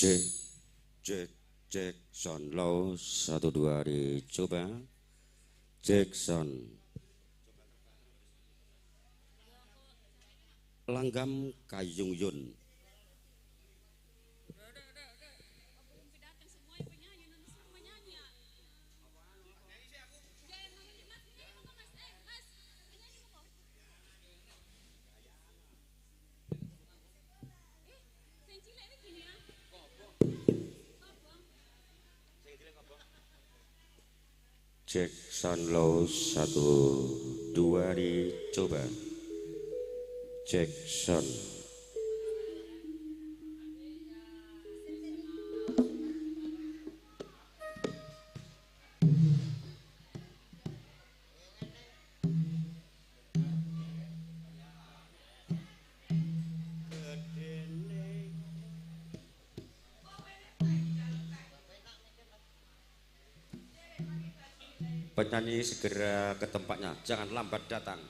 Cek, cek, cek, sound low 1 2 dicoba. Cek sound. Langgam Kayung Yun. Cek sound low 1 2 dicoba. Cek sound. Penyanyi segera ke tempatnya, jangan lambat datang.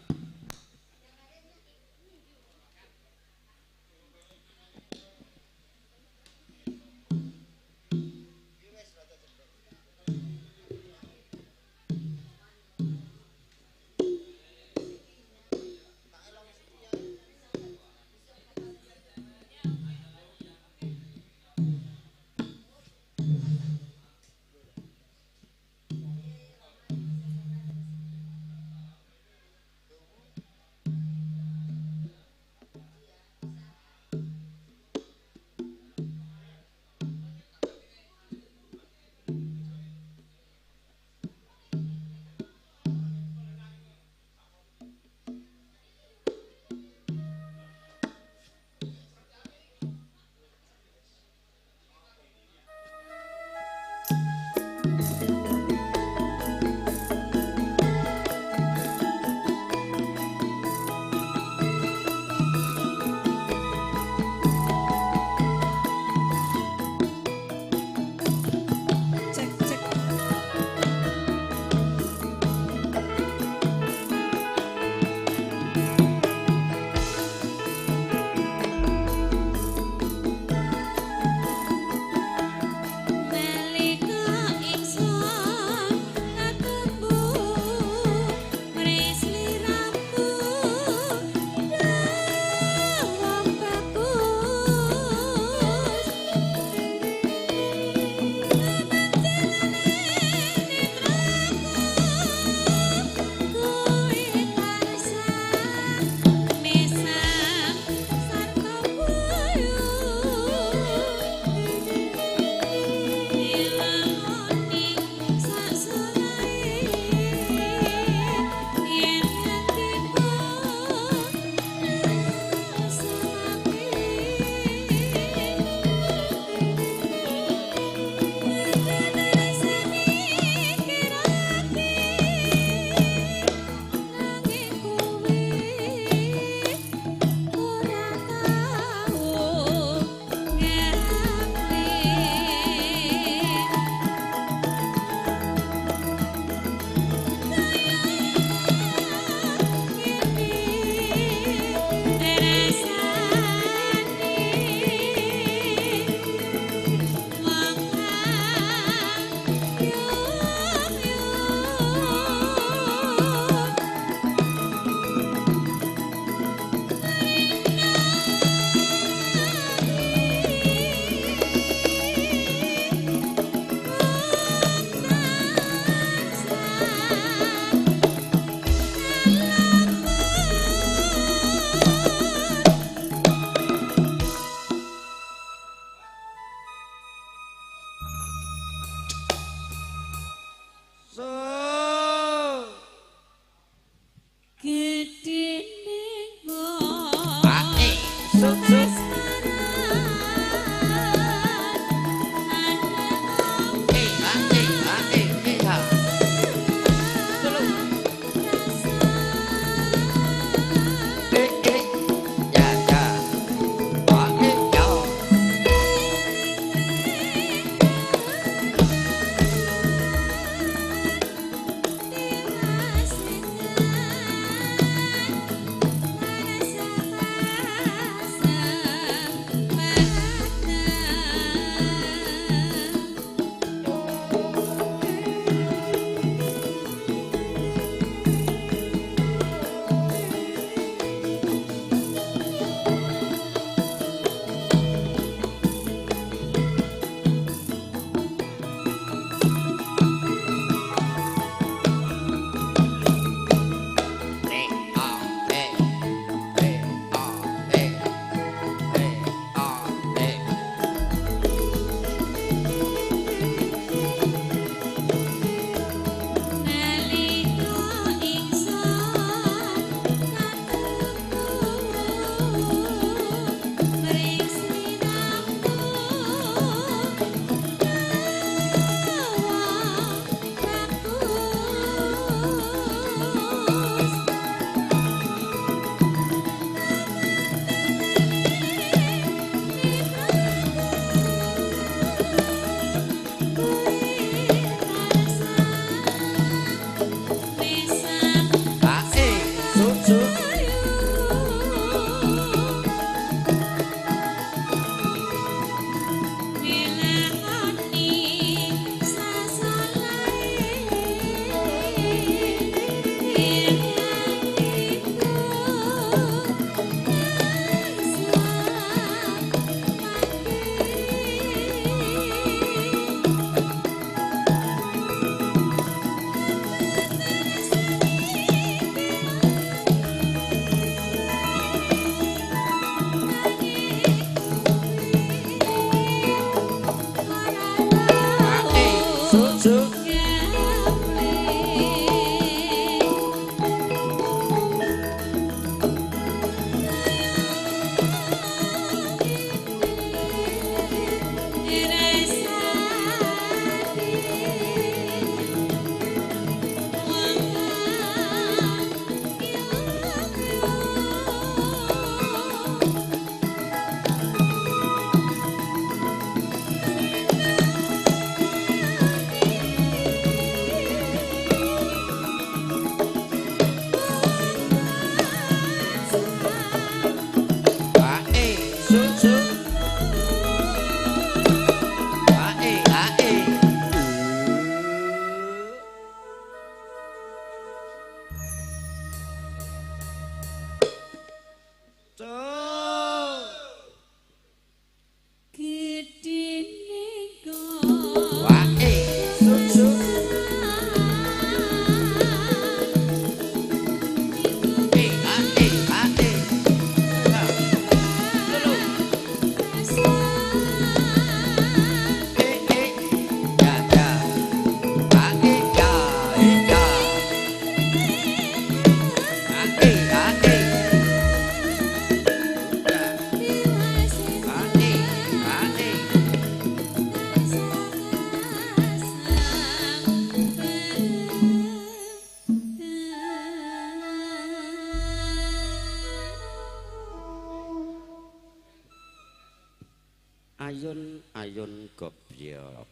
Ayun-ayun gobyok.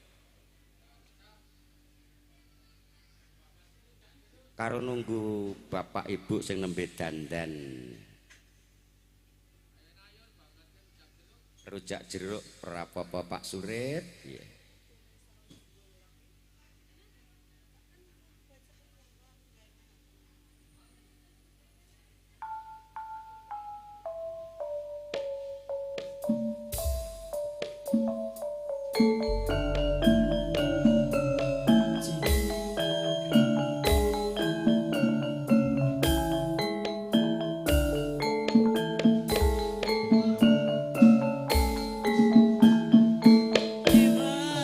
Karo nunggu bapak ibu sing nembe dandan. Rujak jeruk rapopo Pak Surit. Yeah. Dewa.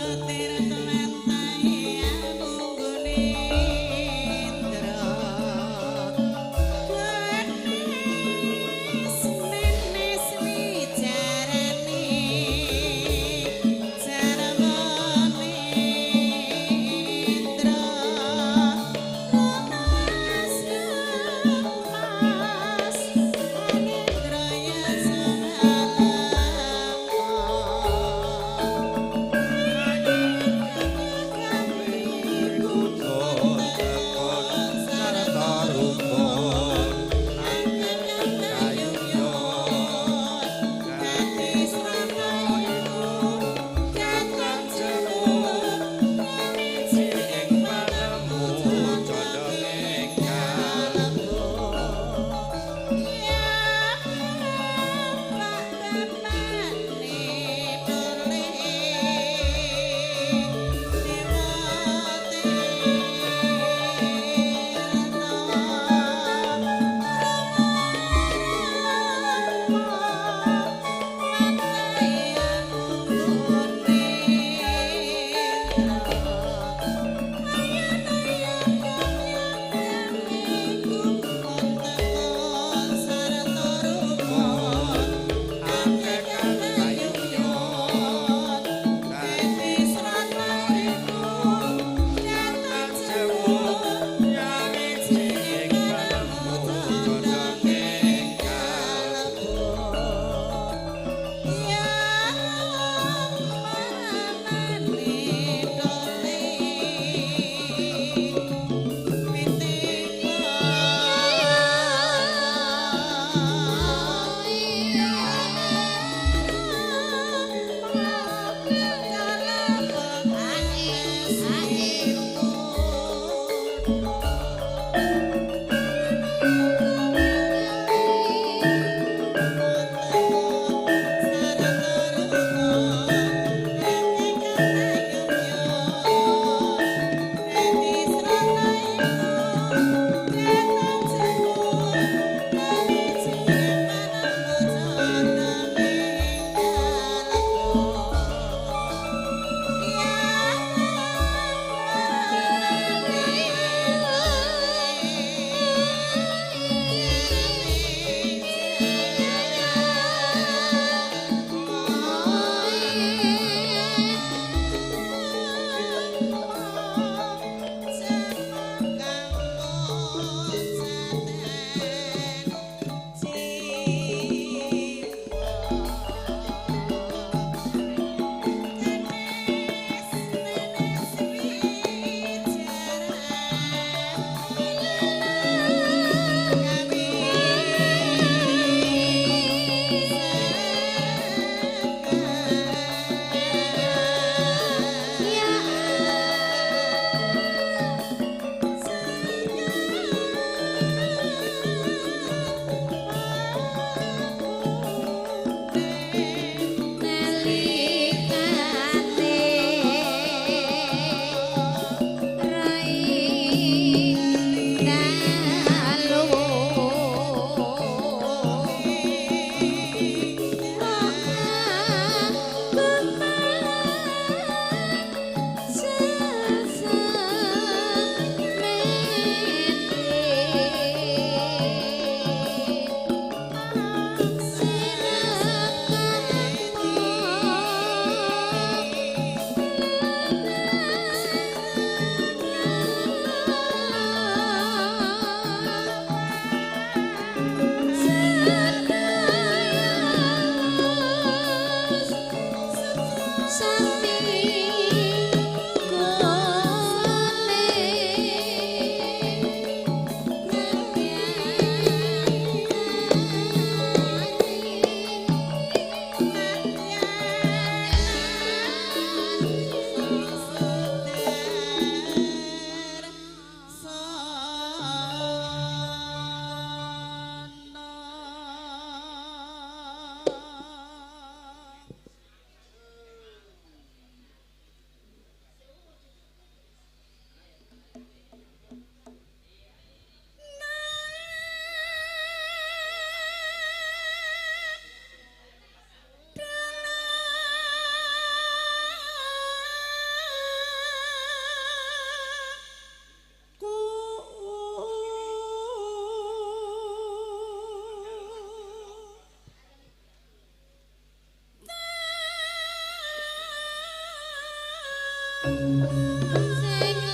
Sing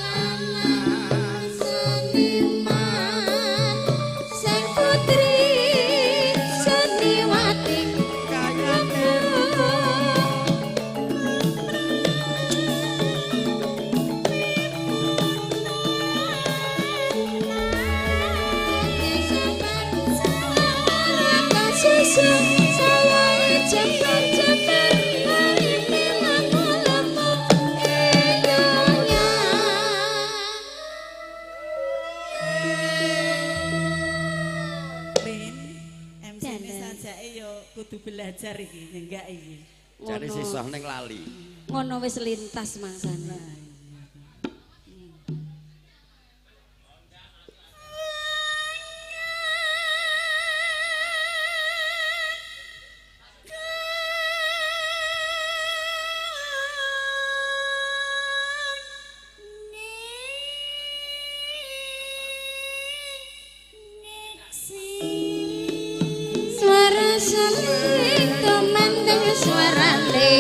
lanang seniman, sing putri seniwati kayane. Susu sawahe jembar-jembar arine lemu-lemu eyonya. Lin, MC ini sajake yo kudu belajar iki, enggak iki. Jare sisah ning lali. Ngono wis lintas mangsane. Suara seling tumandang suarane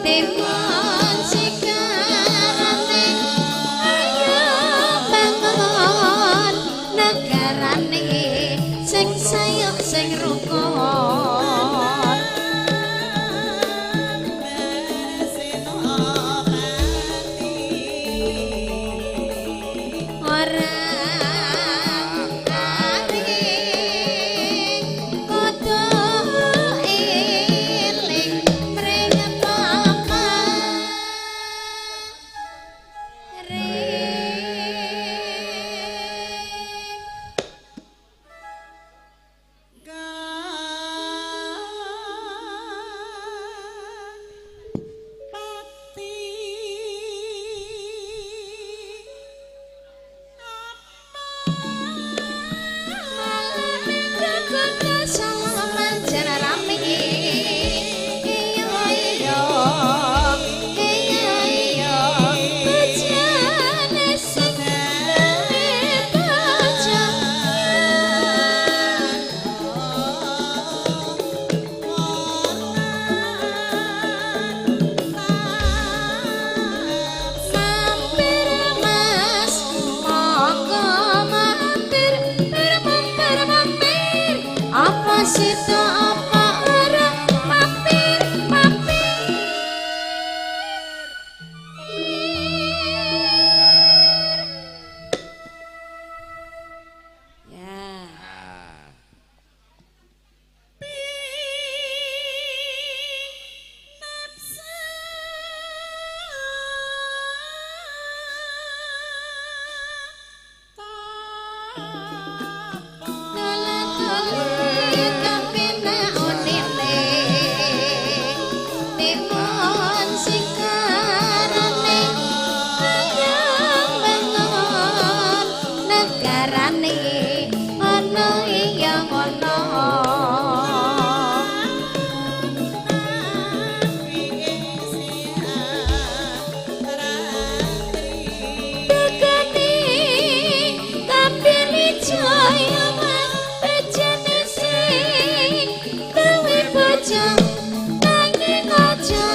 temon sikarane ayo bangun negarane sing sayuk sing rukun. Ora aring kudu eling mring pamare. Mampir mas, monggo mampir, mampir mampir. Apa situ apa ora mampir mampir. Ya. Tole-tole kapena unine temon sikarane ayo bangun negarane ana iya ngono. Tekane kapili jaya mas bejane sing duwe bojo nanging aja.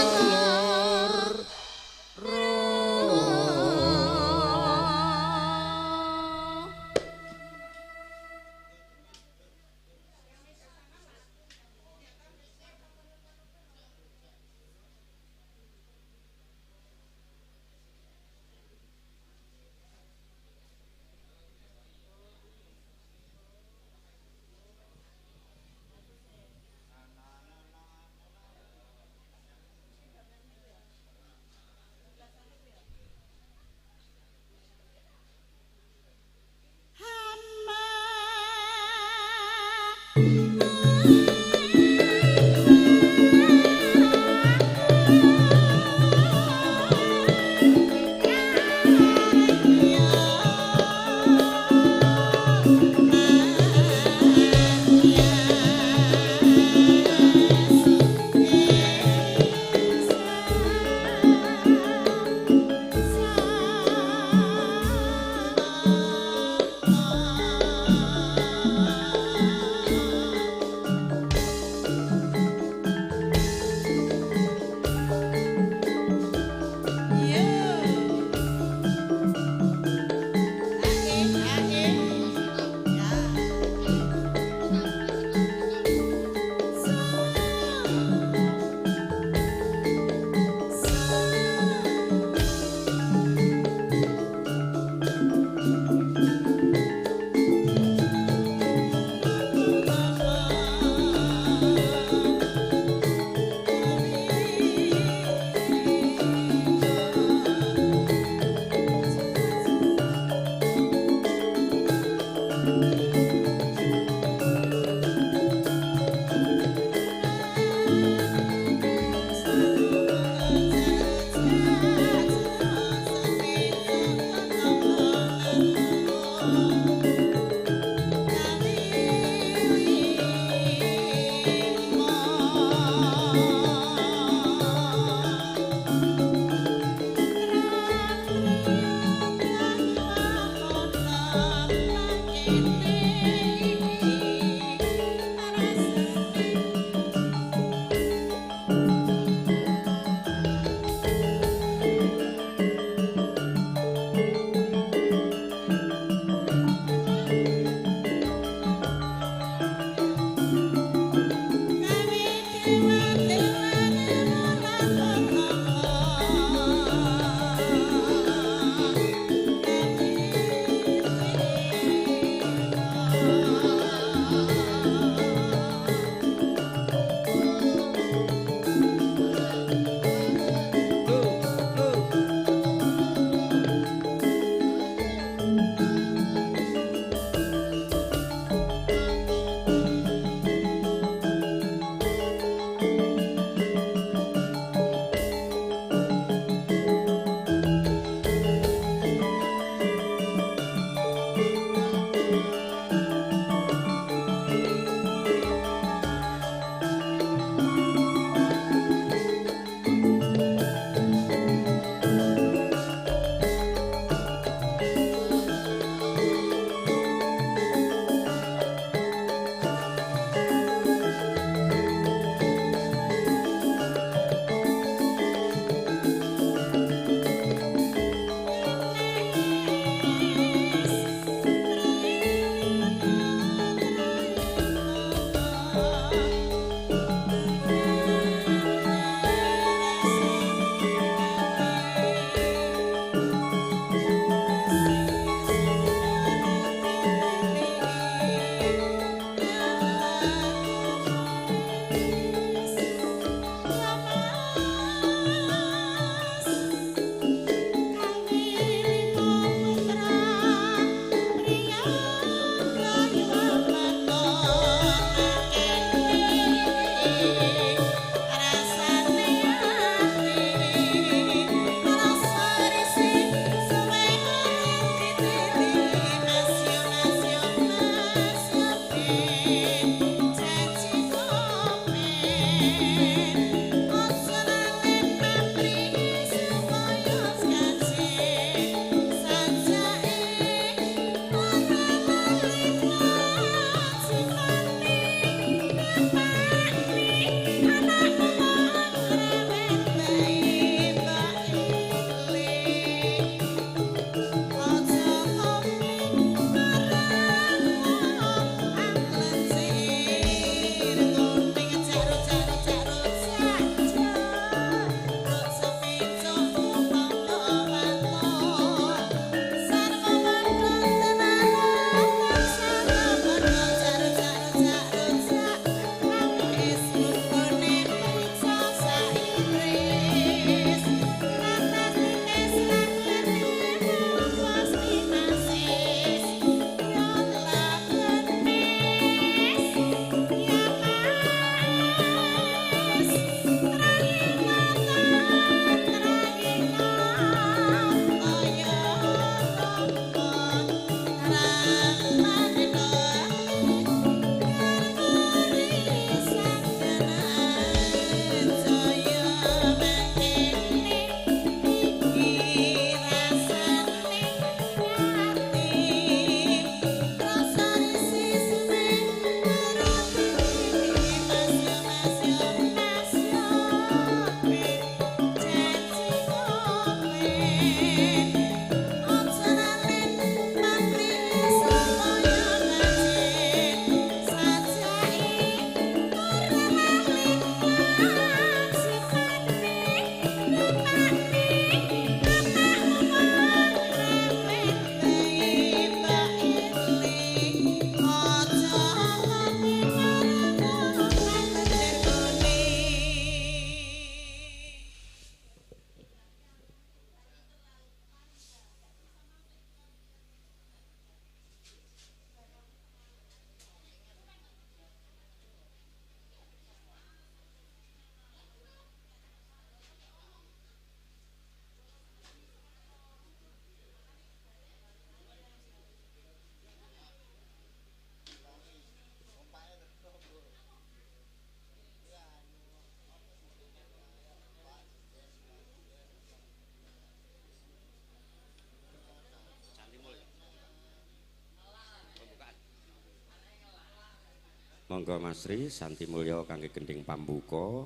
Monggo Mas Ri Santi Mulya kangge gending pambuka.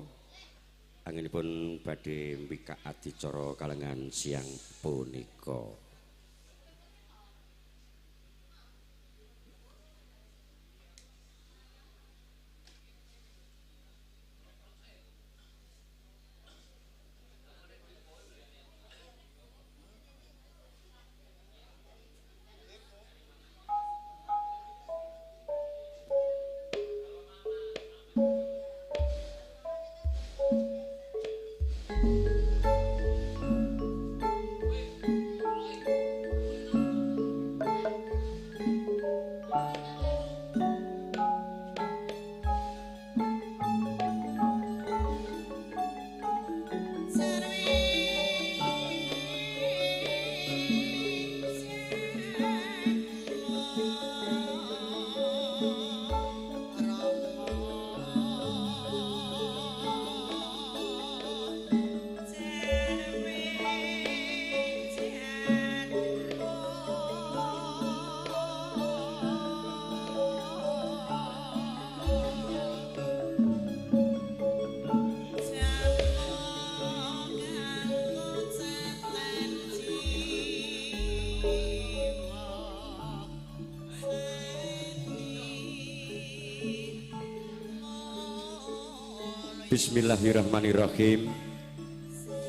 Anggenipun badhe mbikak adicara kalengan siang punika. Bismillahirrahmanirrahim.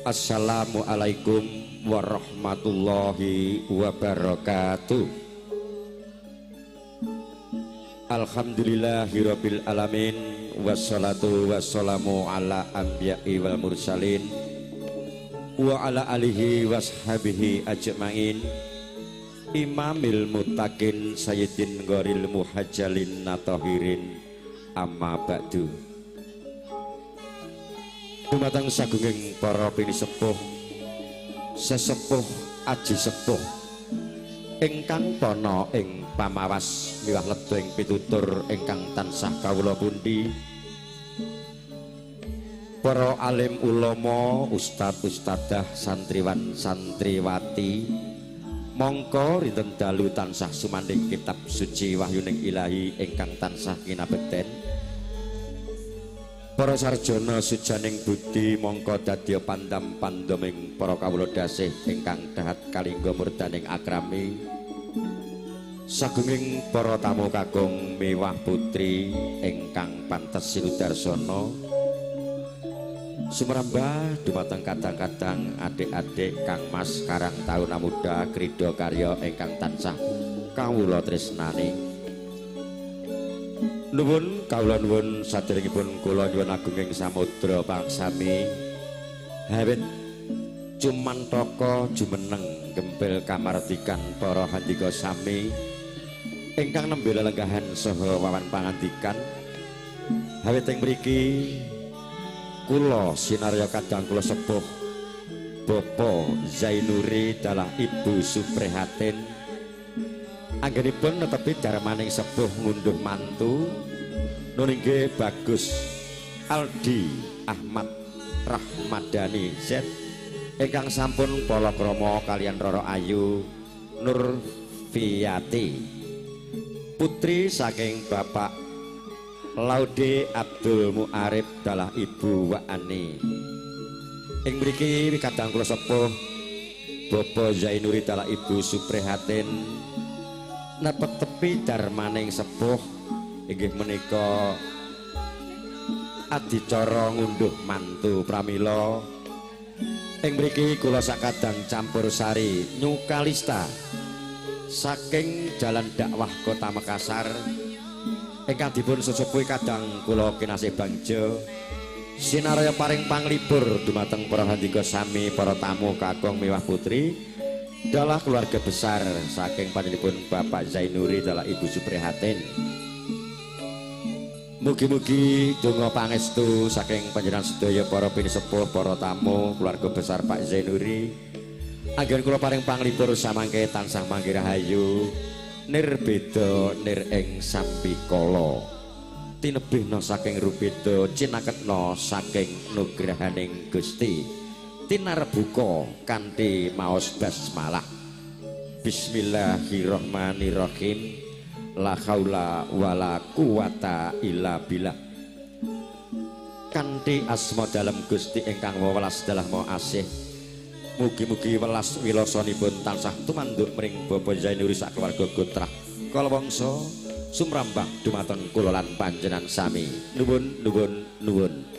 Assalamualaikum warahmatullahi wabarakatuh. Alhamdulillahirabbil alamin, wassalatu wassalamu ala anbiya'i wal mursalin wa ala alihi washabihi ajmain. Imamil muttaqin sayyidin gharil muhajjalin natahirin, amma ba'du. Dumateng sagunging para pinisepuh, sesepuh aji sepuh ingkang pana ing pamawas miwah ledha ing pitutur ingkang tansah kawula pundi. Para alim ulama, ustad ustadzah, santriwan santriwati, mongko rinten dalu tansah sumandhing kitab suci wahyuning ilahi ingkang tansah kinabekten. Para sarjana sujaning budi mongko dadya pandam pandoming para kawula dasih ingkang dahat kalingga murdaning akrami. Sagunging para tamu kakung miwah putri ingkang pantes sinudarsana, sumrambah dumateng kadang-kadang adik-adik kang mas karang taruna muda krida karya ingkang tansah kawula tresnani. Nuwun kawula nuwun saderengipun kula nyuwun agunging samudra pangsami hawit cumantaka jumeneng gempil kamardikan para handika sami ingkang nembe lelenggahan saha wawan pangandikan. Hawit ing mriki kula sinarya kadang kula sepuh Bapak Zainuri dalah Ibu Suprihatin anggenipun netepi darmaning sepuh ngunduh mantu nuningge Bagus Aldi Ahmad Rahmadani Z ingkang sampun palakrama kalian Roro Ayu Nurfiati putri saking Bapak Laude Abdul Muarif dalah Ibu Waani. Ing mriki kadang kula sepuh Bapak Zainuri dalah Ibu Suprihatin netepi darmaning sepuh inggih menika adicara ngunduh mantu. Pramila ing mriki kula sakadang campur sari Nyukalista saking Jalan Dakwah Kota Makassar ingkang dipun sesepuhi kadang kula kinasih bangja sinarya paring panglipur dumateng para handika sami para tamu kakung miwah putri dalah keluarga besar saking panjenenganipun Bapak Zainuri dalah Ibu Suprihatin. Mugi-mugi donga pangestu saking panjenengan sedaya para pinisepuh, para tamu, keluarga besar Pak Zainuri anggen kula paring panglipur samangke tansah manggi rahayu nirbeda nir ing sambikala tinebihna saking rubeda cinaketna saking nugrahaning Gusti tinarbuka kanthi maos basmalah. Bismillahirrahmanirrahim. La haula wala quwata illa billah. Kanthi asma dalem Gusti ingkang welas dalah maha asih, mugi-mugi welas wilasanipun tansah tumanduk mring Bapak Zainuri sak keluarga gotrah kalawangsa sumrambah dumateng kula lan panjenengan sami. Nuwun nuwun nuwun.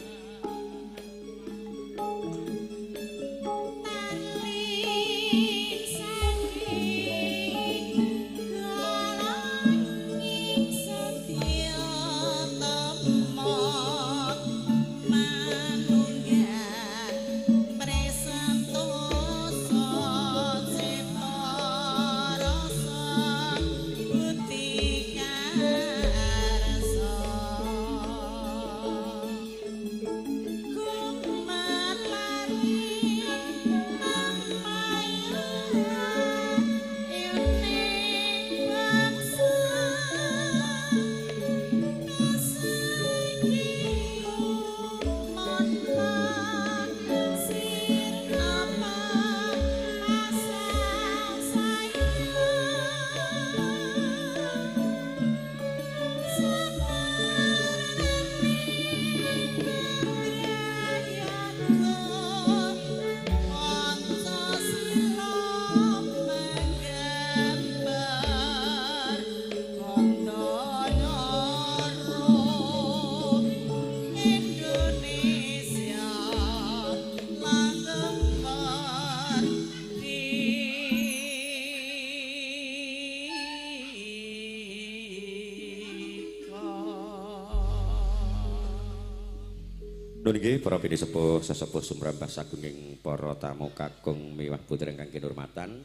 Nun inggih para pinisepuh sesepuh sumrambah sagunging para tamu kakung miwah putri ingkang kinurmatan,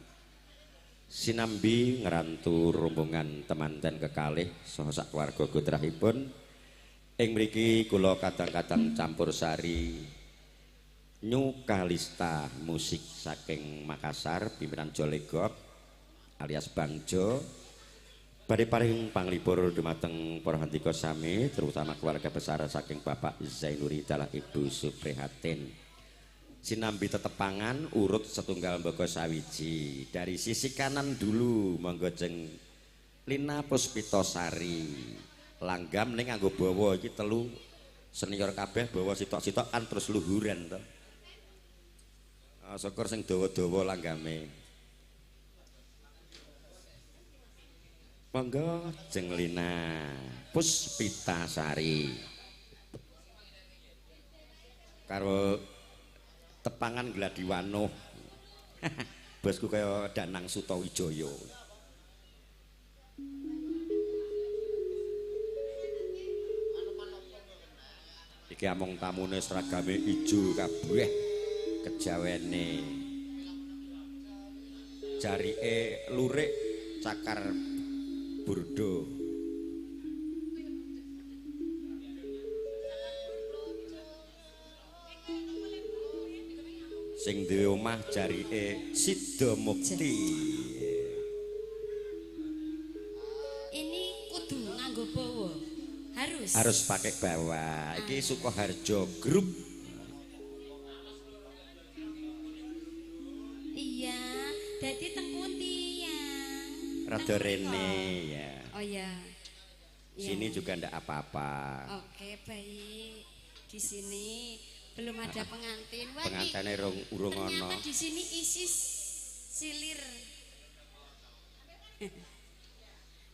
sinambi ngrantu rombongan temanten kekalih saha sak keluarga gotrahipun ing mriki kula kadang-kadang campur sari Nyukalista musik saking Makassar pimpinan Jolegop alias Bangjo Badhe paring panglipur dumateng para handika sami, terutama keluarga besar saking Bapak Zainuri dalah Ibu Suprihatin. Sinambi tetepangan urut setunggal mbaka sawiji. Dari sisi kanan dulu monggo jeng Lina Puspitosari. Langgam ning nganggo bawa iki telu senior kabeh bawa sitok-sitok kan terus luhuran to. Syukur sing dawa-dawa langgame. Monggo jeng Lina Puspitasari. Karo tepangan Gladiwano. Bosku kaya Danang Sutawijaya. Iki amung tamune seragame ijo kabeh kejawene. Jarike lurik cakar burdo. Sing duwe omah jarike Sidomukti. Ini kudu nganggo bawa. Harus. Harus pakai bawa. Iki Sukoharjo Group. Iya, dadi teng pundi ya? Rada rene ya. Oh iya. Sini juga ndak apa-apa. Oke, baik. Di sini belum ada pengantin. Wah, pengantine urung ana. Ternyata di sini isi silir.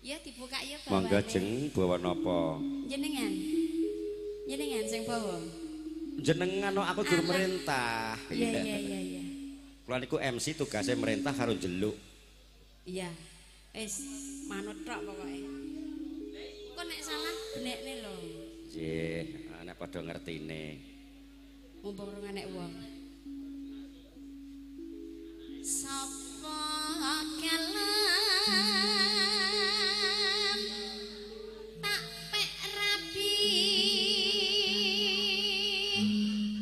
Ya dibuka ya bawane. Monggo jeng bawa napa? Jenengan. Jenengan sing bawa. Jenengan no, aku gur merintah. Iya iya iya iya. Kula niku MC tugasnya merintah karo njeluk. Iya. Wis manut tok pokoke. Kok nek salah benekne lho. Nggih, nek padha ngertine. Mumpung rung enek wong. Sapa kelam tak pek rabi.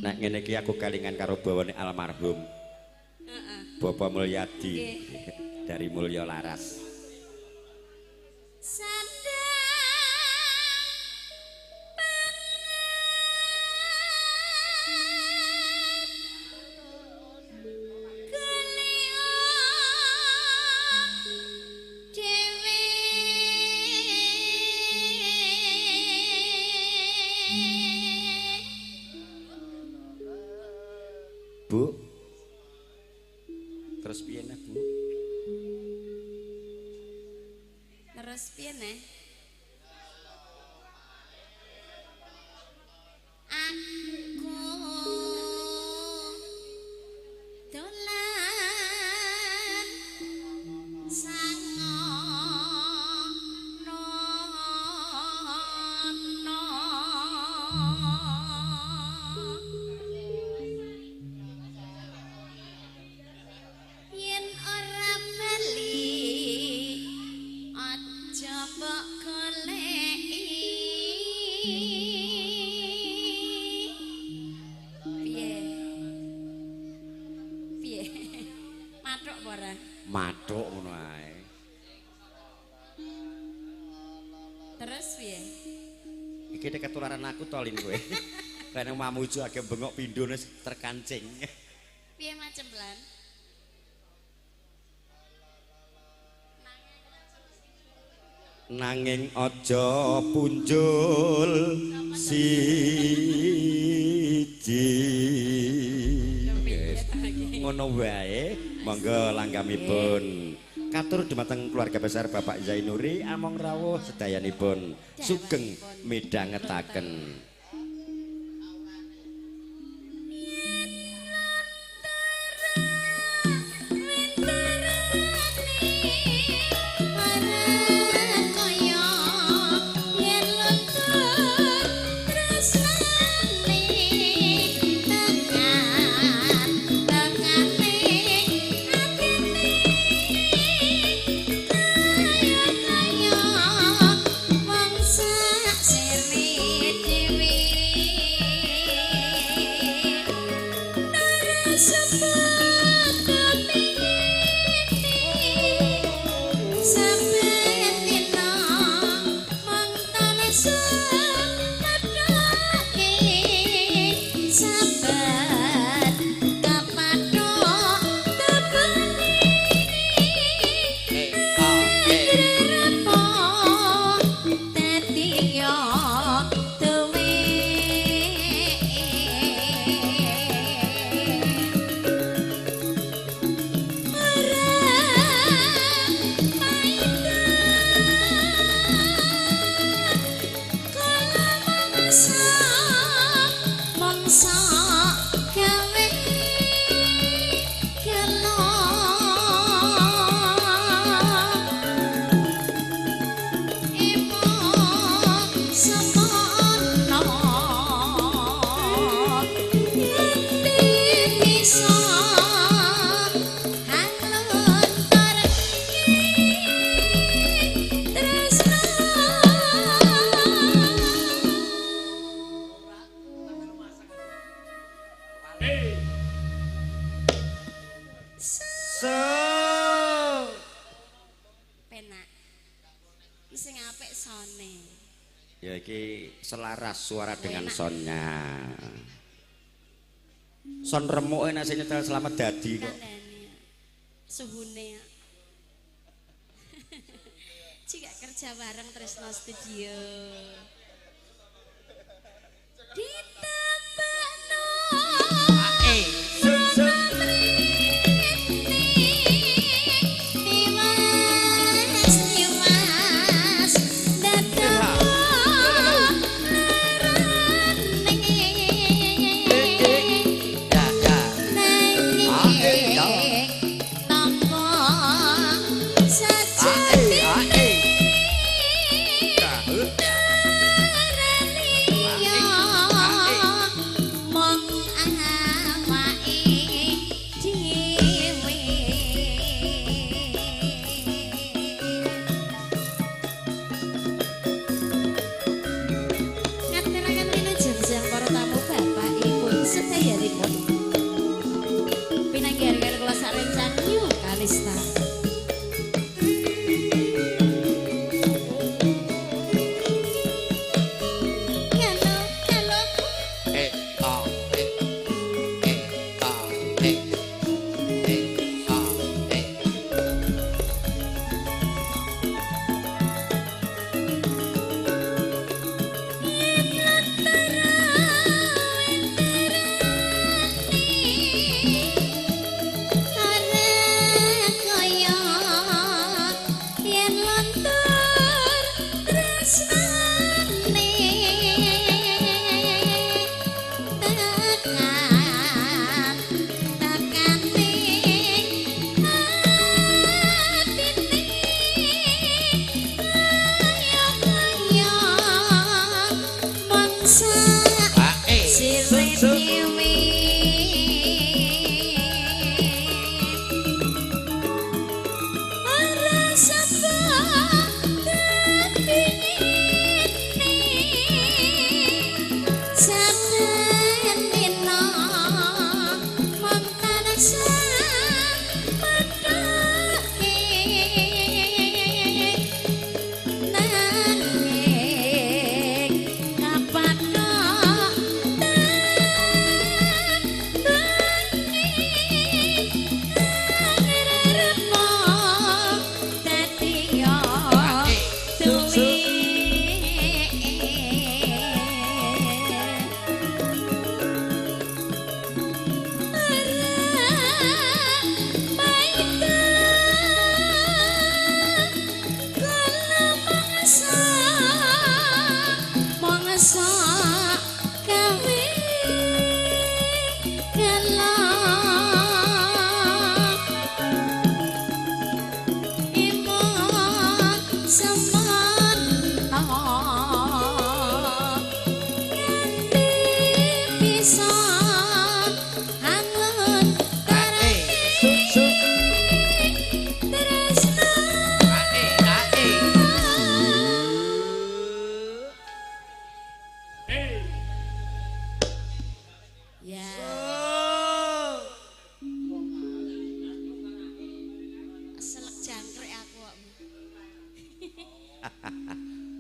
Nek ngene iki aku kelingan karo bawane almarhum. Heeh. Bapak Mulyadi dari Mulyo Laras. Bu, terus piye nah, Bu? Terus piye nah? Aku dolan sangono. Yen ora bali aja mbok goleki. Piye? Piye? Mathuk apa ora? Mathuk ngono ae. Terus piye? Iki nek ketularan aku to lin kowe. Rene Mamuju agek bengok pindho wis terkancing. Piye macem lan? Nanging aja punjul siji. Ngono wae, monggo langgamipun. Katur dumateng keluarga besar Bapak Zainuri among rawuh sedayanipun sugeng midhangetaken. Sampai So. Penak. Iki sing apik sone. Ya iki selaras suara dengan sonnya. Son remuke nek sing nyetel selamat dadi kok. Suhune. Jika kerja bareng Tresno Studio. Ditambahno.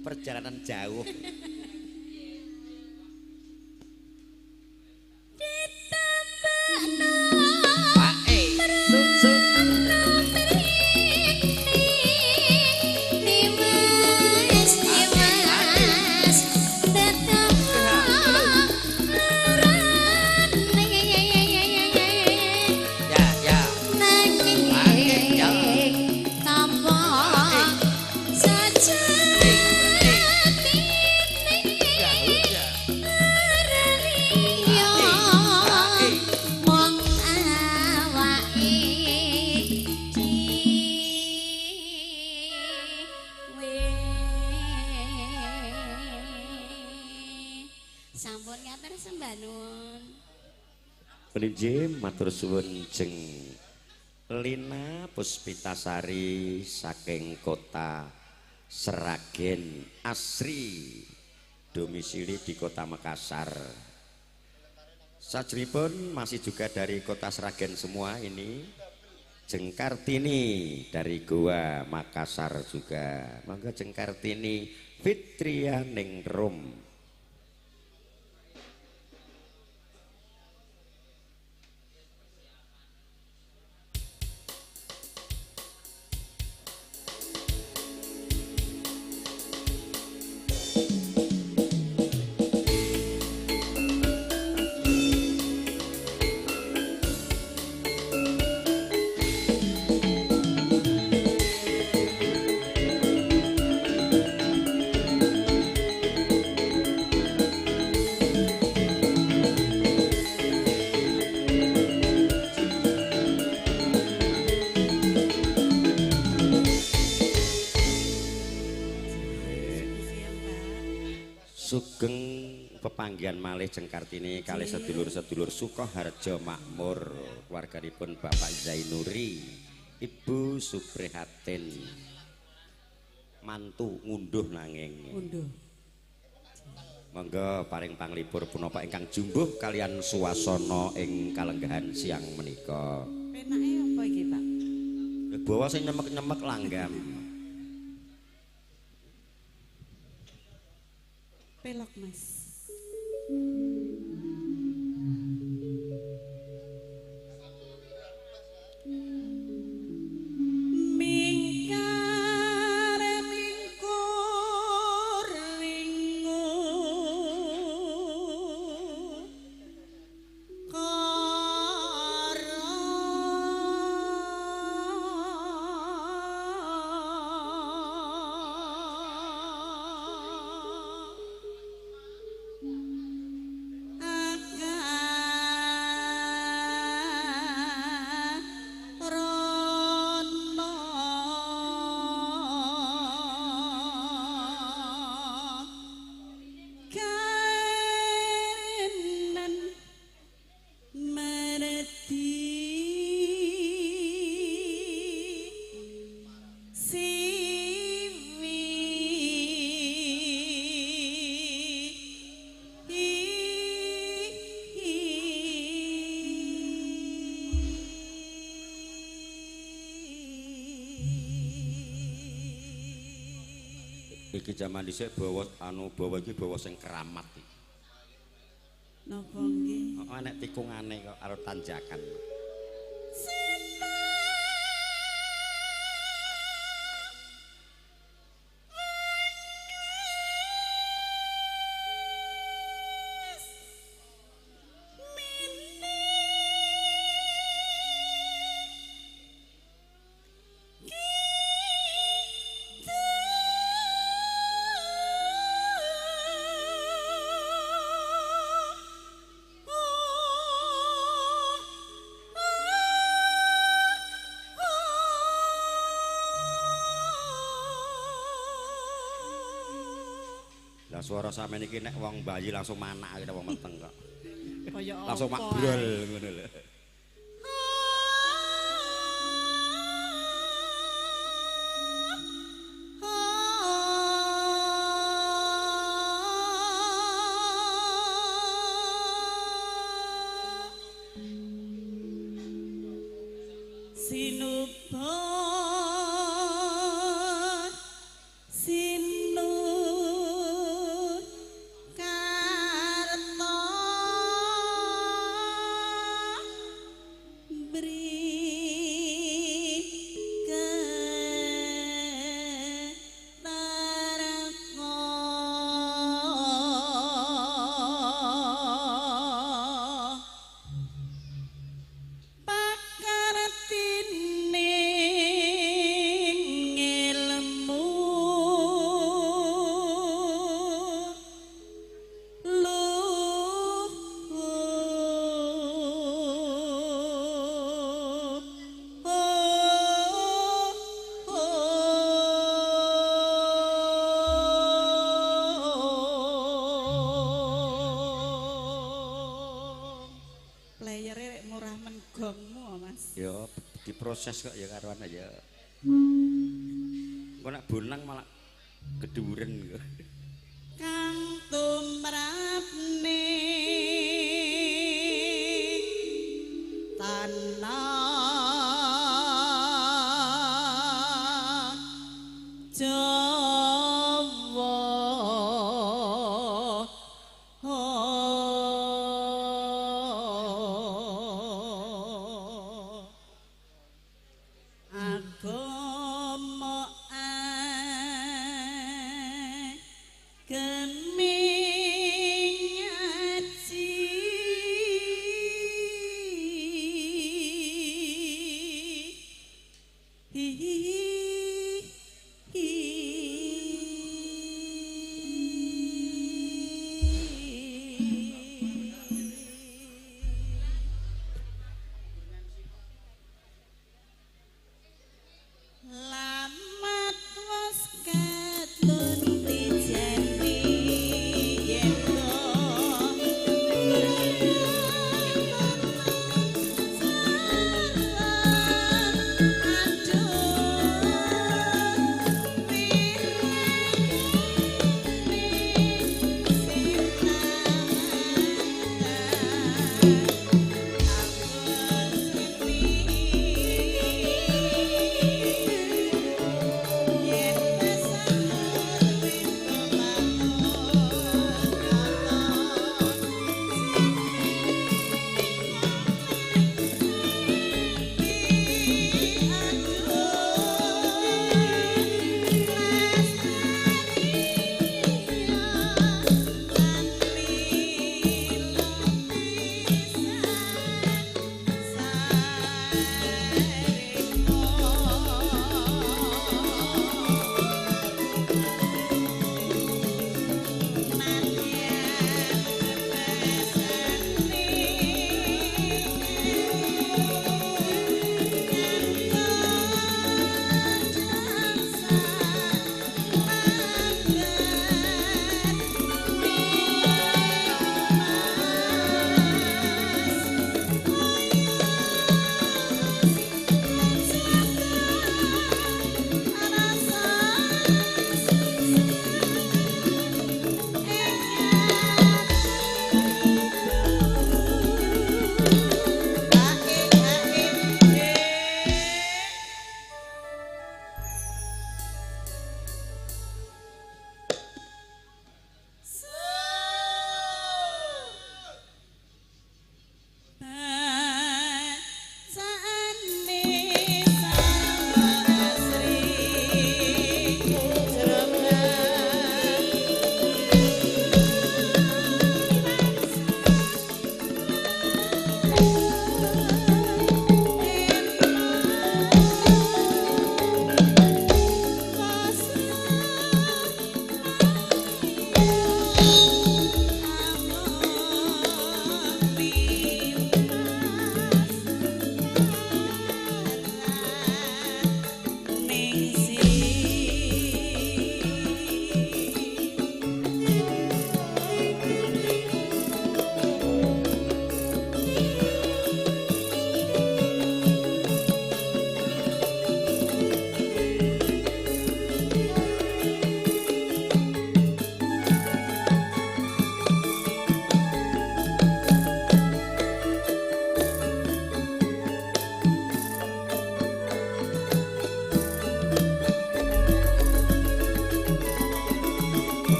Perjalanan jauh. Sampun ngatur sembah nuwun. Punji matur suwun jeng Lina Puspitasari saking kota Sragen Asri, domisili di kota Makassar. Sajripun masih juga dari kota Sragen semua ini. Jeng Kartini dari Goa Makassar juga. Monggo Jeng Kartini Fitria Ningrum. Sugeng pepanggihan malih Jeng Kartini kalih sedulur-sedulur Sukoharjo Makmur, keluarganipun Bapak Zainuri, Ibu Suprihatin. Mantu ngunduh nanging. Ngunduh. Monggo paring panglipur punapa ingkang jumbuh kalian suasana ing kalenggahan siang menika. Penake apa iki, Pak? Bawa sing nyemek-nyemek langgam. Pelok, Mas. Mingkar mingkur ringu kara Iki jaman dhisik bawa anu bawa iki bawa sing keramat iki. Napa nggih? Heeh, nek tikungane kok karo tanjakan. Lah suara sampeyan iki nek wong bayi langsung manak kaya wong meteng kok. Kaya langsung makbrol ngono lho. Sinubon sinur karto bri ketarako pakartine ilmu luhur Playere murah menggongmu, Mas. Ya diproses kok ya karuan ya. Engko nek bonang malah keduren kok. Kang tumrapne tanah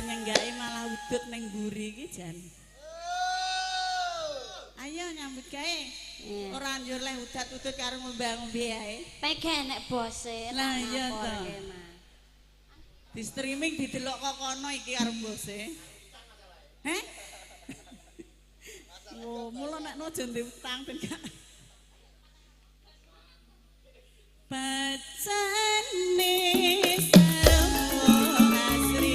Kon nyenggake malah udut ning mburi iki jan. Ayo nyambut gawe. Ora njur leh udat-udut karo ngombe-ngombe ae. Pegen nek bose. Lah iya to. Di streaming didelok kok kono iki karo bose. Heh? Wo, mula nek aja ndek utang ben gak. Bacane sarwa asri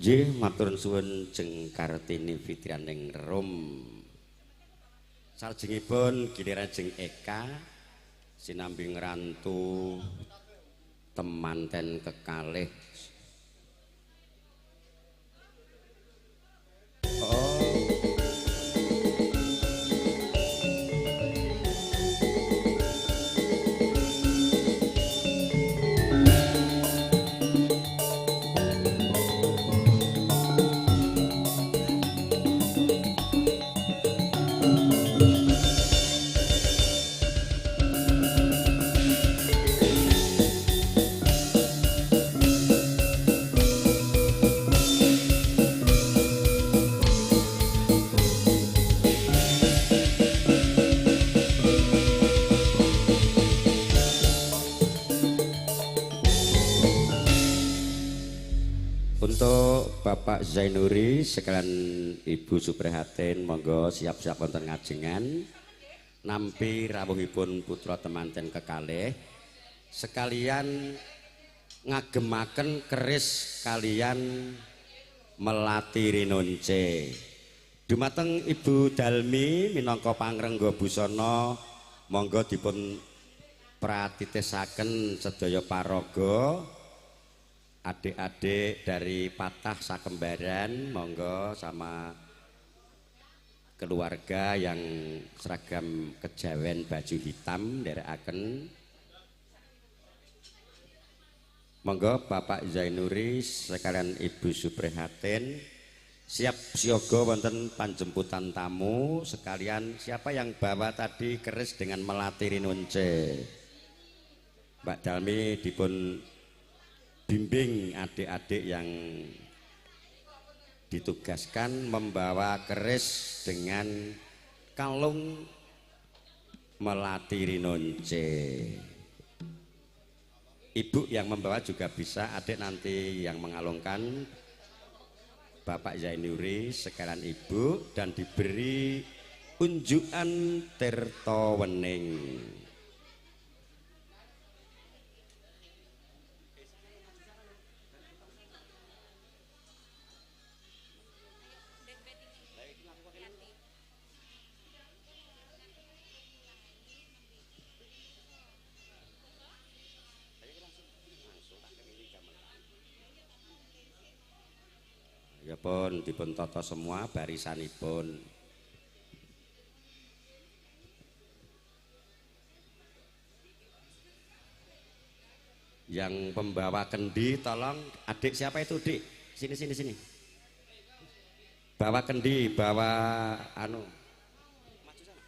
Nggih, matur suwun Jeng Kartini Fitrianing Rum. Salajengipun giliran Jeng Eka sinambi ngrantu temanten kekalih. Untuk Bapak Zainuri sekalian Ibu Suprihatin monggo siap-siap wonten ngajengan nampi rawuhipun putra temanten kekalih sekalian ngagemaken keris kalian melati rinonce. Dumateng Ibu Dalmi minangka pangrengga busana monggo dipun pratitesaken sedaya paraga. Adik-adik dari Patah Sakembaran monggo sama keluarga yang seragam kejawen baju hitam nderekaken. Monggo Bapak Zainuri sekalian Ibu Suprihatin siap siaga wonten panjemputan tamu sekalian siapa yang bawa tadi keris dengan melati rinonce. Mbak Dalmi dipun bimbing adik-adik yang ditugaskan membawa keris dengan kalung melati rinonce. Ibu yang membawa juga bisa, adik nanti yang mengalungkan. Bapak Zainuri sekalian ibu dan diberi unjukan tirta wening. Ya pun dipun tata semua barisanipun. Yang pembawa kendi tolong adik siapa itu dik? Sini sini sini. Bawa kendi, bawa anu. Maju sana.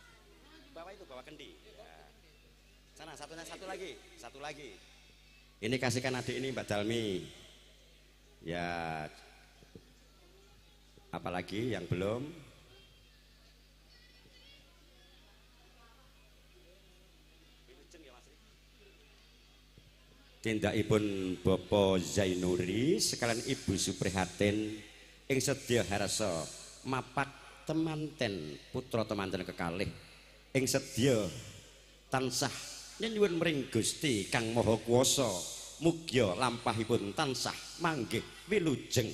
Bawa itu, bawa kendi. Ya. Sana satunya satu lagi, satu lagi. Ini kasihkan adik ini Mbak Dalmi. Ya. Apalagi yang belum? Tindakipun Bapak Zainuri sekalian Ibu Suprihatin ing sedya harsa mapak temanten putra temanten kekalih ing sedya tansah nyuwun mring Gusti Kang Maha Kuwasa mugia lampahipun tansah manggih wilujeng.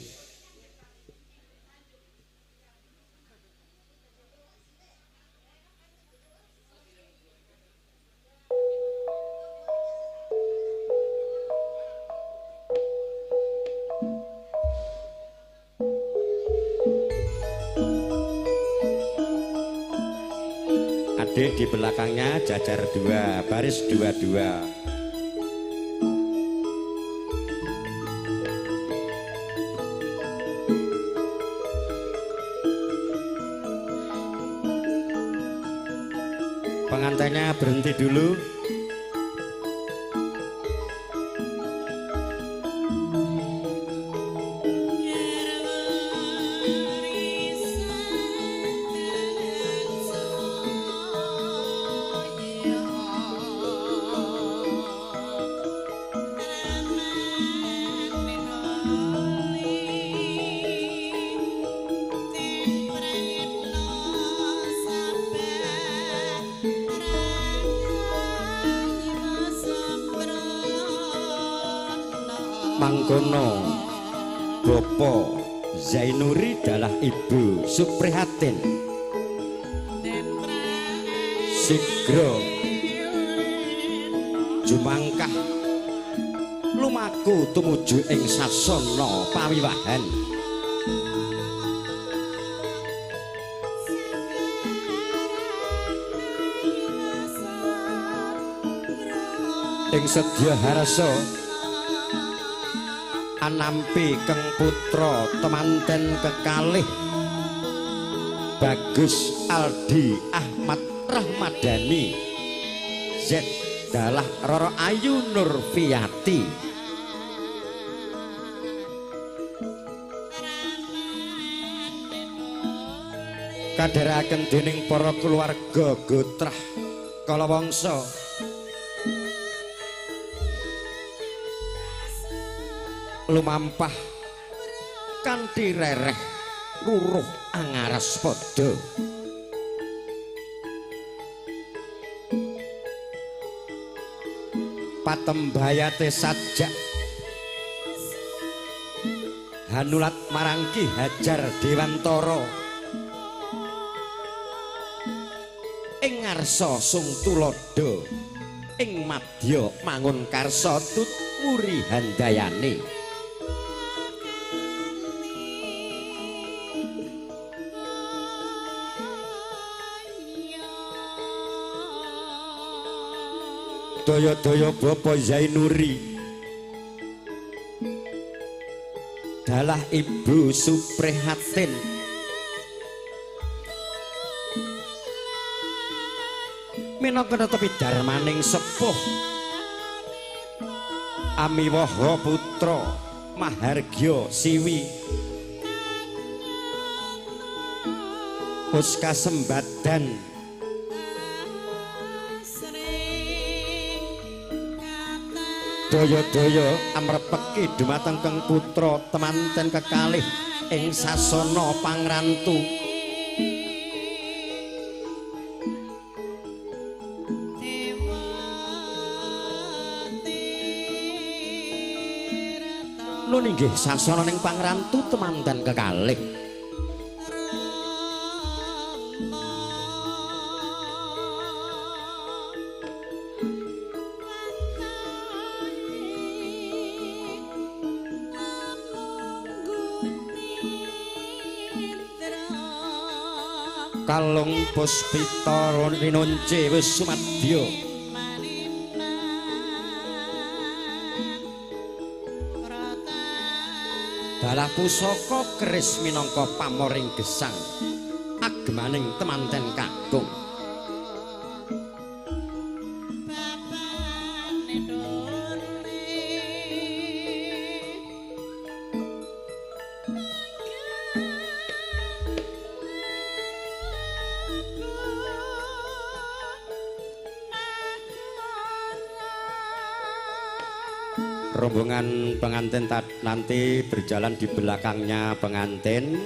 Adik di belakangnya jajar 2, baris 22. Pengantinnya berhenti dulu. Mangkono Bapak Zainuri dalah Ibu Suprihatin sigra jumangkah lumaku tumuju ing sasana pawiwahan. Ing sedya harsa anampi keng putra temanten kekalih Bagus Aldi Ahmad Rahmadani Z dalah Roro Ayu Nurfiati. Kadherekaken dening para keluarga Gotrah Kalawangsa. Lumampah kanthi rereh ruruh angaras padha. Patembayate sajak hanulat marang Ki Hajar Dewantara ing ngarsa sung tuladha ing madya mangun karsa tut wuri handayane. Daya-daya Bapak Zainuri dalah Ibu Suprihatin minangka netepi darmaning sepuh amiwaha putra mahargya siwi wis kasembadan daya-daya amrepeki dumateng keng putra temanten kekalih ing sasana pangrantu. Nun inggih sasana ning pangrantu temanten kekalih. Kalung puspita rinonce wis sumadya dalah pusaka keris minangka pamoring gesang agemaning temanten kakung. Rombongan pengantin nanti berjalan di belakangnya pengantin.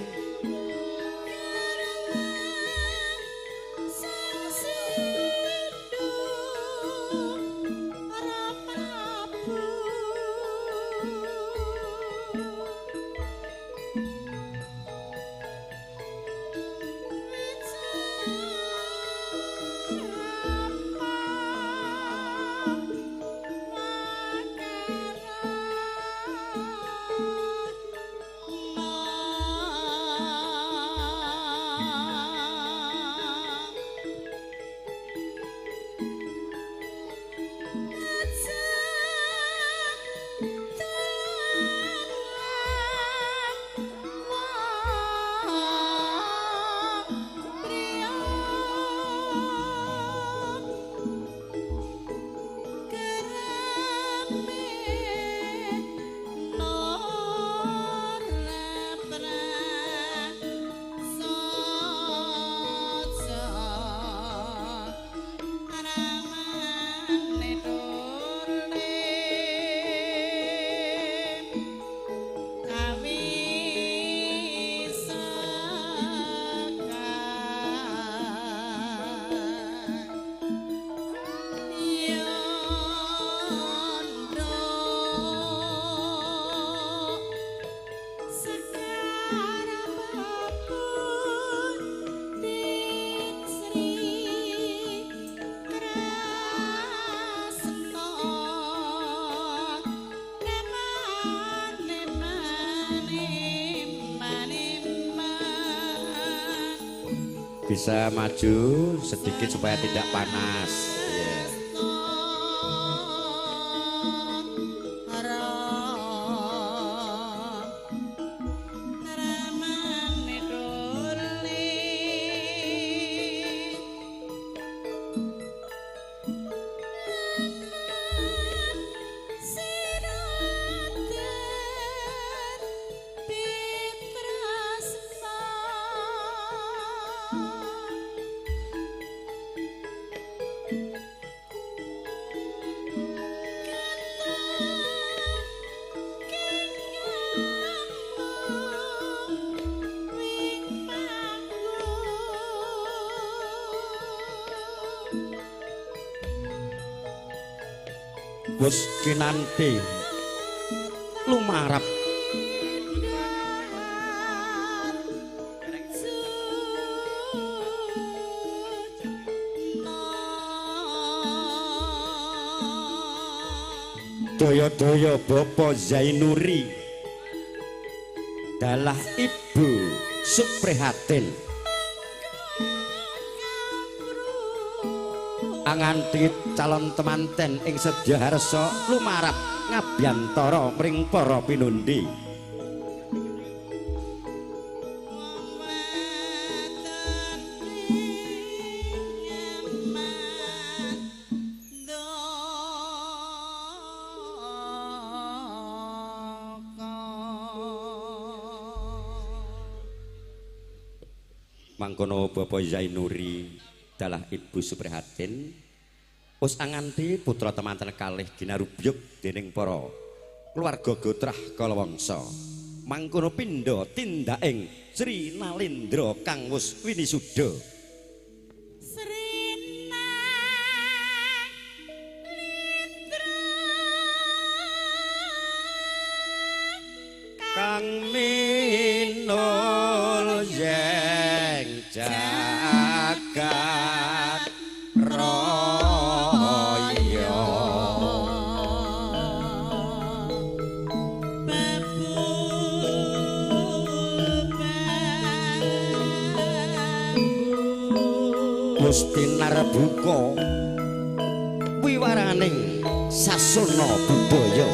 Bisa maju sedikit supaya tidak panas. Yeah. Wus kinanti lumarap daya-daya Bapak Zainuri dalah Ibu Suprihatin anganti calon temanten ing Sedyaharsa lumarap ngabyantara mring para pinundi. Mangkono Bapak Zainuri dalah Ibu Suprihatin wis anganti putra temanten kalih ginarubyug dening para keluarga gotrah Kalawangsa. Mangkono pindha tindaking Sri Nalindra kang wis winisuda. Sri Nalindra kang minul yeng jagat raya Gusti narbuka wiwaraning sasana budaya.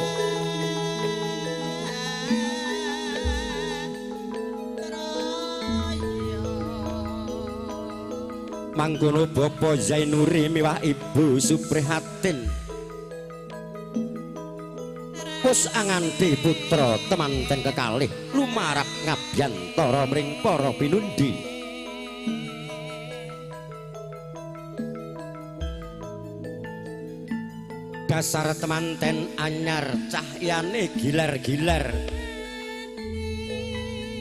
Mangkono Bapak Zainuri miwah Ibu Suprihatin wis anganti putra temanten kekalih lumarap ngabyantara mring para pinundi. Dasar temanten anyar cahyane gilar-gilar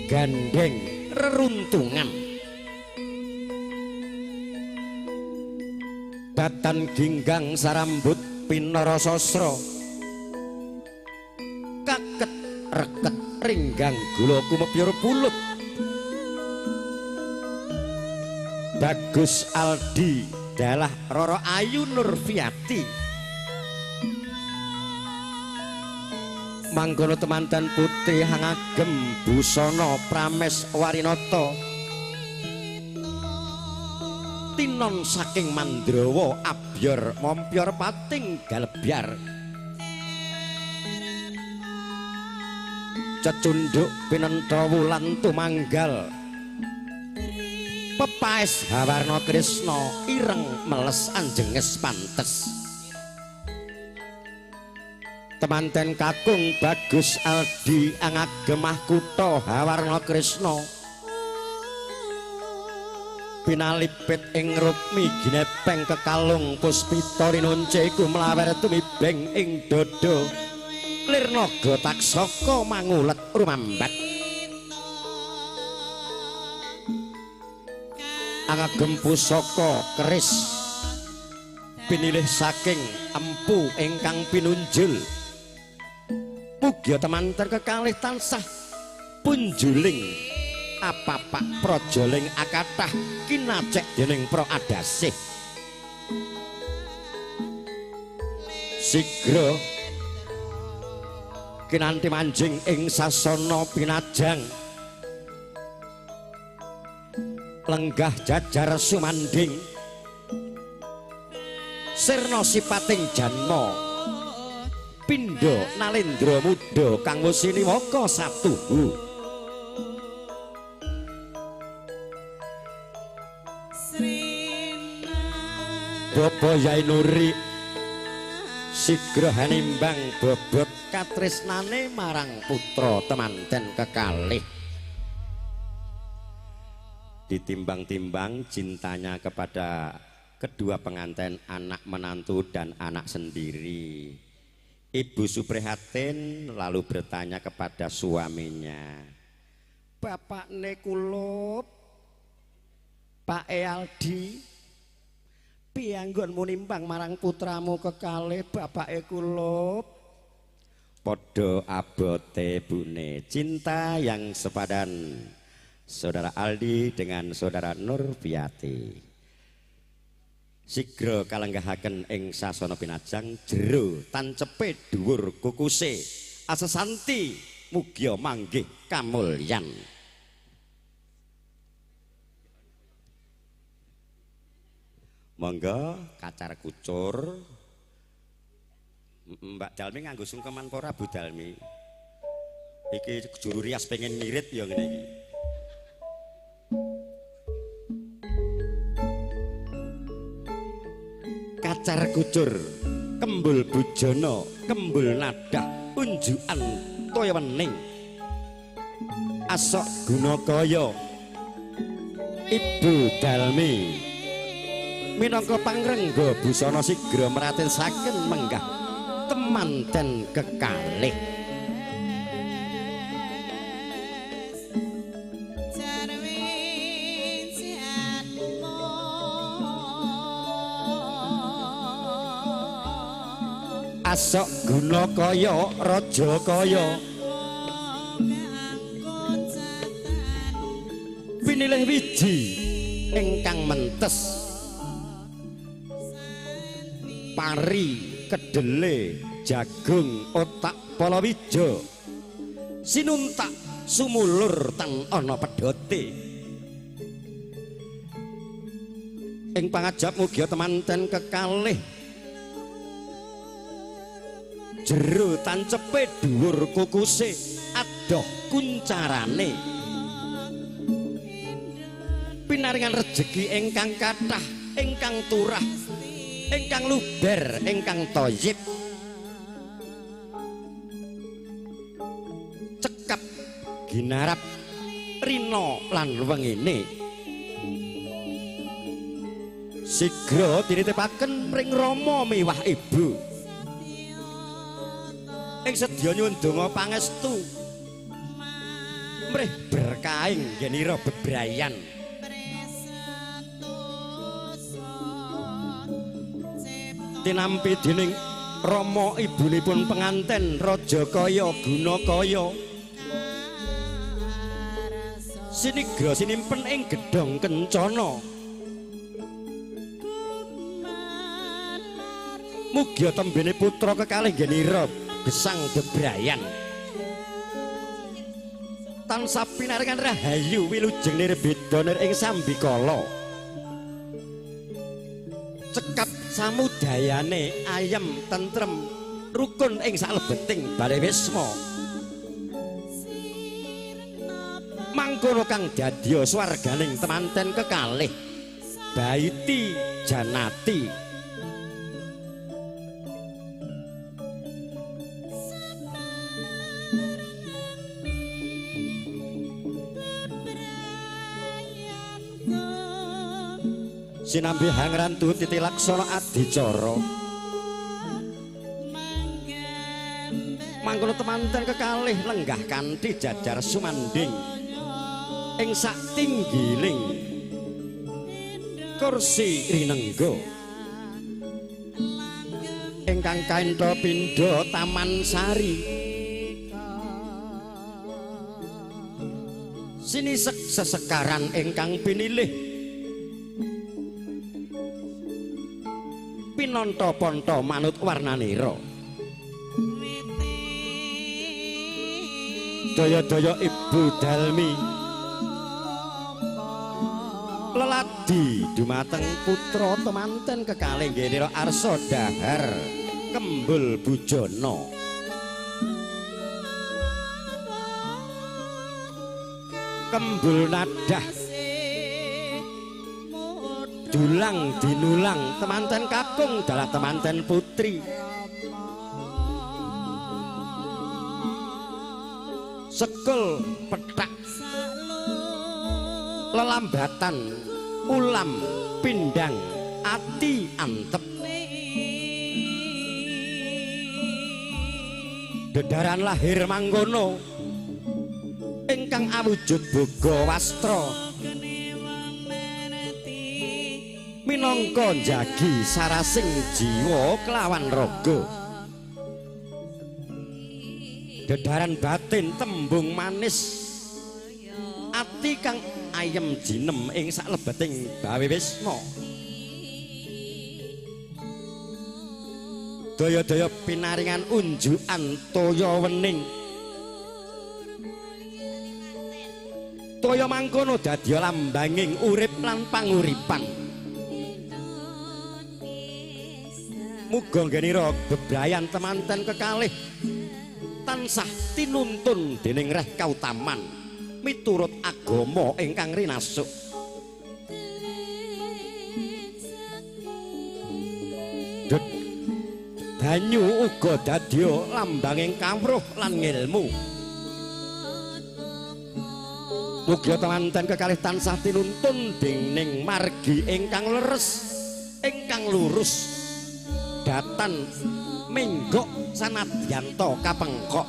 gandeng reruntungan datan ginggang sarambut pinara sasra kaket reket ringgang gula kumepyur pulut Bagus Aldi dalah Roro Ayu Nurfiati. Mangkono temanten putih hangagem busana Prames Warinata tinon saking Mandrawa abyor mompyor pating galebyar cecunduk pinentha wulan tumanggal pepaes hawarna Krisna ireng meles anjenges pantes. Temanten kakung Bagus Aldi angagemah kutha hawarna Krisna pinalipit ing rukmi ginepeng kekalung puspita rinunce iku mlawer tumibeng ing dada lir naga taksaka mangulet rumambat angagem pusaka keris pinilih saking empu ingkang pinunjul. Mugia temanten kekalih tansah punjuling apapak prajaling akatah kinacek dening pra adasih. Sigra kinanti manjing ing sasana pinajang Lenggah jajar sumanding sirna sipating janma pindha nalendra muda kang wis siniwaka satuhu. Bapa Yai Nuri sigra hanimbang bobot katresnane marang putra temanten kekalih. Ditimbang-timbang cintanya kepada kedua pengantin, anak menantu dan anak sendiri. Ibu Suprihatin lalu bertanya kepada suaminya, "Bapakne kulup, Pak Aldi, piye anggonmu nimbang marang putramu kekalih bapake kulup?" Padha abote bune, cinta yang sepadan saudara Aldi dengan saudara Nurfiati. Sigra kalenggahaken ing sasana pinajang jero tancepe dhuwur kukuse asesanti mugia manggih kamulyan. Monggo kacar kucur. Mbak Dalmi nganggo sungkeman apa ora Bu Dalmi? Iki juru rias pengen ngirit ya ngene iki. Kacar kucur, kembul bujana, kembul nadah, unjukan toya wening. Asok gunakaya Ibu Dalmi minangka pangrengga busana sigra mratensaken menggah temanten kekalih. Asok guna kaya raja kaya pinilih wiji ingkang mentes pari kedele jagung otak palawija sinuntak sumulur tan ana pedhote. Ing pangajap mugia temanten kekalih jero tancepe dhuwur kukuse adoh kuncarane pinaringan rejeki ingkang kathah ingkang turah ingkang luber ingkang thayyib cekap ginarap rina lan wengine. Sigra tinitipaken mring rama miwah ibu ing sedya nyuwun donga pangestu mrih berkahing yenira bebrayan. Tinampi dening rama ibunipun penganten raja kaya guna kaya sinigra sinimpen ing gedhong kencana. Mugia tembene putra kekalih yenira gesang bebrayan tansah pinaringan rahayu wilujeng nirbeda nir ing sambikala cekap samudayane ayem tentrem rukun ing salebeting bale wisma. Mangkono kang dadya swarganing temanten kekalih baiti janati. Sinambi hangrantu titi laksana adicara mangkono temanten kekalih lenggah kanthi jajar sumanding ing sak tinggiling kursi rinengga ingkang kaentha pindha Taman Sari sinisek sesekaran ingkang pinilih pinonto-ponto manut warnanira. Daya-daya Ibu Dalmi Adi dumateng putra temanten kekalih nggih arsa dahar Kembul Bujana. Kembul nadah dulang dinulang temanten kakung dalah temanten putri. Sekul pethak lelambatan ulam pindang ati antep. Dedaran lahir mangkono ingkang awujud boga wastra minangka njagi sarasing jiwa kelawan raga. Dedaran batin tembung manis ati kang ayem jinem ing saklebeting bawe wisma. Daya-daya pinaringan unjukan toya wening. Toya mangkono dadi lambanging urip lan panguripan. Muga nggenira bebrayan temanten kekalih tansah tinuntun dening reh kautaman miturut agama ingkang rinasuk. Banyu uga dadya lambanging kawruh lan ngilmu. Mugia temanten kekalih tansah tinuntun dening margi ingkang leres, ingkang lurus, datan menggok sanadyanta kapengkok,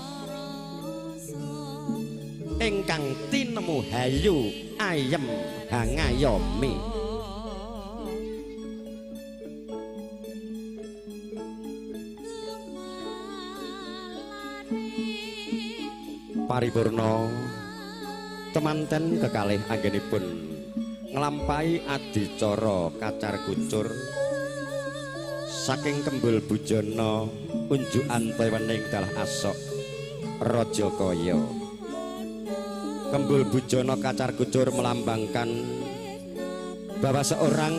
ingkang tinemu hayu ayem hangayomi. Paripurna temanten kekalih anggenipun nglampahi adicara kacar kucur saking Kembul Bujana unjukan wening dalah asok raja kaya. Kembul Bujana kacar kucur melambangkan bahwa seorang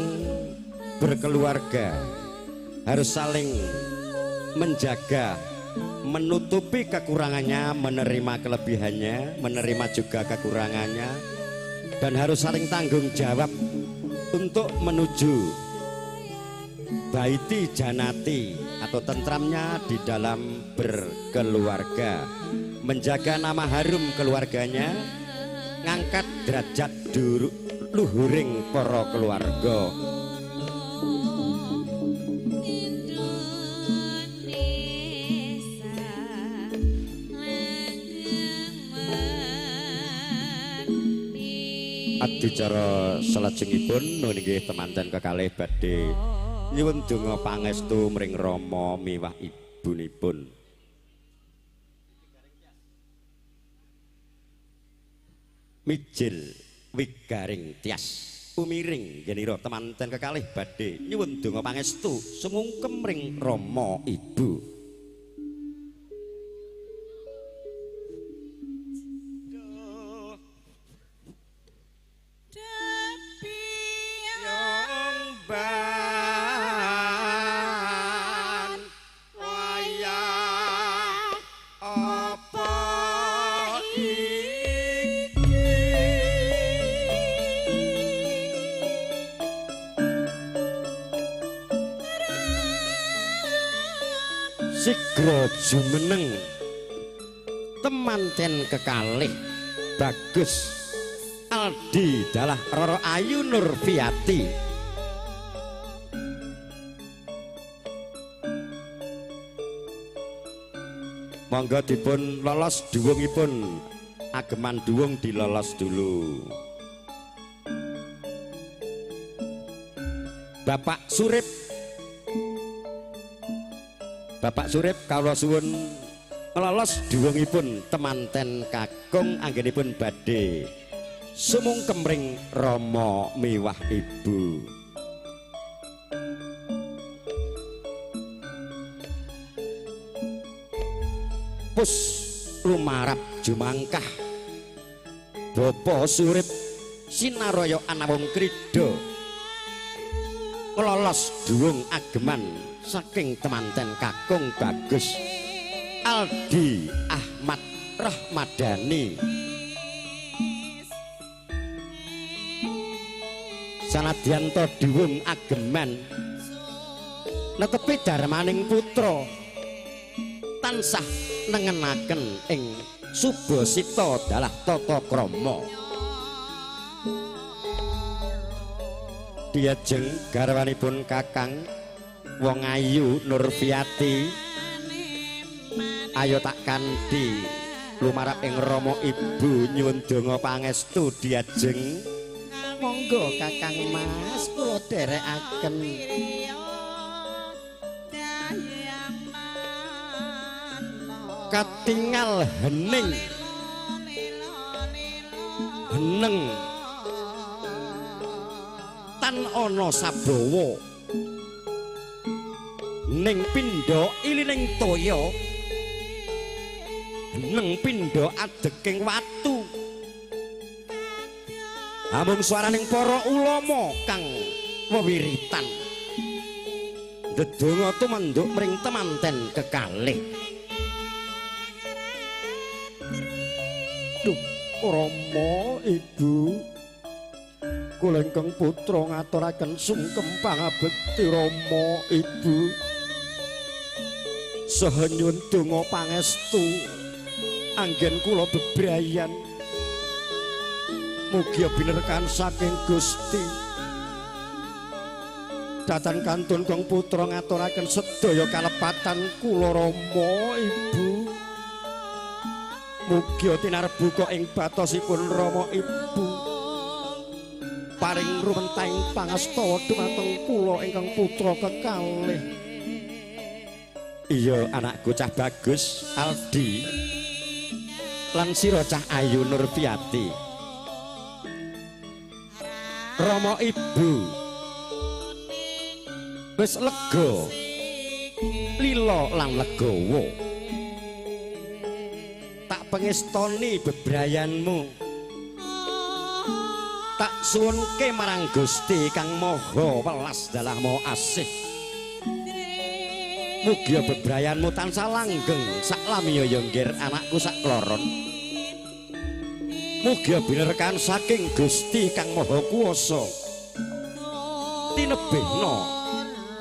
berkeluarga harus saling menjaga, menutupi kekurangannya, menerima kelebihannya, menerima juga kekurangannya, dan harus saling tanggung jawab untuk menuju baiti janati atau tentramnya di dalam berkeluarga, menjaga nama harum keluarganya, ngangkat derajat luhuring para keluarga. Adicara salajengipun nuwun inggih temanten kekalih badhe nyuwun donga pangestu mring rama miwah ibunipun. Mijil wigaring tias umiring yenira temanten kekalih badhe nyuwun donga pangestu sumungkem mring rama ibu. Sigra jumeneng temanten kekalih bagus Aldi dalah Roro Ayu Nurfiati. Monggo dipun lolos duwungipun, ageman duwung dilolos dulu. Bapak Surip, Bapak Surip kawula suwun nglolos duwungipun temanten kakung anggenipun badhe sumungkem ring rama miwah ibu. Pus lumarap jumangkah Bapak Surip sinaraya anawung krida. Los duwung ageman saking temanten kakung bagus Aldi Ahmad Rahmadani. Sanadyan to duwung ageman netepi darmaning putra tansah nengenaken ing subasita dalah tata krama. Diajeng garwanipun kakang wong ayu Nurfiati, ayo tak kanthi lumarap ing rama ibu nyuwun donga pangestu diajeng. Monggo kakang mas kula dherekaken. Katingal hening heneng tan ana sabawa ning pindha ilining toya, heneng pindha adeking watu, amung swaraning para ulama kang wewiritan ndedonga tumanduk mring temanten kekalih. Duh Rama ibu, kula ingkang putra ngaturaken sungkem pangabekti Rama ibu saha nyuwun donga pangestu anggen kula bebrayan. Mugi binerkan saking Gusti. Datan kantun kang putra ngaturaken sedaya kalepatan kula Rama ibu. Mugi tinarbuka ing batosipun Rama ibu, paring rumentahing pangastawa dumateng kula ingkang putra kekalih. Iya anakku cah bagus Aldi lan sira cah ayu Nurfiati. Rama ibu wis lega lila lan legawa, tak pengestoni bebrayanmu, tak suwunke marang Gusti kang maha welas dalah maha asih. Mugi bebrayanmu tansah langgeng saklamiya ya nggir anakku sakloron. Mugi binerkan saking Gusti kang maha kuwasa tinebihna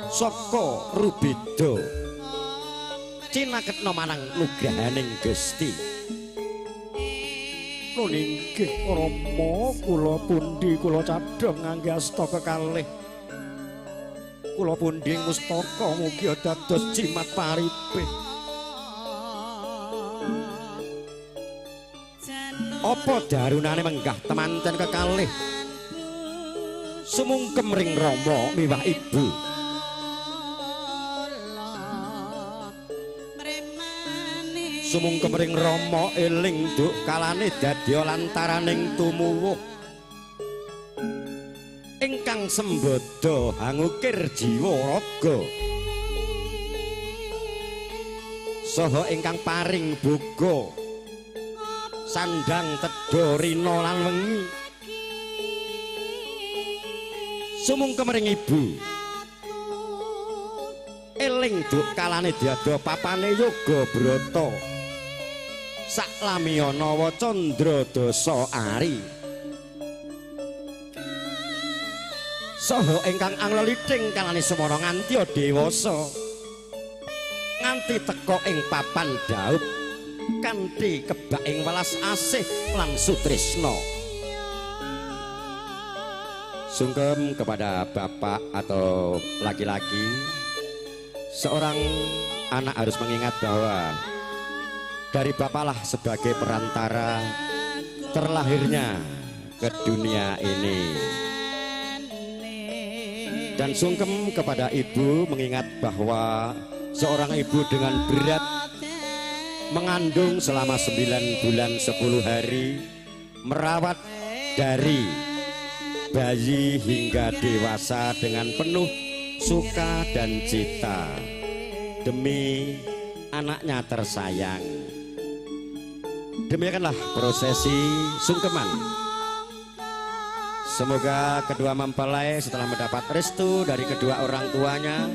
saka rubeda cinaketna marang nugrahaning Gusti. Nun inggih Rama, kula pundi kula cadhong ngangge asta kekalih. Kula pundi mustaka mugi dados jimat paripe. Apa darunane menggah temanten kekalih sumungkem ring Rama miwah ibu. Sumungkem ring Rama eling duk kalane dadya lantaraning tumuwuh ingkang sembada hangukir jiwa raga saha ingkang paring boga sandang tedha rina lan wengi. Sumungkem ring ibu eling duk kalane diada papane yoga brata saklamiya nawa candra dasa ari saha ingkang angleliting kalane semana nganti dewasa nganti teka ing papan daup kanthi kebak ing welas asih lan sutrisna. Sungkem kepada bapak atau laki-laki, seorang anak harus mengingat bahwa dari bapaklah sebagai perantara terlahirnya ke dunia ini. Dan sungkem kepada ibu mengingat bahwa seorang ibu dengan berat mengandung selama 9 bulan 10 hari, merawat dari bayi hingga dewasa dengan penuh suka dan cita demi anaknya tersayang. Demikianlah prosesi sungkeman Semoga kedua mempelai setelah mendapat restu dari kedua orang tuanya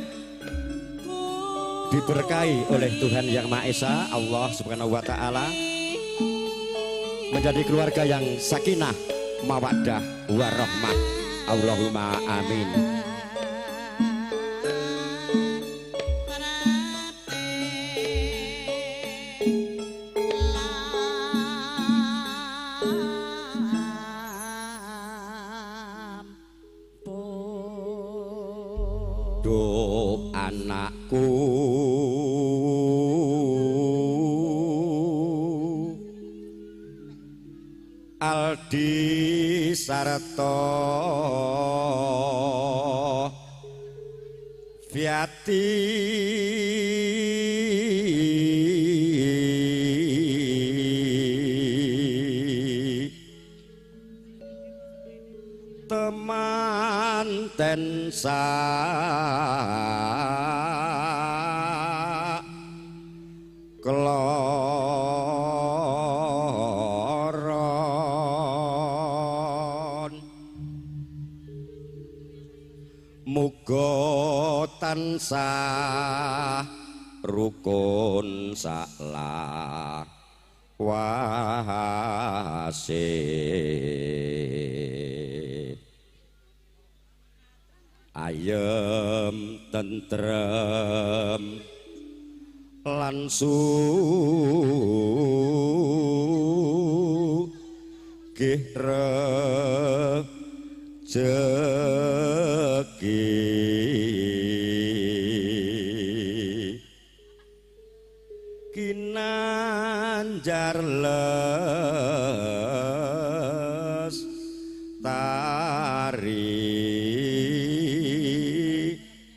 diberkahi oleh Tuhan Yang Maha Esa, Allah Subhanahu wa Ta'ala, menjadi keluarga yang sakinah, mawaddah, warahmah. Allahumma amin. Duh anakku, Aldi sarta Fiati, temanten sak kloron, muga tansah rukun saklawase. Ayem tentrem lan sugih rejeki, kinanjar les tari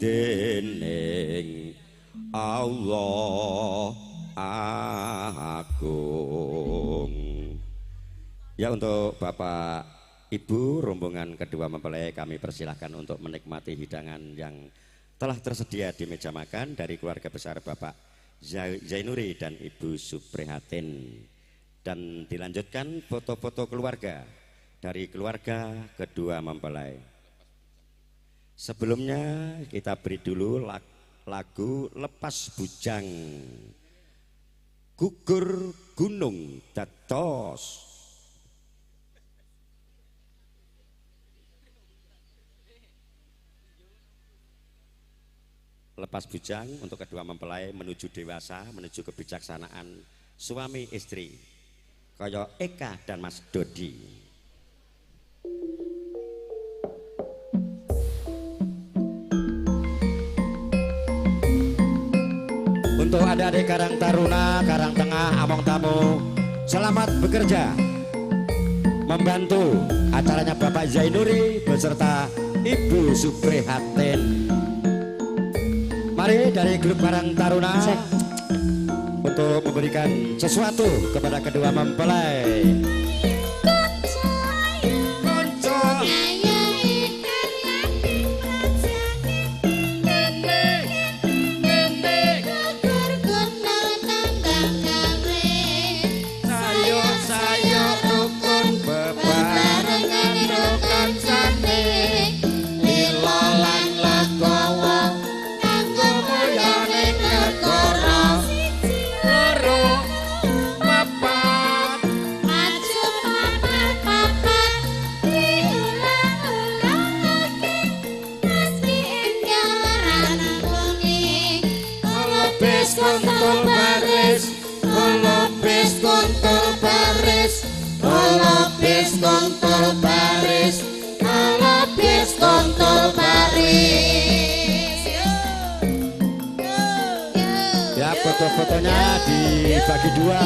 dening Allah Agung. Ya, untuk Bapak Ibu rombongan kedua mempelai kami persilahkan untuk menikmati hidangan yang telah tersedia di meja makan dari keluarga besar Bapak Zainuri dan Ibu Suprihatin. Dan dilanjutkan foto-foto keluarga dari keluarga kedua mempelai. Sebelumnya kita beri dulu lagu Lepas Bujang Gugur Gunung Dados. Lepas bujang untuk kedua mempelai menuju dewasa, menuju kebijaksanaan suami istri kaya Eka dan Mas Dodi. Untuk adik-adik Karang Taruna, Karang Tengah, Among Tamu, selamat bekerja membantu acaranya Bapak Zainuri beserta Ibu Suprihatin. Mari dari grup Karang Taruna untuk memberikan sesuatu kepada kedua mempelai. Ya, foto-fotonya dibagi dua.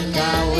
Kau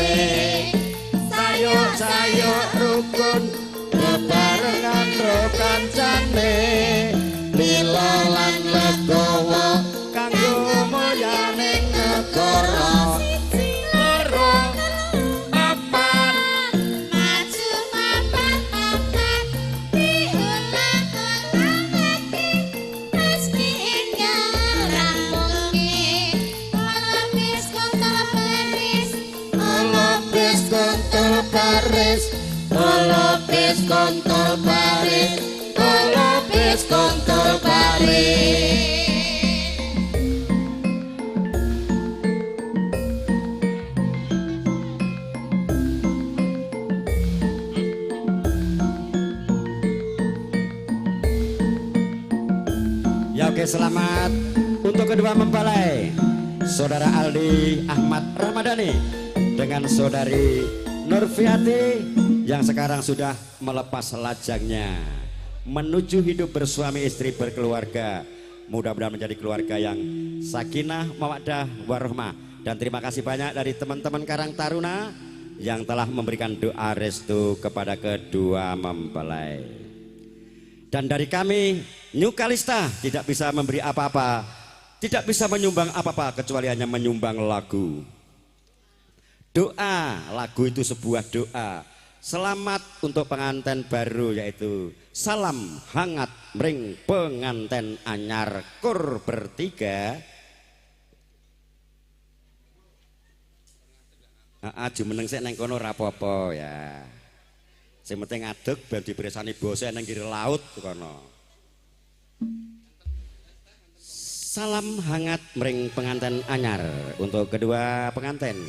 baris, pelopis kontol baris, pelopis kontol baris. Ya oke, selamat untuk kedua mempelai, Saudara Aldi Ahmad Ramadhani dengan Saudari Nurfiati yang sekarang sudah melepas lajangnya menuju hidup bersuami istri berkeluarga. Mudah-mudahan menjadi keluarga yang sakinah, mawaddah, warahmah. Dan terima kasih banyak dari teman-teman Karang Taruna yang telah memberikan doa restu kepada kedua mempelai. Dan dari kami New Kalista tidak bisa memberi apa-apa, tidak bisa menyumbang apa-apa kecuali hanya menyumbang lagu. Doa, lagu itu sebuah doa. Selamat untuk pengantin baru, yaitu salam hangat mring pengantin anyar kur bertiga. Jumeneng sik neng kono rapopo ya. Sing penting ngadeg ben dipirsani bose nang nggir laut kono. Salam hangat mring pengantin anyar untuk kedua pengantin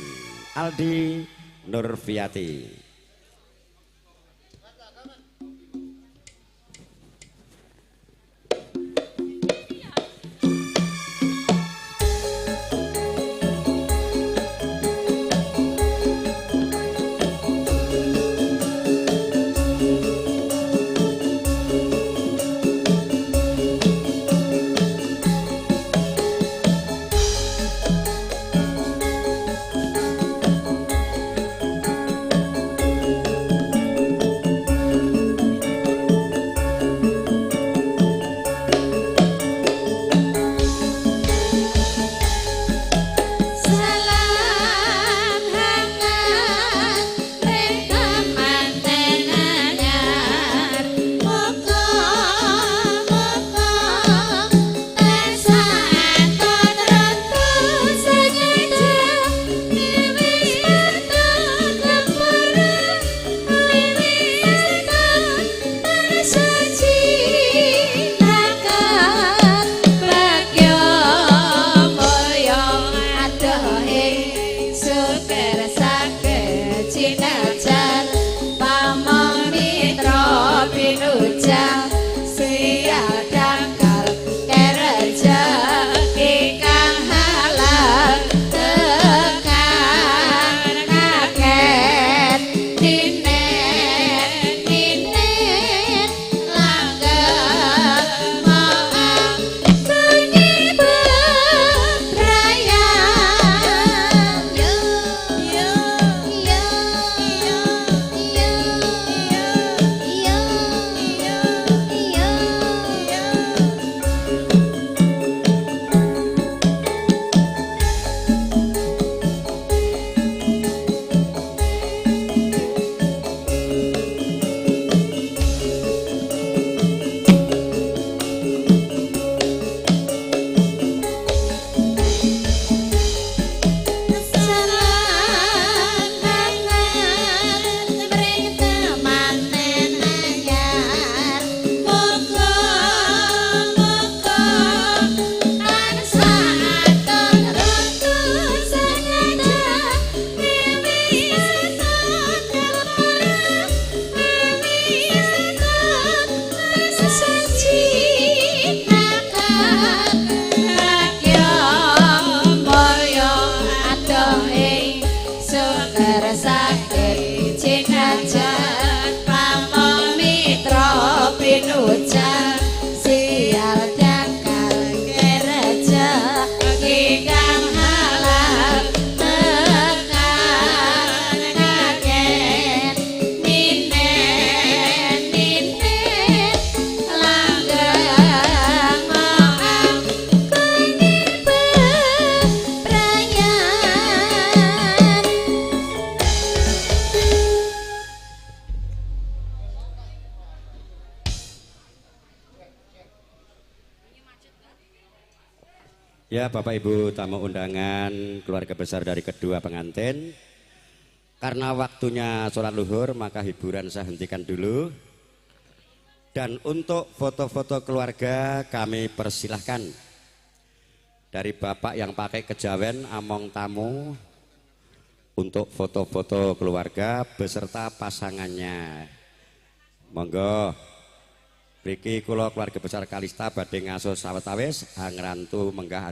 Aldi Nurfiati. Ya, Bapak Ibu tamu undangan, keluarga besar dari kedua pengantin. Karena waktunya sholat luhur, maka hiburan saya hentikan dulu. Dan untuk foto-foto keluarga kami persilahkan. Dari bapak yang pakai kejawen among tamu untuk foto-foto keluarga beserta pasangannya. Monggo. Mriki kula keluarga besar Kalista badhe ngaso sawetawis angrantu menggah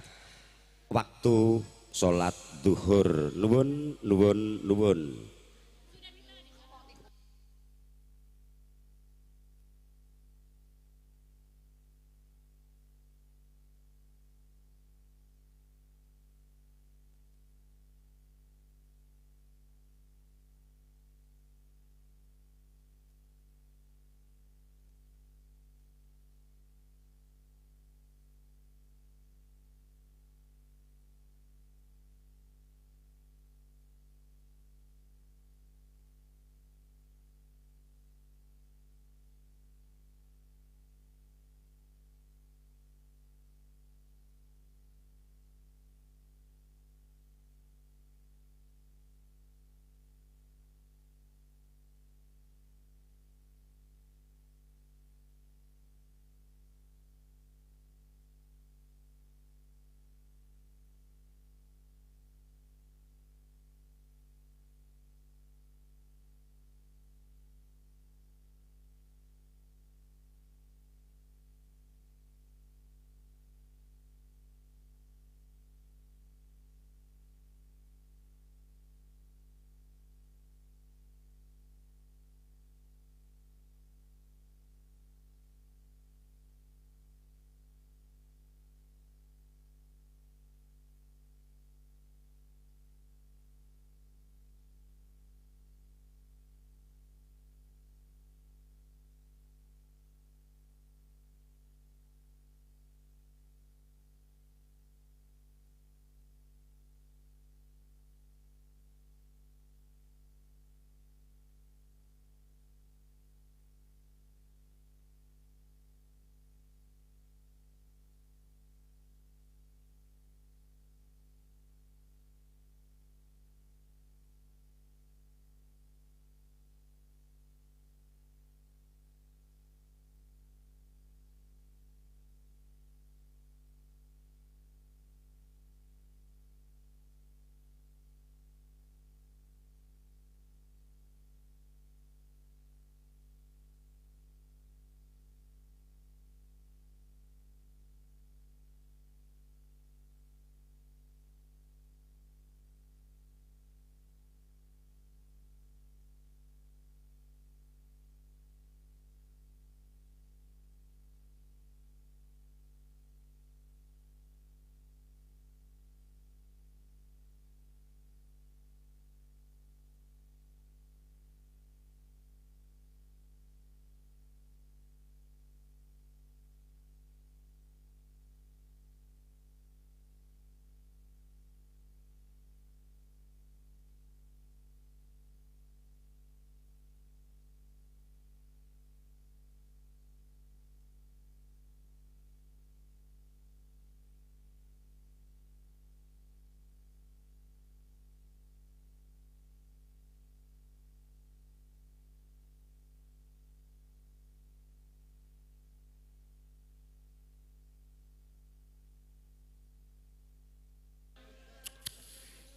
waktu salat duhur. Nuwun nuwun nuwun.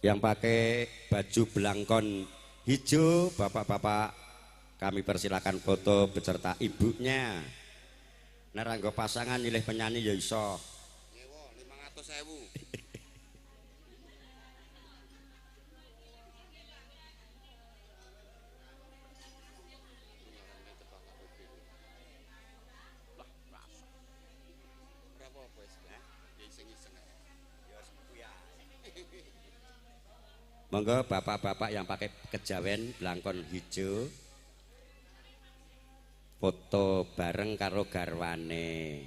Yang pakai baju belangkon hijau, bapak-bapak kami persilakan foto beserta ibunya. Nek ra nggo pasangan nyilih penyanyi ya iso. Nyewa 500.000. Monggo bapak-bapak yang pakai kejawen belangkon hijau foto bareng karo garwane.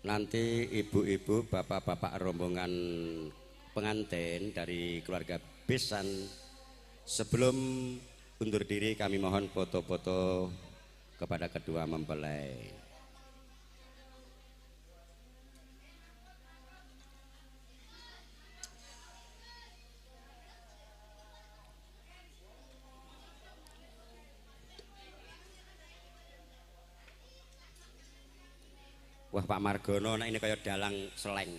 Nanti ibu-ibu, bapak-bapak rombongan pengantin dari keluarga besan, sebelum undur diri kami mohon foto-foto kepada kedua mempelai. Wah Pak Margono nek ini kaya dalang seleng.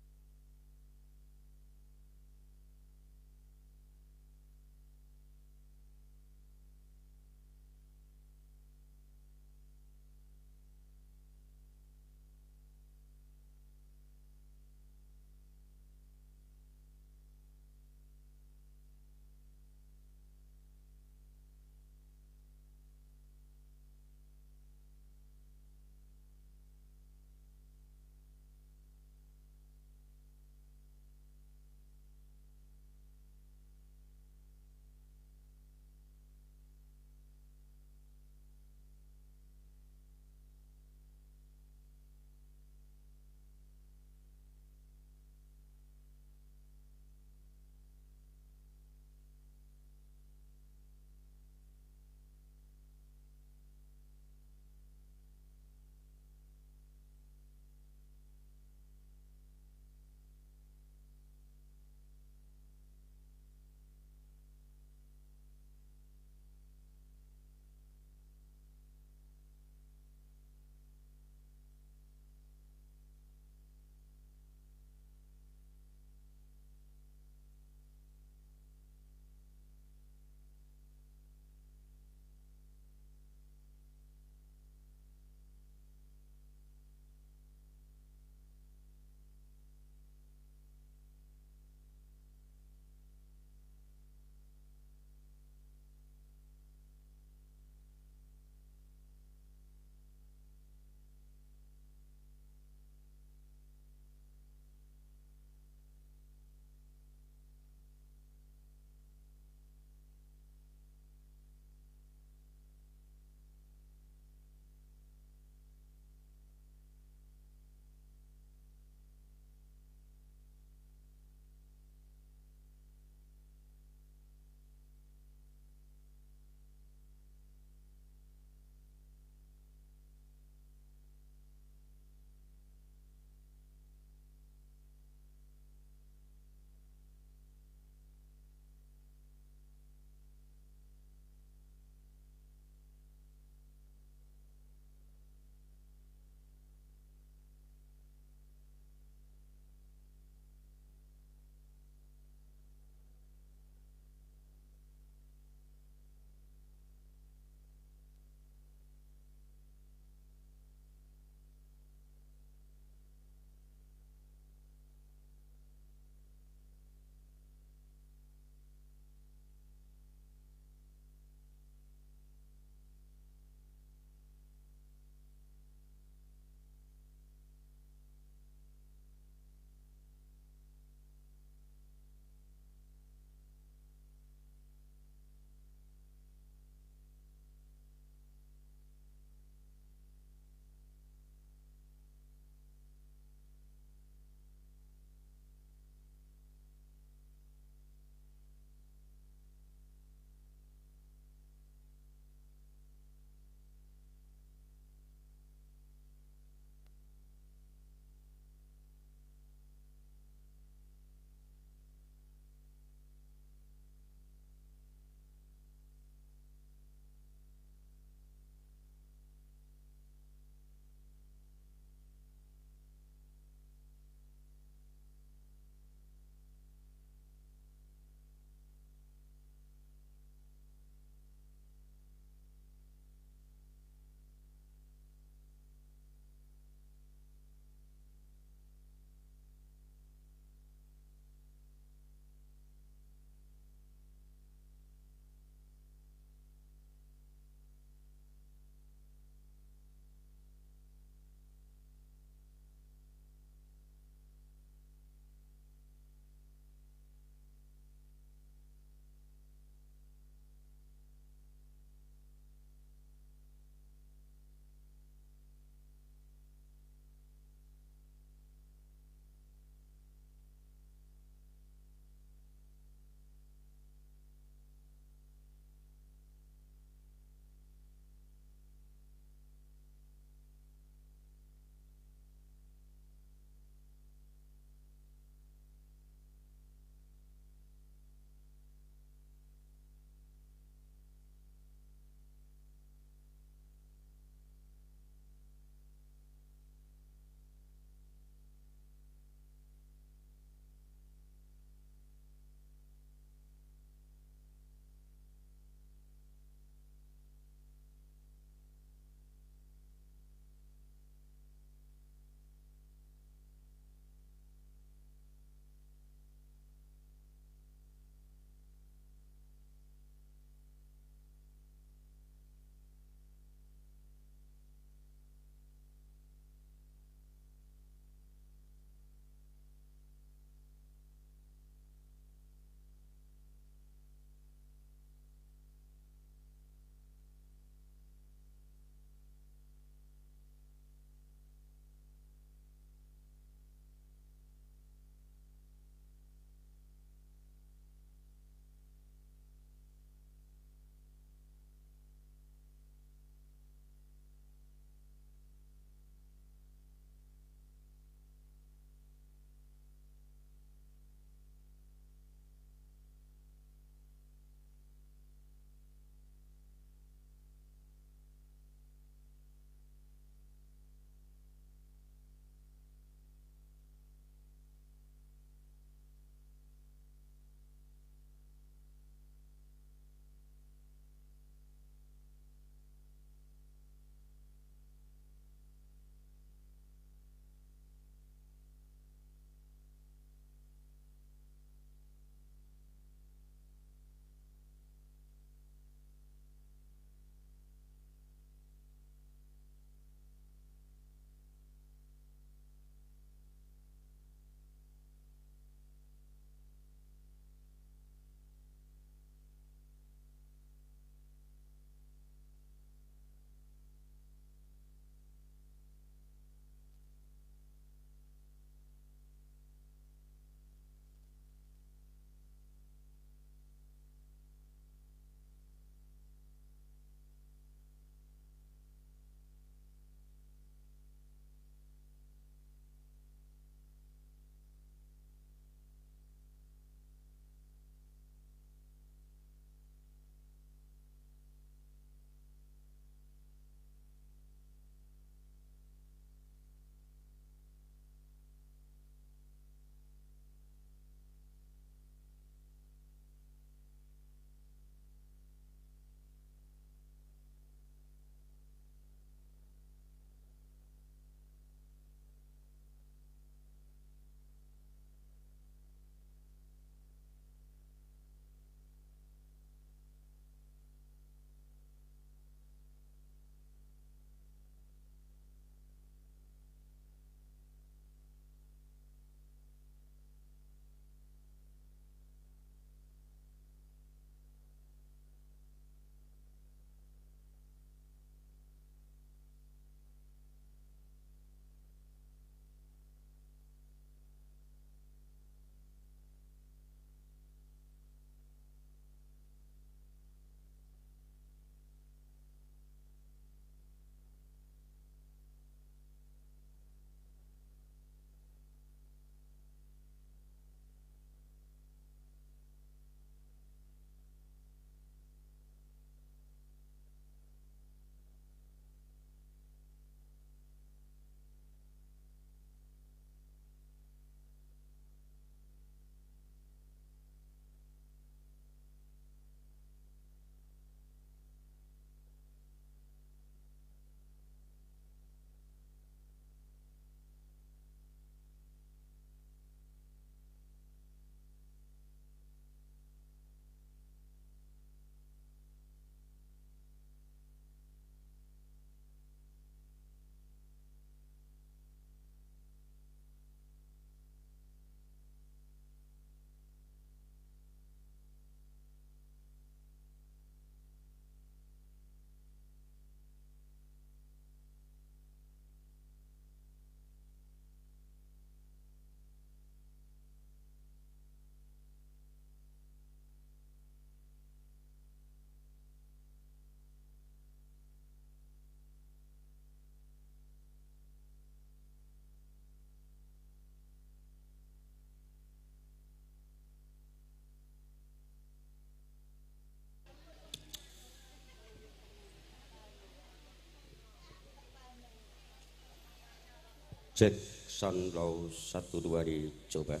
Cek sound low 1 2 dicoba.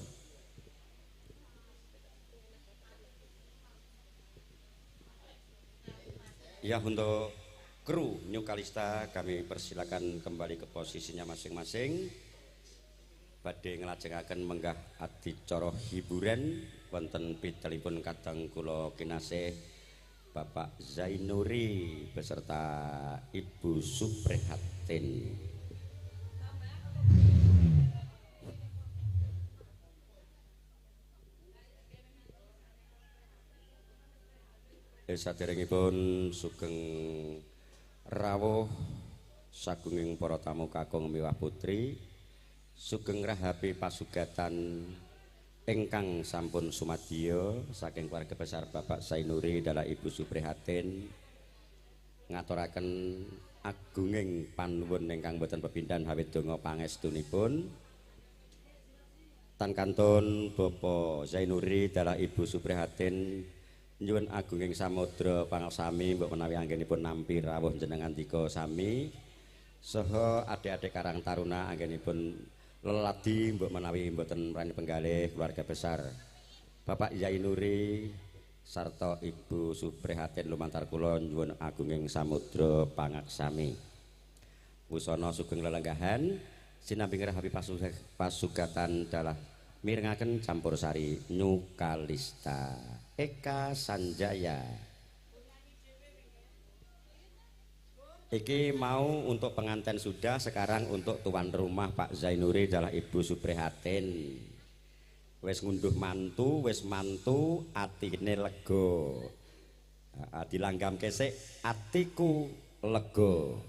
Ya, untuk kru New Kalista kami persilakan kembali ke posisinya masing-masing. Badhe nglajengaken menggah adicara hiburan wonten pitelipun kadang kula kinasih Bapak Zainuri beserta Ibu Suprihatin. Saderengipun sugeng rawuh sagunging para tamu kakung miwah putri, sugeng rahapi pasugatan ingkang sampun sumadya saking keluarga besar Bapak Zainuri dalah Ibu Suprihatin, ngaturaken agunging panuwun ingkang boten pepindhan hawit donga pangestunipun. Tan kantun Bapak Zainuri dalah Ibu Suprihatin nyuwun agunging samudra pangaksami mbok menawi anggenipun nampi rawuh jenengan dika sami, saha adik-adik Karang Taruna anggenipun leladi mbok menawi mboten mrani penggalih keluarga besar Bapak Zainuri sarta Ibu Suprihatin lumantar kula nyuwun agunging samudra pangaksami. Wusana sugeng lelenggahan sinambi ngrahapi pasugatan dalah mirengaken campur sari New Kalista Eka Sanjaya. Iki mau untuk pengantin sudah, sekarang untuk tuan rumah Pak Zainuri adalah Ibu Suprihatin. Wis ngunduh mantu, wis mantu atine lega. Dilanggam kesik atiku lega.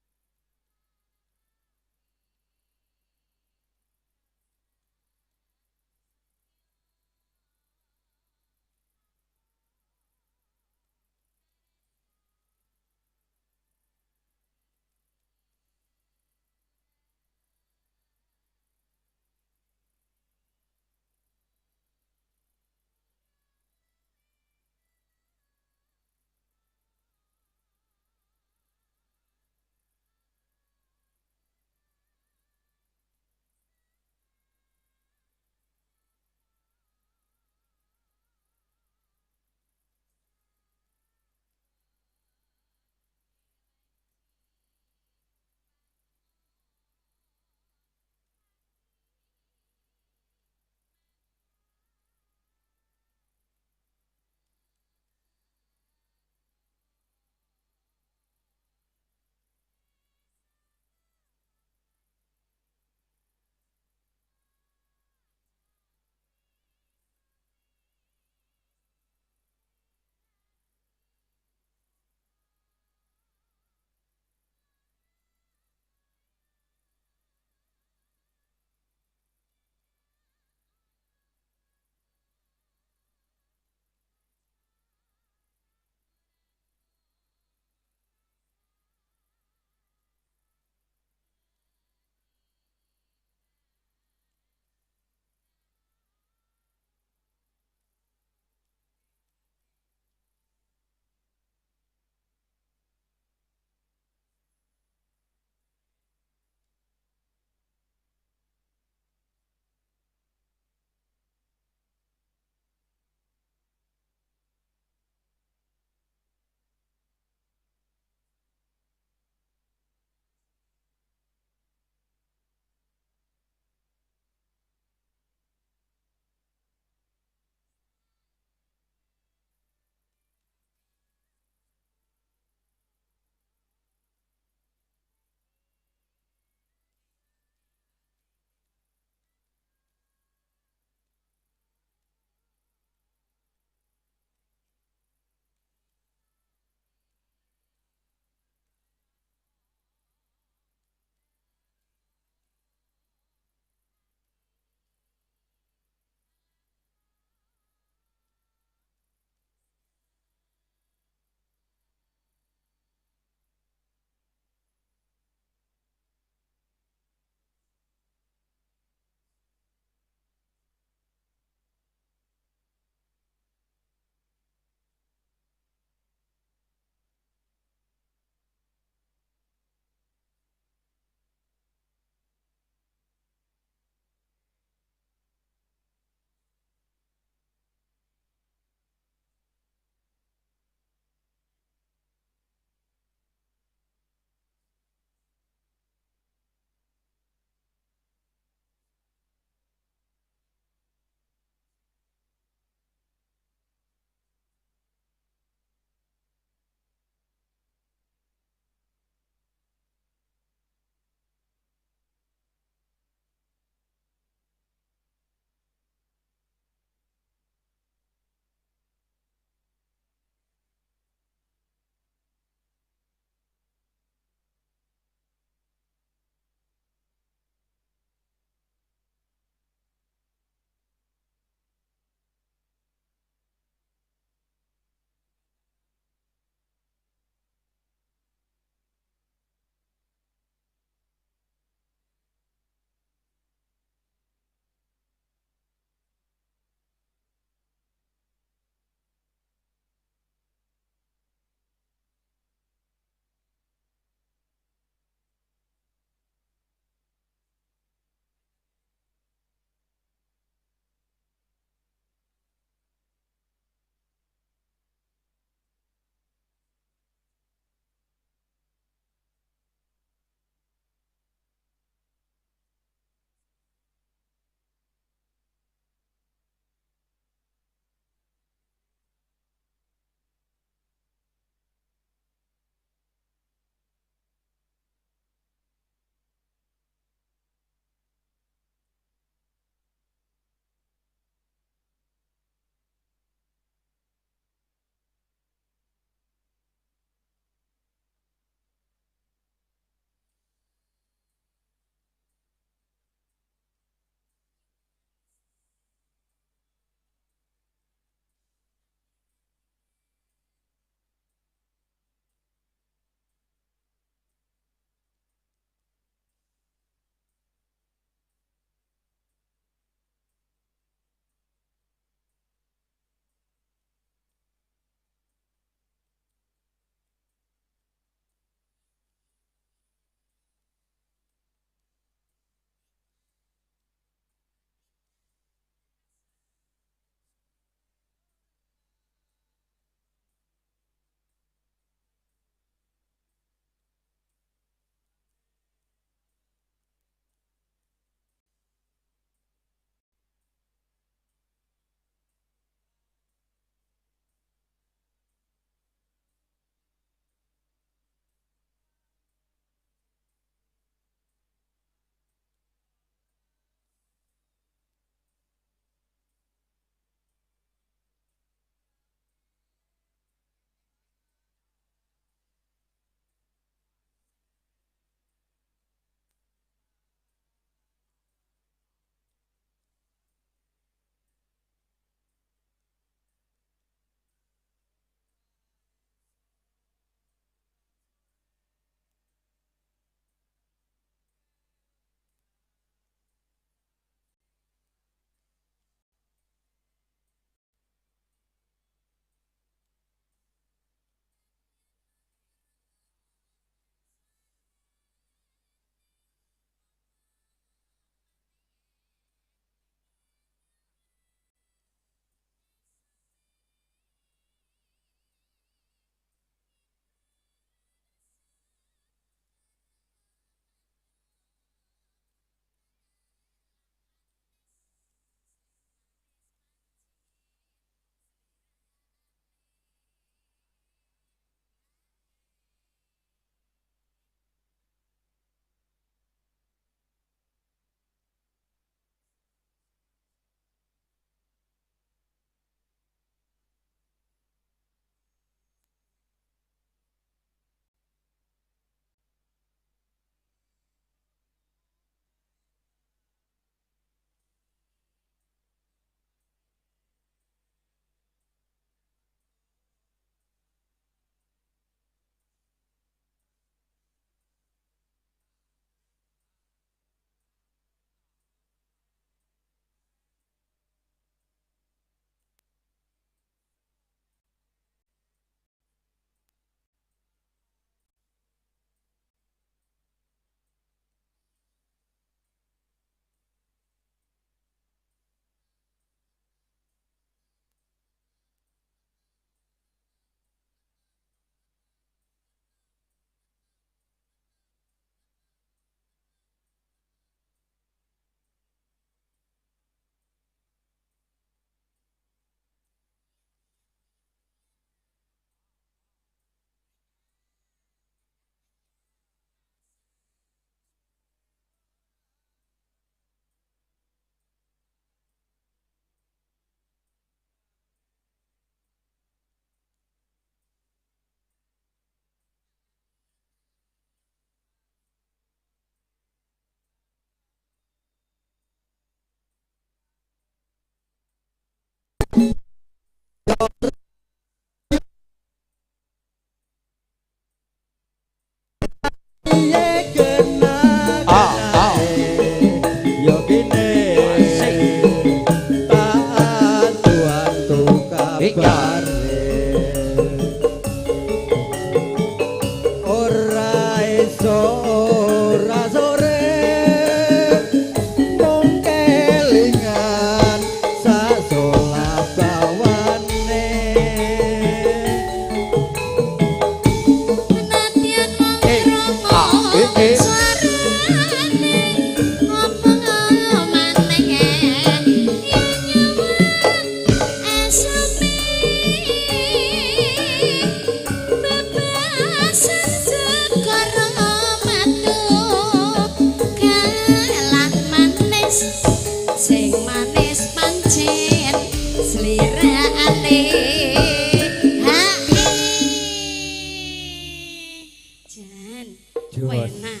Jos. Enak.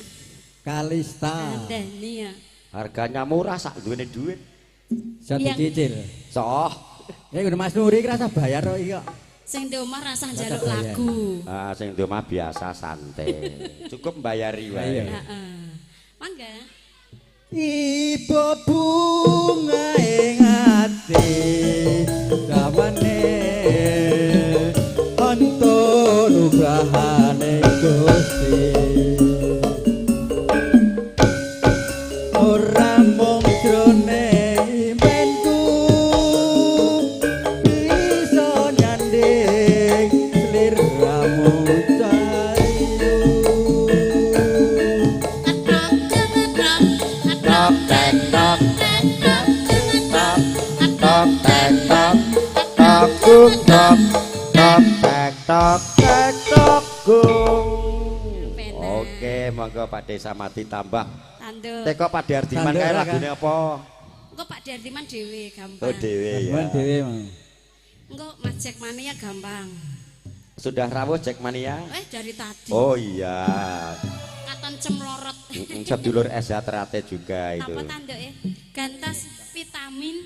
Kalista. Kandhani ya. Harganya murah sak duwene duit. Iso dicicil. Soh. Ya ngono Mas Nuri ki rasa bayar kok iki kok. Sing di omah rasah njaluk lagu. Ah, sing di omah biasa santai. Cukup mbayari wae. Heeh. Mangga. Ibu bunga ing ati zamane anto nugrahane Gusti. Ora mung jrone imenku bisa nyanding sliramu cayu. Tok tek tok tok tok tek tok tok gung tok tok tek tok tek tok gung. Oke, monggo Pak Desa Mati tambah. Tanduk. Teko Pak Dardiman kae lagune apa? Engko Pak Dardiman dhewe gampang. Oh dhewe ya. Dardiman dhewe mang. Engko Mas Jack Mania gampang. Sudah rawuh Jack Mania? Dari tadi. Oh iya. Katon cemlorot. Sedulur SH Terate juga itu. Apa tanduke? Gantas vitamin.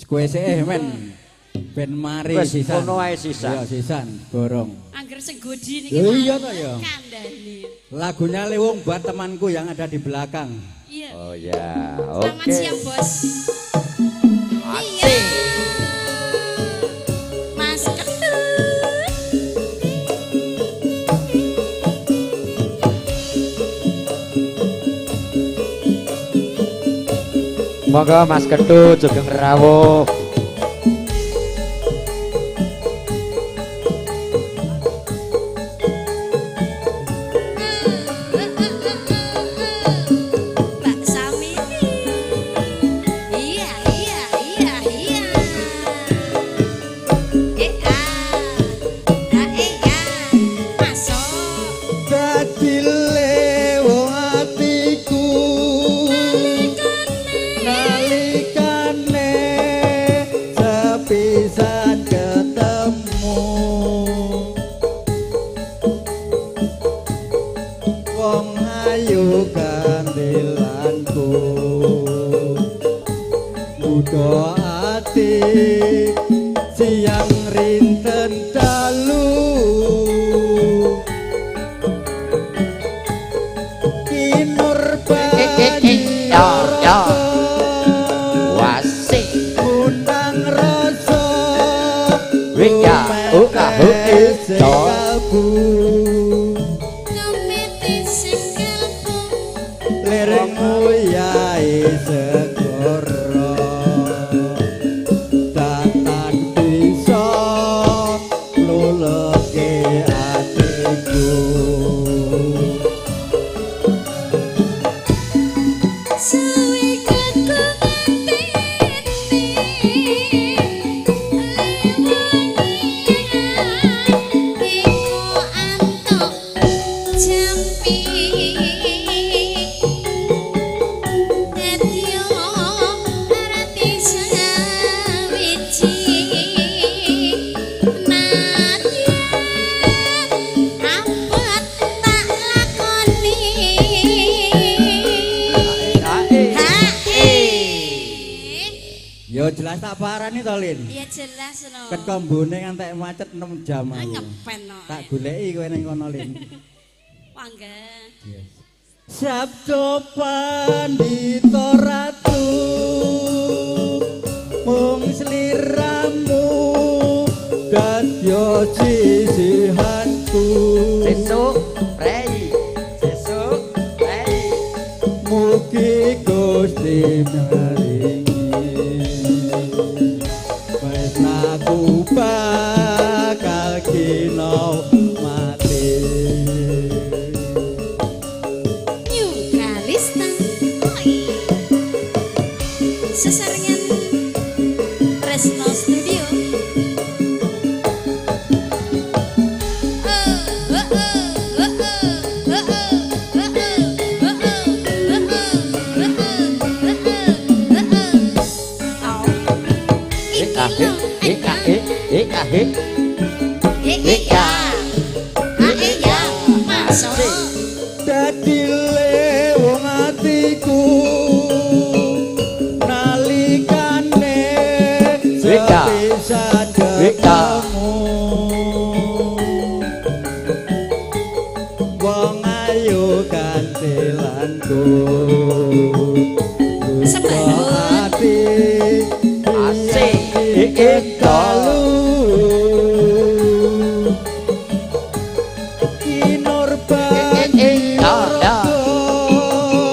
Kowe sik men. Ben mari sisan. Kono ae sisan. Iya sisan, borong. Angger sing godi niki. Iya to ya. Kandhani. Lagunya Lewung buat temanku yang ada di belakang. Iya. Oh iya. Oke. Selamat siang, Bos. Iya. Mas Ketut. Monggo Mas Ketut sugeng rawuh. Mbak Samini. Iya, iya, iya, iya. Eh, ah. Ah, eh, ya. Masuk. Dadi lewung atiku nalikane sepisan ketemu wong ayu kandilanku ngudha ati siang rinten dalu kinur banyu Ya, ya. Wasik. Undang rasa Wika, uka, huki, to. Kemiti sing kalbu. Lereng uyai segoro datan bisa luleke atiku. Suwe kekungan titi lewangian iku antuk jampi dadi arti sawiji nadyan abot tak lakoni. Ya jelas tak parani to, Lin. Ya jelas no. Ket kombone ngantek macet 6 jam Ah, aku. ngepen no. Tak goleki kowe ning kono, Lin. Mangga. Yes. Sabdo Pandita Ratu mung sliramu dadya sisihanku. Sesuk prei. Sesuk prei. Mugi Gusti maringi tresnaku bakal kina mati. New Kalista. Oi. Sesarengan Tresno Studio. Oh, oh, oh, oh, oh, oh, oh, oh, oh, oh, oh, oh, oh. Eh ah eh ah eh eh ah eh. Eh, eh, ya. Ah, eh, ya. Masuk. atiku. Sembah. Ati Asik. Eh, dalu Kinur Eh, ya, ya.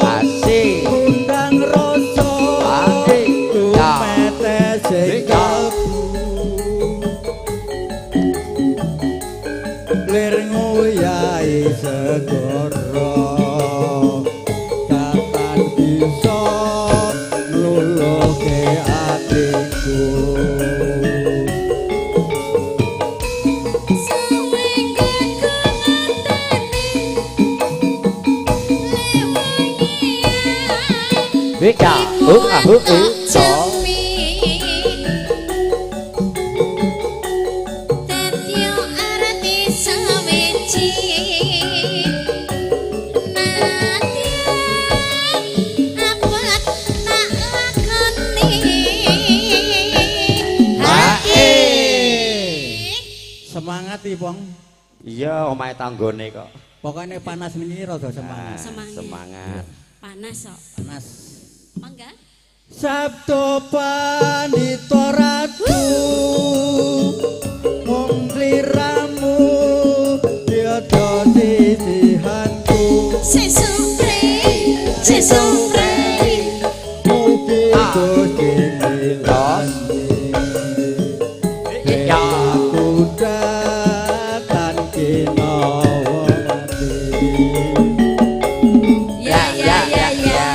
Asik. Kundang rasa Asik. Ya. Tumetes ing Ya. kalbu Lir nguyai segara Kapan bisa ngluluhke atiku. BK. U A H E to. Semangat iki, Pong. Iya, omahe tanggone kok. Pokoknya panas ini rada semangat. Semangat. Semangat. Panas kok. Panas. Mangga. Sabdo Pandita Ratu mung sliramu tiada sisihanku. Sesuk pre, sesuk pre. Mugi Gusti milani Ya. aku datan kinawa mati. Ya ya ya ya.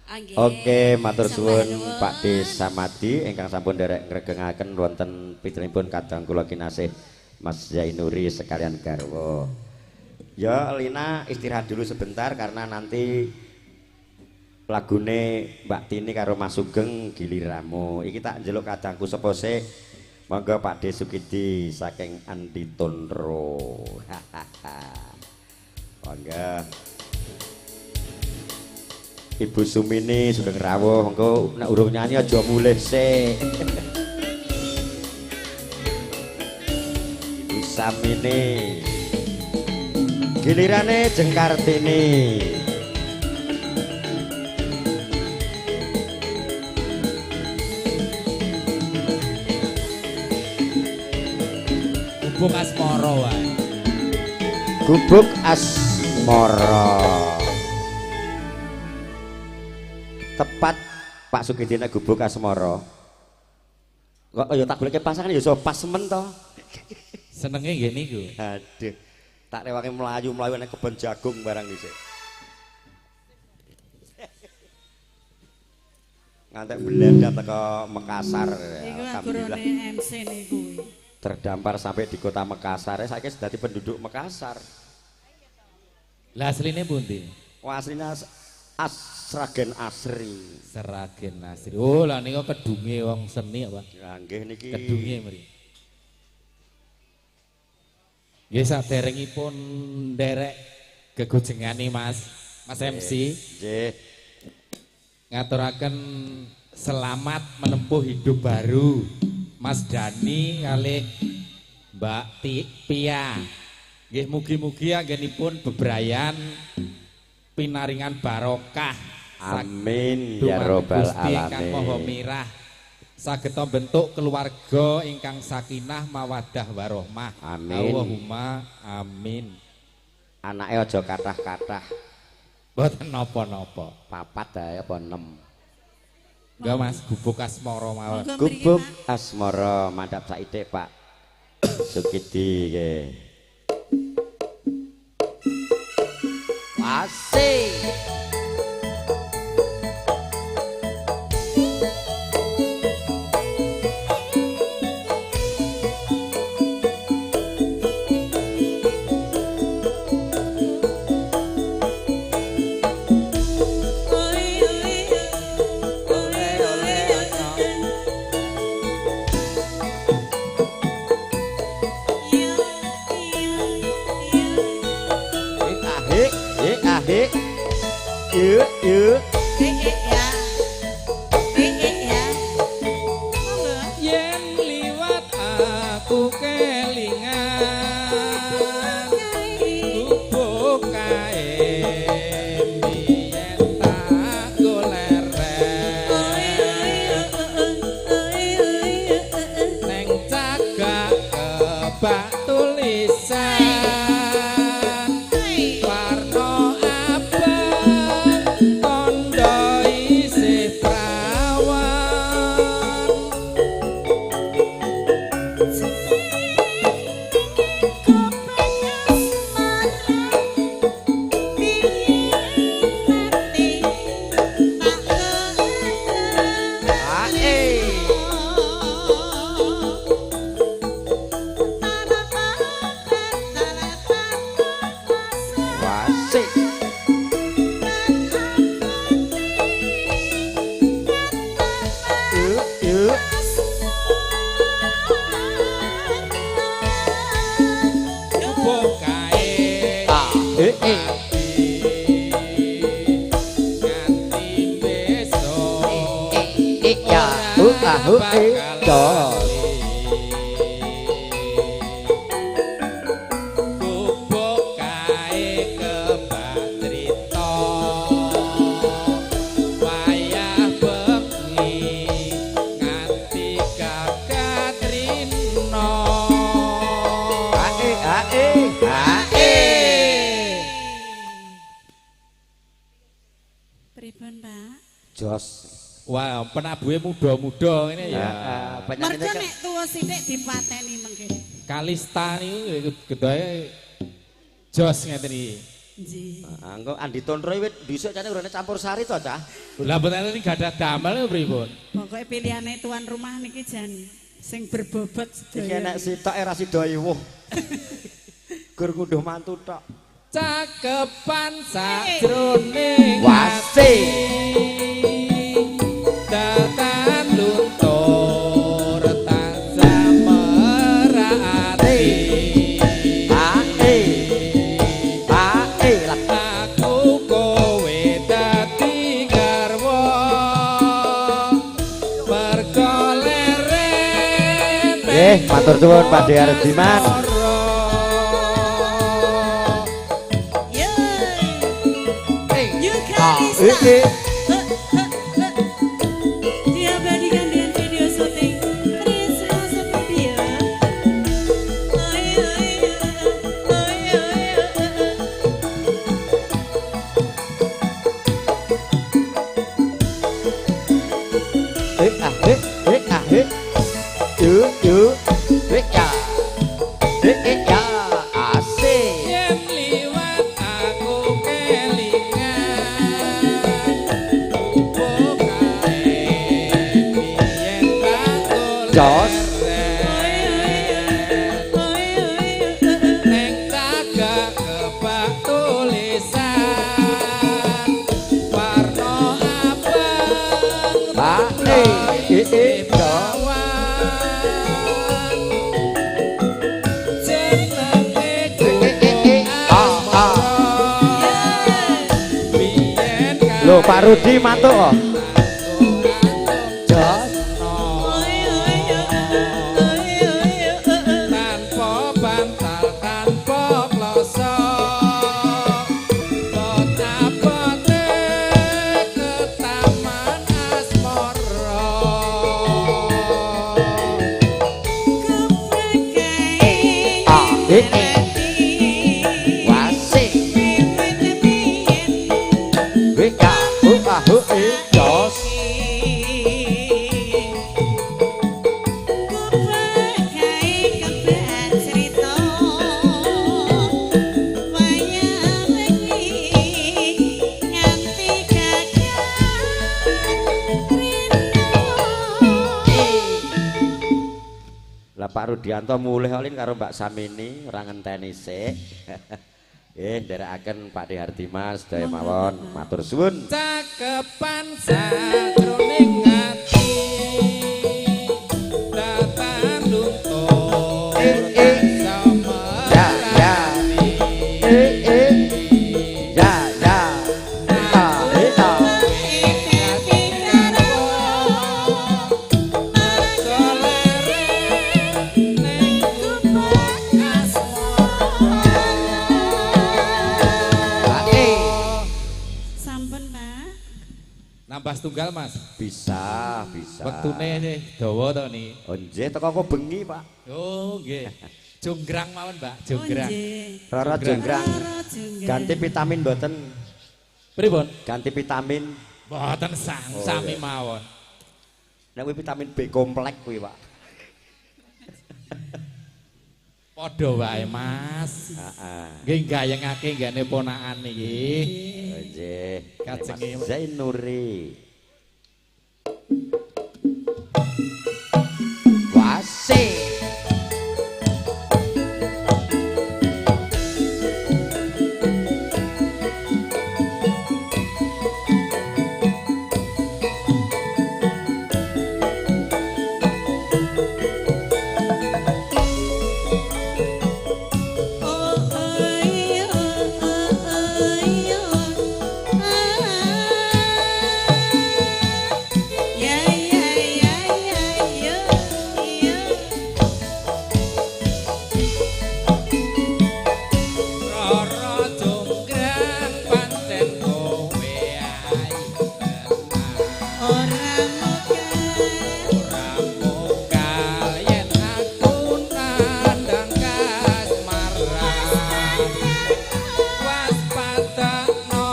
Angge. Oke, matur Sembah suwun nuwun. Pak D Samadi ingkang sampun nderek ngregengaken wonten pitrenipun kadang kula kinasih Mas Zainuri sekalian garwa. Ya, Lina istirahat dulu sebentar karena nanti lagune Mbak Tini karo Mas Sugeng giliramu. Iki tak njeluk kadangku sapa sik? Monggo Pak D Sukidi saking Andi Tonro. Monggo. Ibu Sumini sugeng rawuh, engko nek urung nyanyi aja mulih sik. Ibu Samini. Gilirane Jeng Kartini. Gubuk asmara wae. Gubuk Asmara. Tepat Pak Sugidi nek Gubuk Asmara. Kok ya tak goleke pasangan ya iso pas semen to. Senenge nggih niku. Aduh. Tak rewangi mlayu-mlayu nek kebon jagung barang dhisik. Ngantek Belanda teko Makassar. Iku Alhamdulillah. agurone MC niku. Terdampar sampai di kota Makassar. Saiki sudah dadi penduduk Makassar. Lah asline pundi? Wah, aslinya Sragen Asri. Sragen Asri. Oh, lah niku kedunge wong seni apa? Ya nggih niki. Kedunge mriki. Nggih saderengipun nderek gegojengane Mas, Mas MC. Nggih. Ngaturaken selamat menempuh hidup baru Mas Dani kalih Mbak Pia. Nggih mugi-mugi anggenipun bebrayan pinaringan barokah. Amin ya robbal Gusti ingkang Maha alamin. Mirah. Saged bentuk keluarga ingkang sakinah mawaddah warohmah. Amin. Allahumma amin. Anake aja kathah-kathah. Mboten napa-napa. Papat ae apa 6. Enggak Mas, gubuk asmara mawon. Monggo mriki, Gubuk Pak. Asmara mandhap saithik Pak Sukidi nggih. Asik. Eh ah eh ah eh. Yuk yuk. Eh eh ya. Eh eh ya. Monggo. Yen liwat aku kelingan gubuk kae. kebak tulisan warna abang tondo isih prawan. Wasik. Yuk, yuk. Bukae Ah, eh, eh. nganti besok Eh, ya. Hu, ah, hu, eh. Jos. Gubuk kae kebak crita wayah bengi nganti kakatrina. Ae, ae, ae. Pripun, Pak? Jos. Wah, penabuhe muda-muda ngene ya. Penyakitnya Mergo kan nek tuwa sithik dipateni mengke. Kalista niku gedohe jos ngeten iki. Nggih. Ah, engko Andi Tontro wit dhisik jane urane campur sari to, Cah. Lah mboten enten gadah damel pripun? Pokoke pilihane tuan rumah niki jan sing berbobot Iki sedaya. enek sitok era sida iwuh. Gur ngunduh mantu tok. Cakepan sajroning Wase. Datan luntur tansah merati. Ae. Ae lah. Aku kowe dadi garwa mergo leren. Matur suwun Pak De Ardiman. Yo. You Ah, Kalista. eh, eh. Diabadikan dengan video syuting Trisno Studio. Oi oi oi oi. Eh, ah, eh, eh, ah, eh. Yuk, yuk. Eh, ya. Eh, eh, ya. Asik. Yen liwat aku kelingan gubuk kae biyen tak Jos. Neng tagak kebak tulisan warna abang Ah, eh, eh, eh, jos. Jenenge Eh, eh, eh, ah, ah. biyen Lho, Pak Rudi mantuk kok. Jos. Tanpa bantal tanpa kloso pot-apote ke taman asmara. Ah, eh, eh. Wasik. Eh, ya. Hu, ah, hu, eh, jos. Lah Pak Rudianto mulih olin karo Mbak Samini ora ngenteni sik. Nderekaken Pak De Hardimas sedaya mawon matur suwun. Cakepan sajroning ati datan luntur Eh, eh. tansah Ya, ya. merati. Eh, eh. Ya, ya. Ah, eh, ah. Ah, eh. Sampun, Pak. Nambah setunggal, Mas. Bisa, bisa. Wektune dawa to ni. Oh, nggih teko kok bengi, Pak. Oh, nggih. Jonggrang mawon, Mbak, jonggrang. Oh, nggih. Rara jonggrang. Rara jonggrang. Ganti vitamin mboten? Pripun? Ganti vitamin. Mboten sang, Oh, sami iya. mawon. Nek kuwi vitamin B komplek kuwi, Pak. Padha wae, Mas. Heeh. Nggih gayengake nggene ponakan niki. Oh, nggih. Kajenge. Mas Zainuri. Wase. Oh oh iya oh oh iya ya ya ya ya ya ya. Rara jonggrang pancen kowe ayu tenan. Ora mokal. Ora mokal yen aku nandhang kasmaran. Waspadakno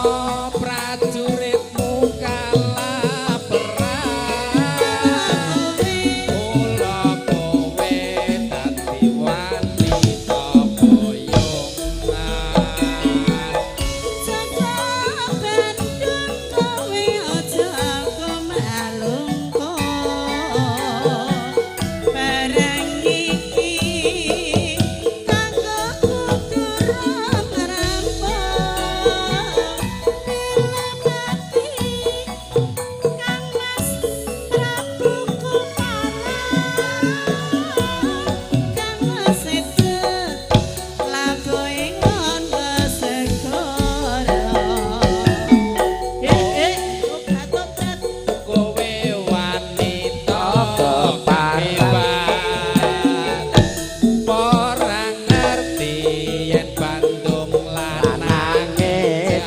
prajuritmu kalah perang. Mula kowe dadi wanita boyongan. Jaga bandung kowe aja kumalungko. Barang iki kanggo kudu rampung. Bila mati Kang Mas Prabu Kupala, Kang Mas Setu labuhe ngono segara. Eh eh obat obat. Kowe wanita hebat, ora ngerti yen Bandung lanange Lanange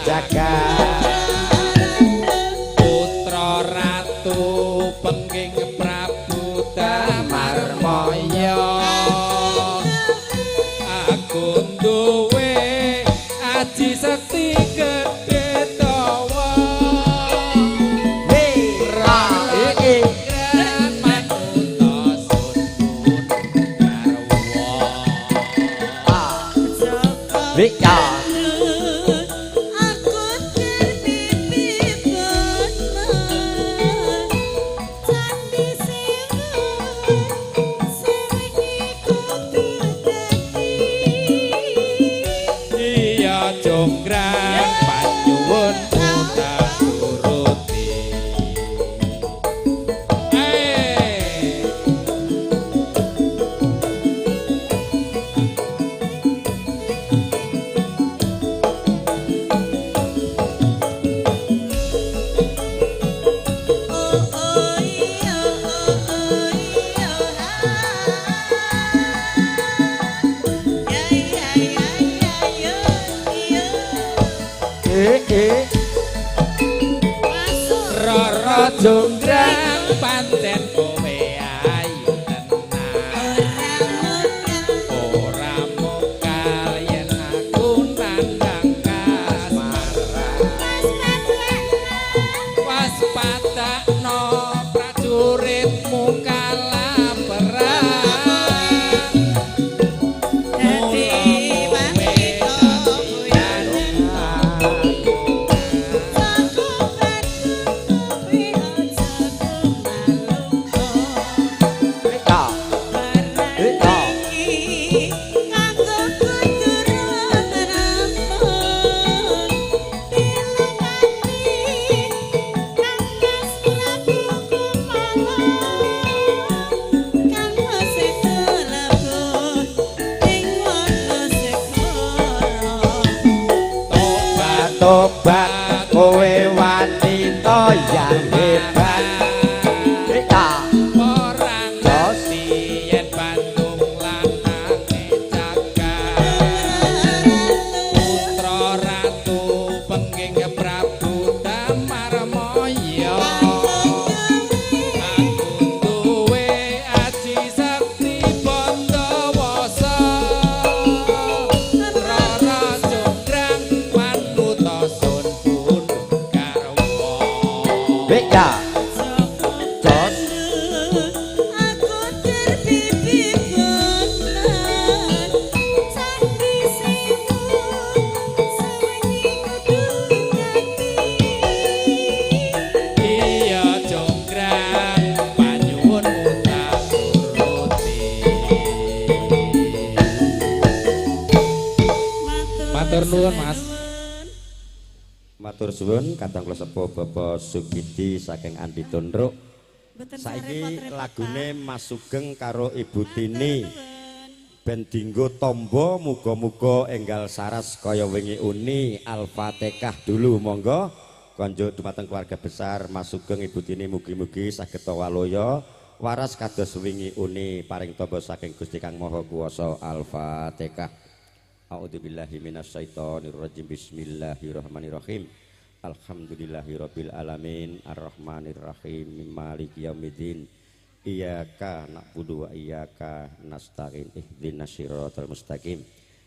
jagat. Putra ratu pengging Prabu Damarmaya. Aku duwe aji sekti gedhe dawa. Hei, eh, eh. Manuta sun garwa. Ah. Joko Wika. Aku termimpi bono candi sewu sing kudu dadi. Iya jonggrang panyuwun tak turuti. Eh. Oh oh iya oh oh iya ya ya ya ya ya iya. Eh, eh. Masuk. Rara jonggrang pancen kowe ayu tenan. Ora mokal. Ora mokal yen aku nandhang kasmaran. Waspadakno prajuritmu kalah perang. Dadi wanita boyongan. Jago bandung kowe aja kumalungko. Wika. Barang iki kanggo kudu rampung. Bila mati Kang Mas Prabu Kumala, Kang Mas Setu labuh ing wana segara. Tobat Tobat kowe wanita yang hebat. Wika. Ora ngerti yen Bandung lanange jagat. Putra ratu pengging Prabu Damarmaya. Aku duwe aji sekti Bandawasa. Matur nuwun Mas. Matur suwun kadang kula sepuh Bapak Sugidi saking Andi Tondruk. Saiki lagune Mas Sugeng karo Ibu Tini. Ben dinggo tombo muga-muga enggal saras kaya wingi uni. Al-Fatihah dulu monggo. Konjuk dumateng keluarga besar Mas Sugeng Ibu Tini mugi-mugi saged waloya waras kados wingi uni paring tombo saking Gusti Kang Maha Kuwasa. Al-Fatihah. A'udzubillahi minasyaitonirrajim. Bismillahirrahmanirrahim. Alhamdulillahirabbil alamin arrahmanirrahim maliki yaumiddin. Iyyaka na'budu wa iyyaka nasta'in ihdinas siratal mustaqim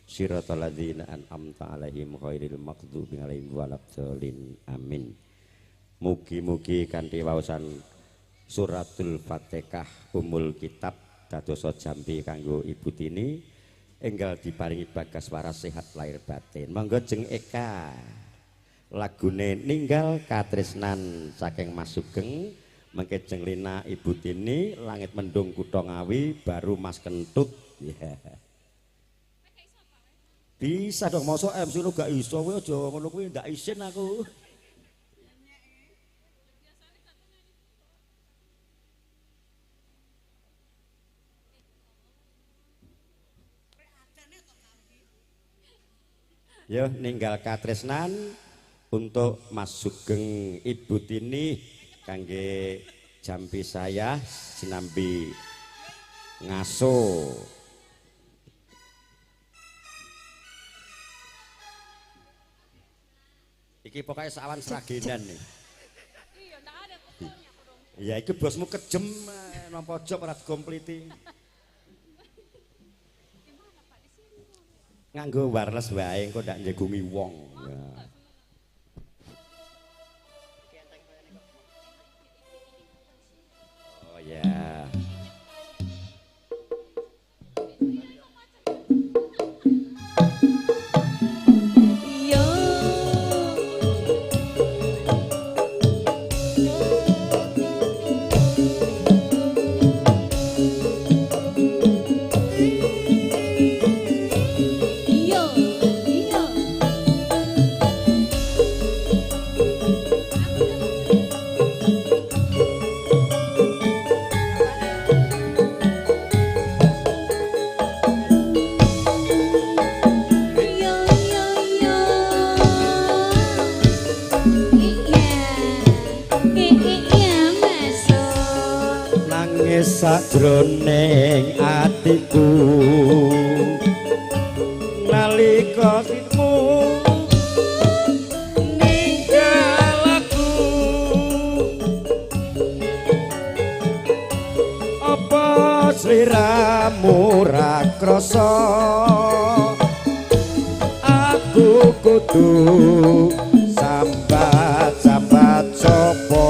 siratal ladzina an'amta 'alaihim ghairil maghdubi 'alaihim waladdallin. Amin. Mugi-mugi kanthi waosan suratul Fatihah Ummul Kitab dadosa jampi kanggo Ibu Tini enggal diparingi bagas waras sehat lahir batin. Monggo Jeng Eka lagune Ninggal Katresnan saking Mas Sugeng, mengke Jeng Lina Ibu Tini Langit Mendung Kutha Ngawi baru Mas Kentut. Yeah. Bisa dong mosok MC lu gak iso kowe aja ngono kuwi ndak isin aku. Yo Ninggal Katresnan untuk Mas Sugeng Ibu Tini kangge jampi saya sinambi ngaso. Iki pokoknya sawan seragenan nih. Iya, ndak ada pokoknya. Ya iki bosmu kejem nampa job ora dikompliti. Nganggo wireless wae engko ndak njegungi wong. Ya. Oh ya. Yeah. Sajroning atiku nalika sitmu ninggal aku apa sliramu ra krasa aku kudu sambat-sambat sapa.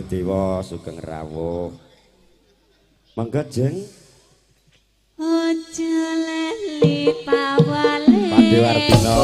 Dewa sugeng rawuh. Monggo Jeng. Aja lali pawale. Pade Wardina.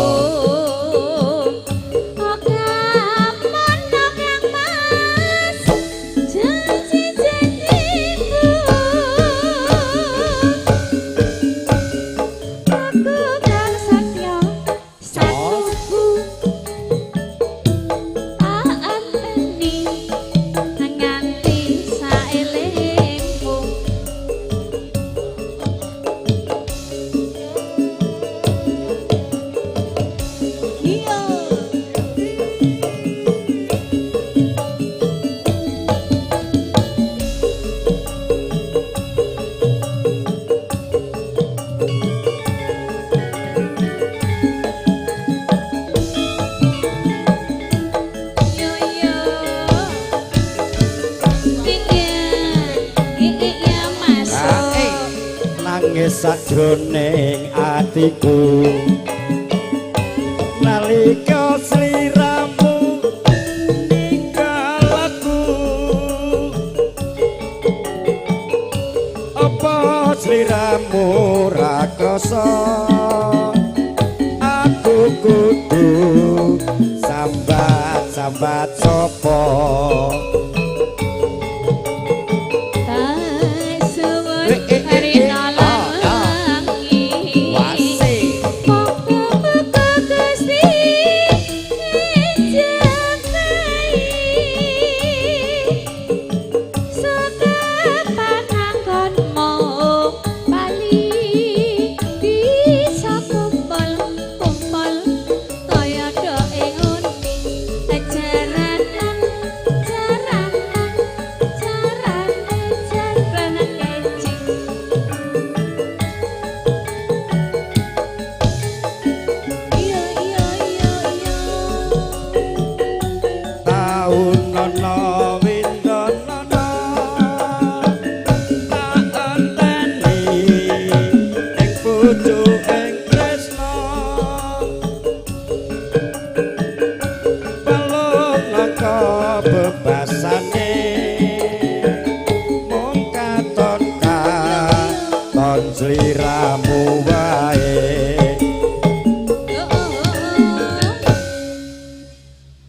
Nangis sajroning atiku nalika sliramu ninggal aku. Apa sliramu ra krasa aku kudu sambat-sambat sapa? Sliramu wae.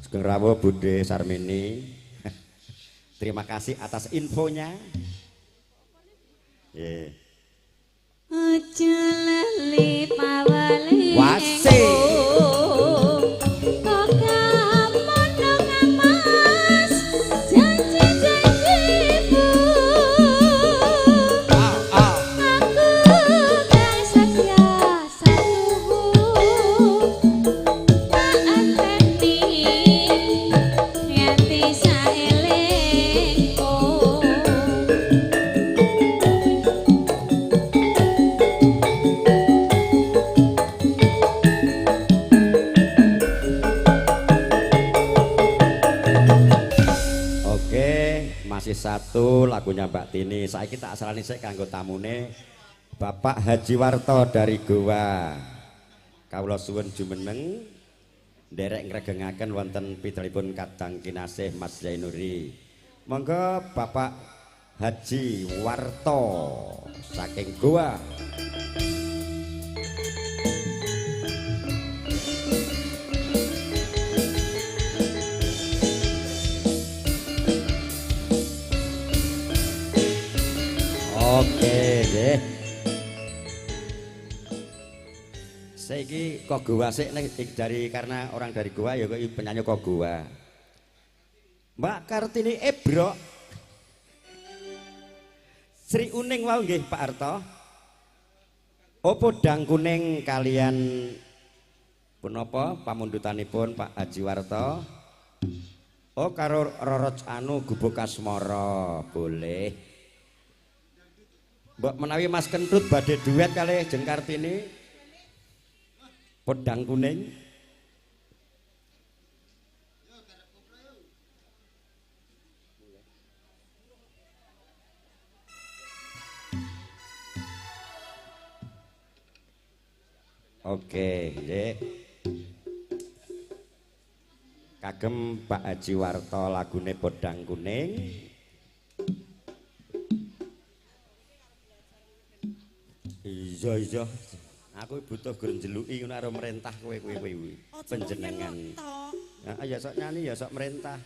Sugeng rawuh Bude Sarmini. Terima kasih atas infonya. Nggih. Aja lali pawale. Wase. Satu lagunya Mbak Tini. Saiki tak asalane sik kanggo tamune Bapak Haji Warto dari Goa. Kawula suwun jumeneng nderek ngregengaken wonten pidalipun kadang kinasih Mas Zainuri. Monggo Bapak Haji Warto saking Goa. Oke, nggih. Saiki kok Goa sik nek dari karena orang dari Goa ya kok penyanyi kok Goa. Mbak Kartini Ebrok. Sri Uning wau nggih Pak Arto. Oh podang kuning kalian punapa pamundutanipun Pak Haji Warto. Oh karo Roroj anu Gubuk Asmara boleh. Mbok menawi Mas Kentut badhe duet kalih Jeng Kartini podang kuning. Oke, nggih. Kagem Pak Haji Warto lagune Podang Kuning. Iya iya. Aku butuh gur njeluki ngono karo merentah kowe kowe kowe. Panjenengan. Heeh ya sok nyanyi ya sok merentah.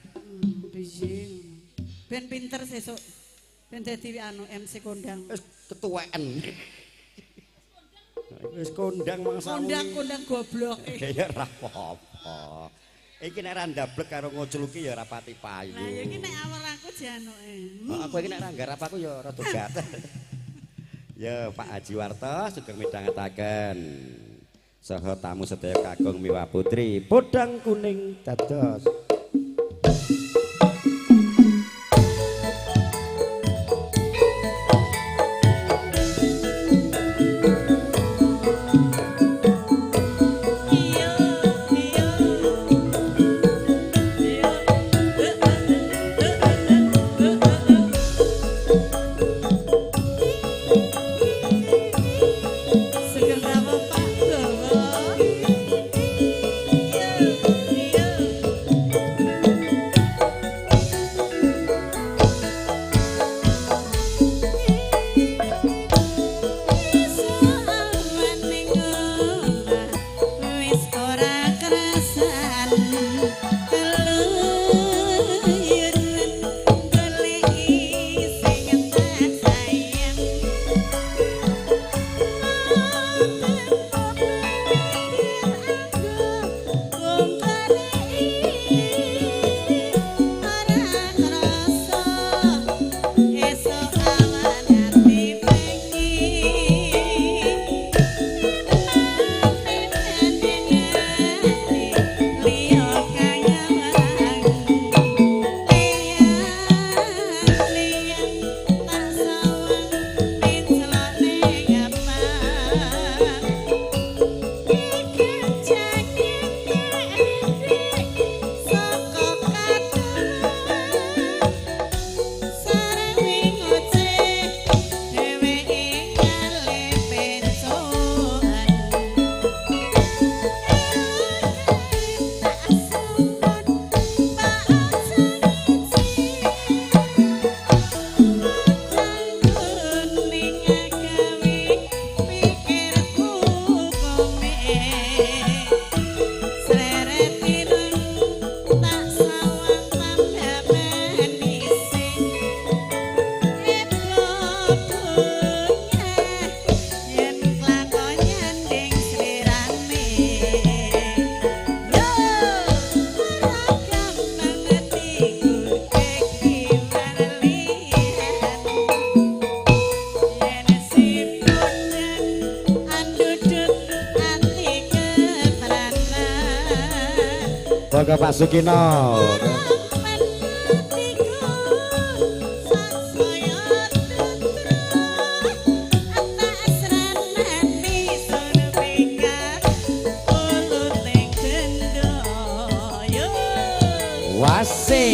Piye. Ben pinter sesuk. Ben dadi anu MC kondang. Wis ketuweken. Wis kondang mangsamu. Kondang-kondang goblok. Ya ora apa-apa. Iki nek ra ndablek karo ngocluki ya ora pati payu. Lah ya iki nek awal aku januke. Aku iki nek ra nggarap aku ya rada gatel. Ya Pak Haji Warto sugeng midhangetaken. Saha tamu sedaya kakung miwah putri podang kuning dados. Pak Sukino. Wase.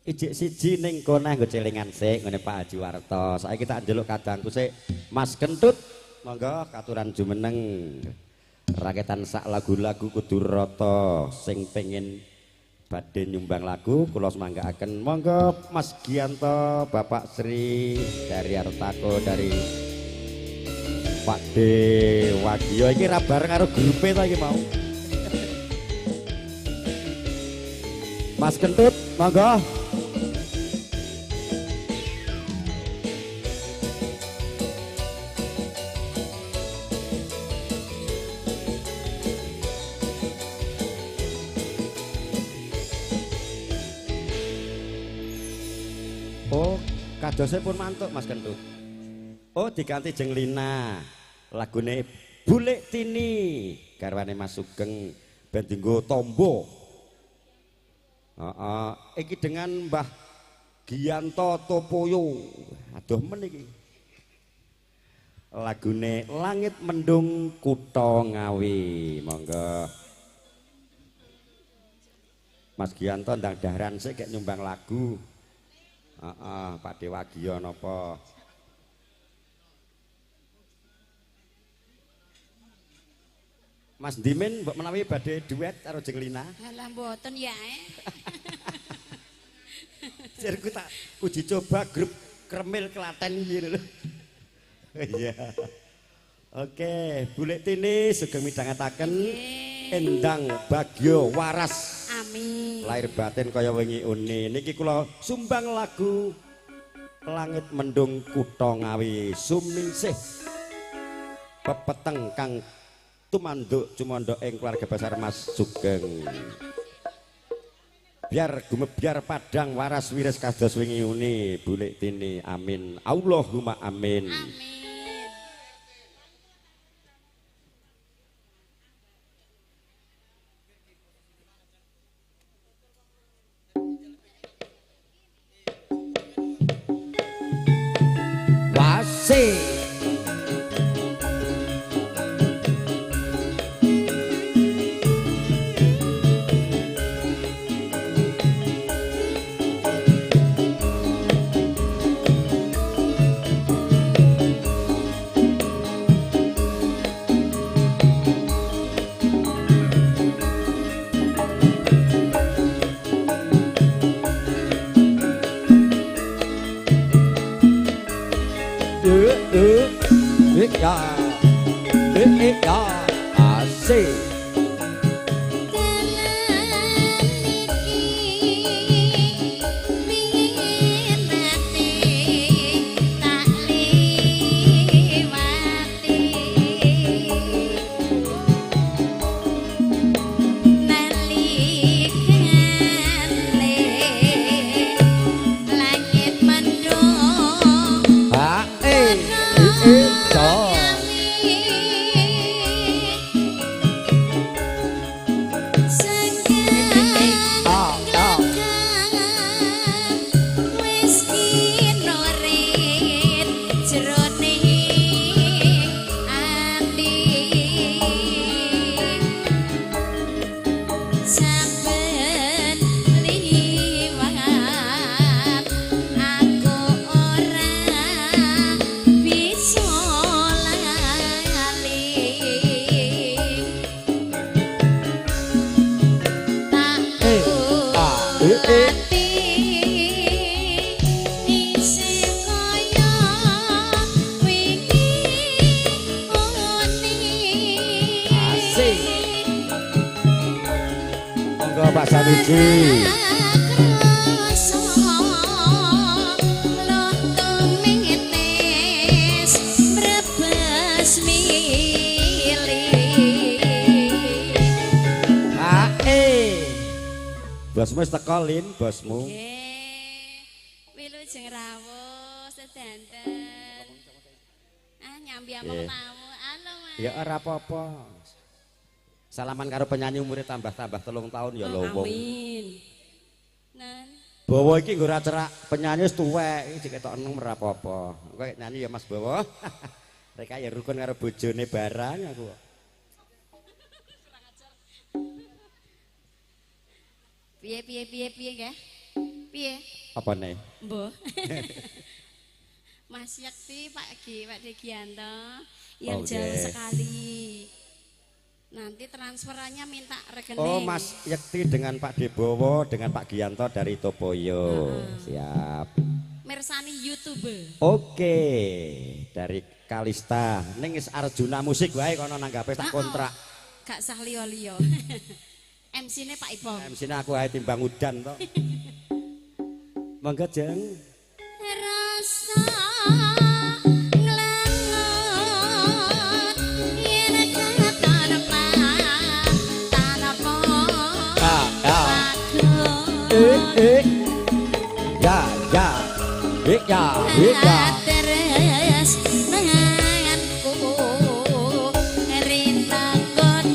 Ijik siji ning kono nggo celengan sik ngene Pak Haji Warto. Saiki tak njaluk kadangku sik Mas Kentut. Monggo katuran jumeneng. Raketan sak lagu-lagu kudu rata sing pengen badhe nyumbang lagu kula semanggaaken. Monggo Mas Gianto, Bapak Sri dari Artako, dari Pak D Wagio iki ra bareng karo grupe ta iki mau. Mas Kentut, monggo. Oh, kadose pun mantuk Mas Kentut. Oh, diganti jeng Lina. Lagune Bulik Tini, garwane Mas Sugeng ben dienggo tombo. Heeh, iki dengan Mbah Gianto Topoyo. Aduh men iki. Lagune Langit Mendung Kutha Ngawi. Monggo. Mas Gianto ndang daharan sik gek nyumbang lagu. Heeh, Pak Dewagiyo napa? Mas Dimin mbok menawi badhe duet karo Jeng Lina. Halah mboten ya. Jarku tak uji coba grup Kremil Klaten iki lho. Iya. Oke, Bulik Tini sugeng midhangetaken Endang Bagyo Waras. Amin. Lahir batin kaya wingi uni. Niki kula sumbang lagu Langit Mendung Kutha Ngawi sumingsih pepeteng kang tumanduk cumandha ing keluarga besar Mas Sugeng. Biar gumebyar padang waras wiris kados wingi uni Bulik Tini. Amin. Allahumma amin. Amin. eh eh eh ya. Eh eh ya. Asik. Dalan iki minate tak liwati nalikane langit mendung Ha eh eh eh so. Ah, ah. Wis kinorit jroning ati saben liwat aku ora bisa lali tak Eh, ah, eh, eh. ati isih kaya wingi oni. Asik. Monggo Pak Samiji. Krasa loh tumites brebes mili. Ha eh. Bosmu wis teko Lin, bosmu. Nggih. Wilujeng rawuh sedanten. Ah nyambi apa Nggih. tamu. Halo Mas. Ya ora apa-apa. Salaman karo penyanyi umure tambah-tambah 3 tahun ya lho Oh, wong. amin. Nan. Bawa iki nggo ora cerak penyanyi wis tuwek, iki jek ketok enom ora apa-apa. Engko nyanyi ya Mas Bawa. Reka ya rukun karo bojone barang aku. Piye piye piye piye nggih? Piye? Apa nih? Mbah. Mas Yakti, Pak G, Pak Degianto yang Oke. jauh sekali. Nanti transferannya minta rekening. Oh Mas Yekti dengan Pak Debowo dengan Pak Gianto dari Topoyo. Siap. Mirsani YouTube. Oke, dari Kalista. Ning wis Arjuna Musik wae kono nanggape tak kontrak. Gak sah liya-liya. MC-ne Pak Ipong. MC-ne aku ae timbang udan to. Monggo Jeng. Rasa nglangut yen katon tanpa Ya, ya. pagun. Eh, eh. Ya, ya. Eh, ya, eh, ya. Terus nanganku rintakon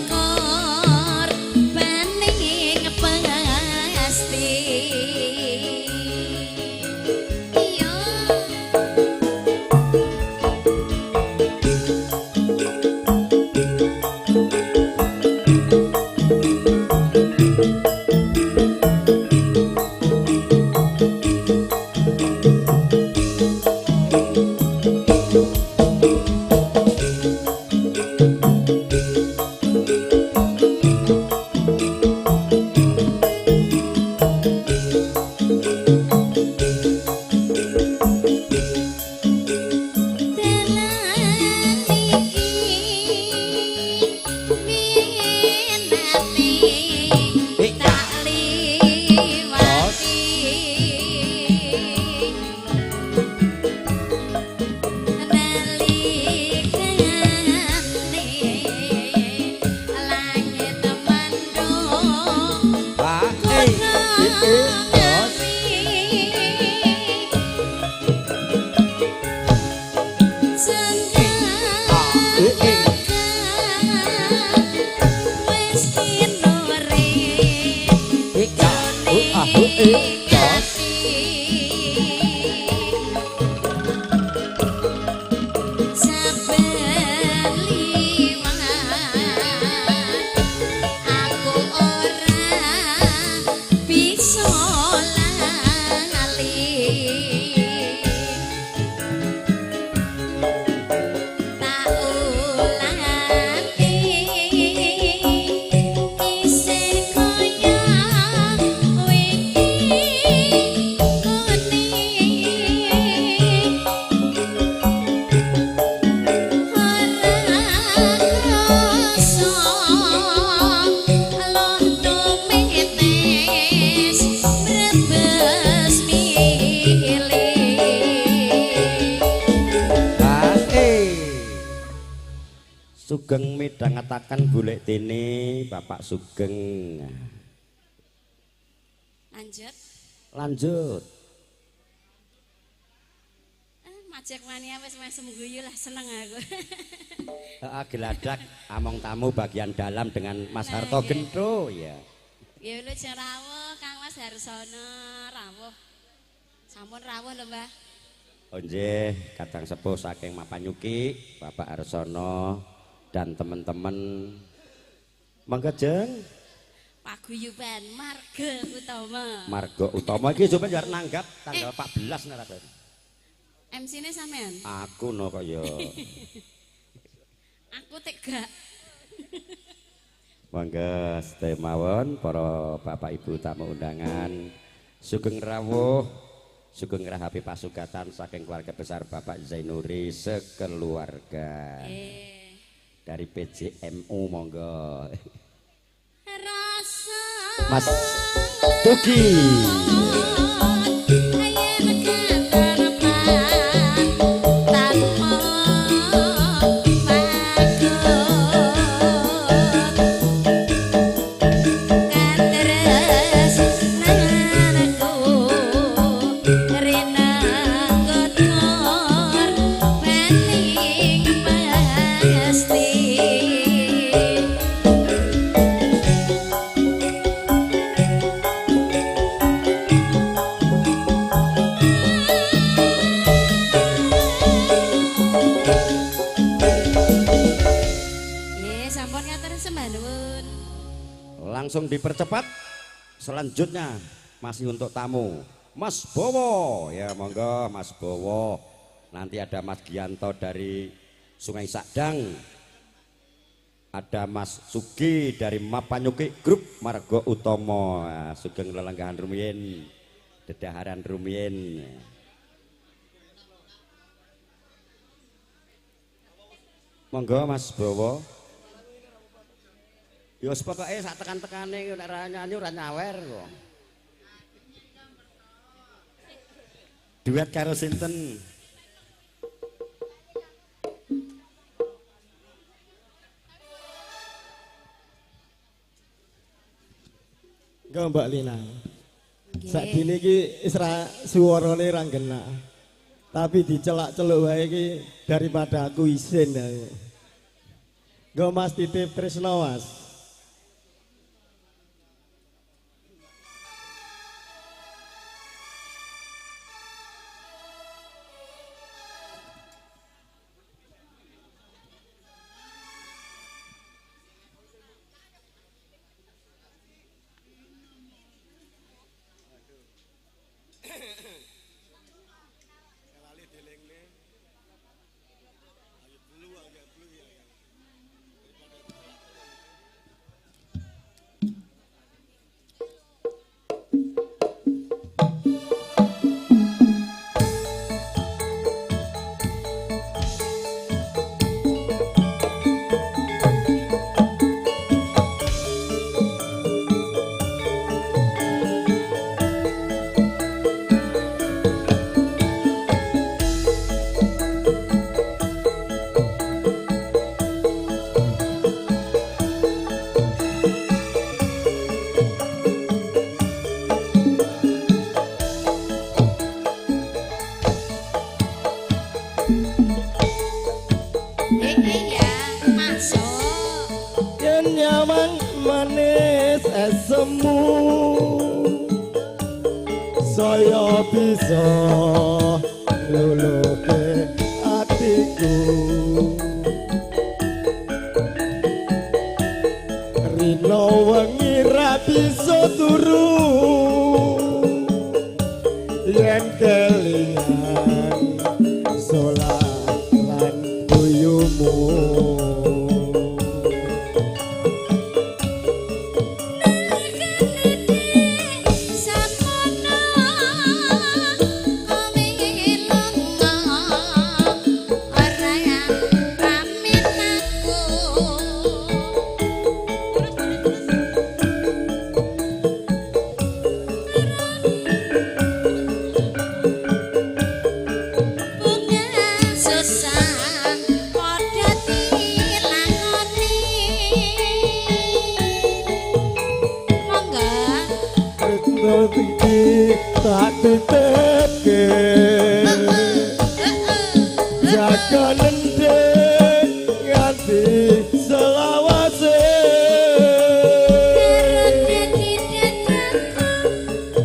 korbaning pasti. Sugeng midhangetaken Bulek Dene Bapak Sugeng. Lanjut. Lanjut. Majek mania wis mesem guyu lah seneng aku. Heeh, geladak among tamu bagian dalam dengan Mas Harto Gentro ya. Ya lho rawuh Kang Mas Harsono rawuh. Sampun rawuh lho Mbah. Oh nggih, kadang sepuh saking Mapanyuki, Bapak Harsono dan teman-teman. Monggo Jeng. Paguyuban Marga Utama. Marga Utama iki sampeyan arep nanggap tanggal 14 nek ra. MC-ne sampean? Aku no kok ya. Aku tek gak. Monggo sedaya mawon para bapak ibu tamu undangan. Sugeng rawuh, sugeng rahapi pasugatan saking keluarga besar Bapak Zainuri sekeluarga. Dari PJMU monggo. Rasa Mas Tugi. Langsung dipercepat. Selanjutnya masih untuk tamu Mas Bowo ya, monggo Mas Bowo. Nanti ada Mas Gianto dari Sungai Sadang, ada Mas Sugi dari Mapanyuki Grup Margo Utomo. Sugeng lelenggahan rumiyin, dedaharan rumiyin. Monggo Mas Bowo. Ya pokoke sak tekan-tekane nek ora nyanyi ora nyawer kok. Duet karo sinten? Nggo Mbak Lina. Sakdine iki wis ra suwarane ra genah. Tapi dicelak-celuk wae iki daripada aku isin. Nggo Mas titip Tresno Mas. Saya bisa luluke atiku, rino wengi ra bisa turu yen kelingan solah lan guyumu. Tak titipke jaga nendhe nganti selawase.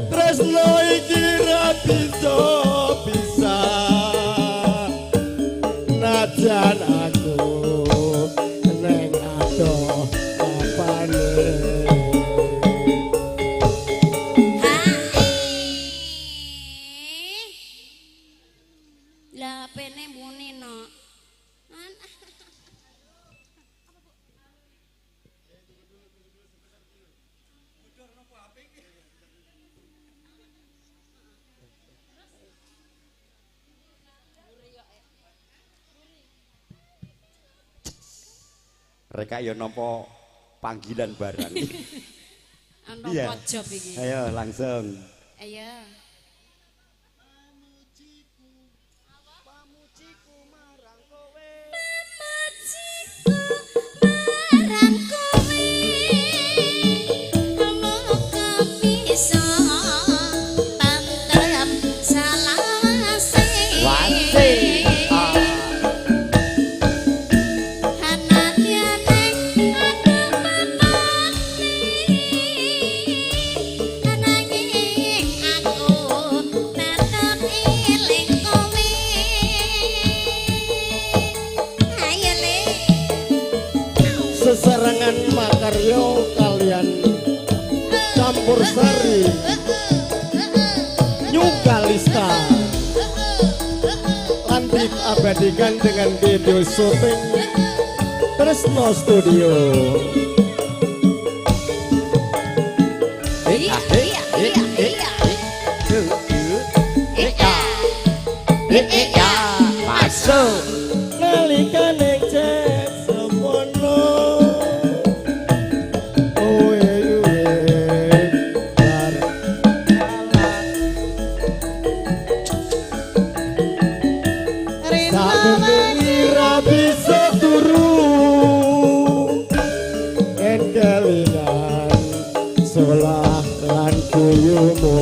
Tresno iki ra bisa bisa najan aku neng adoh apane. Lah pene muni no. Reka ya nampa panggilan barang. Nampa job iki. Ayo langsung. Ayo. Pamujiku marang kowe. Pamujiku marang kowe. Muga bisa tentrem salawase. Wase. Sesarengan makaryo kalian campur sari New Kalista lan diabadikan dengan video syuting Tresno Studio. Masuk nalikane cek semono kowe bar ra bisa turu yen kelingan solah lan guyumu.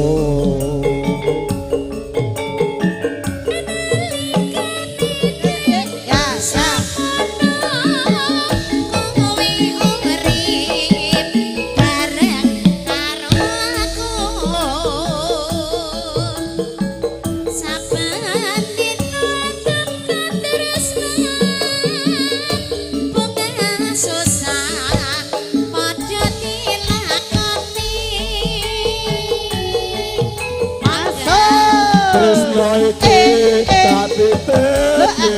Tresno iki tak titipke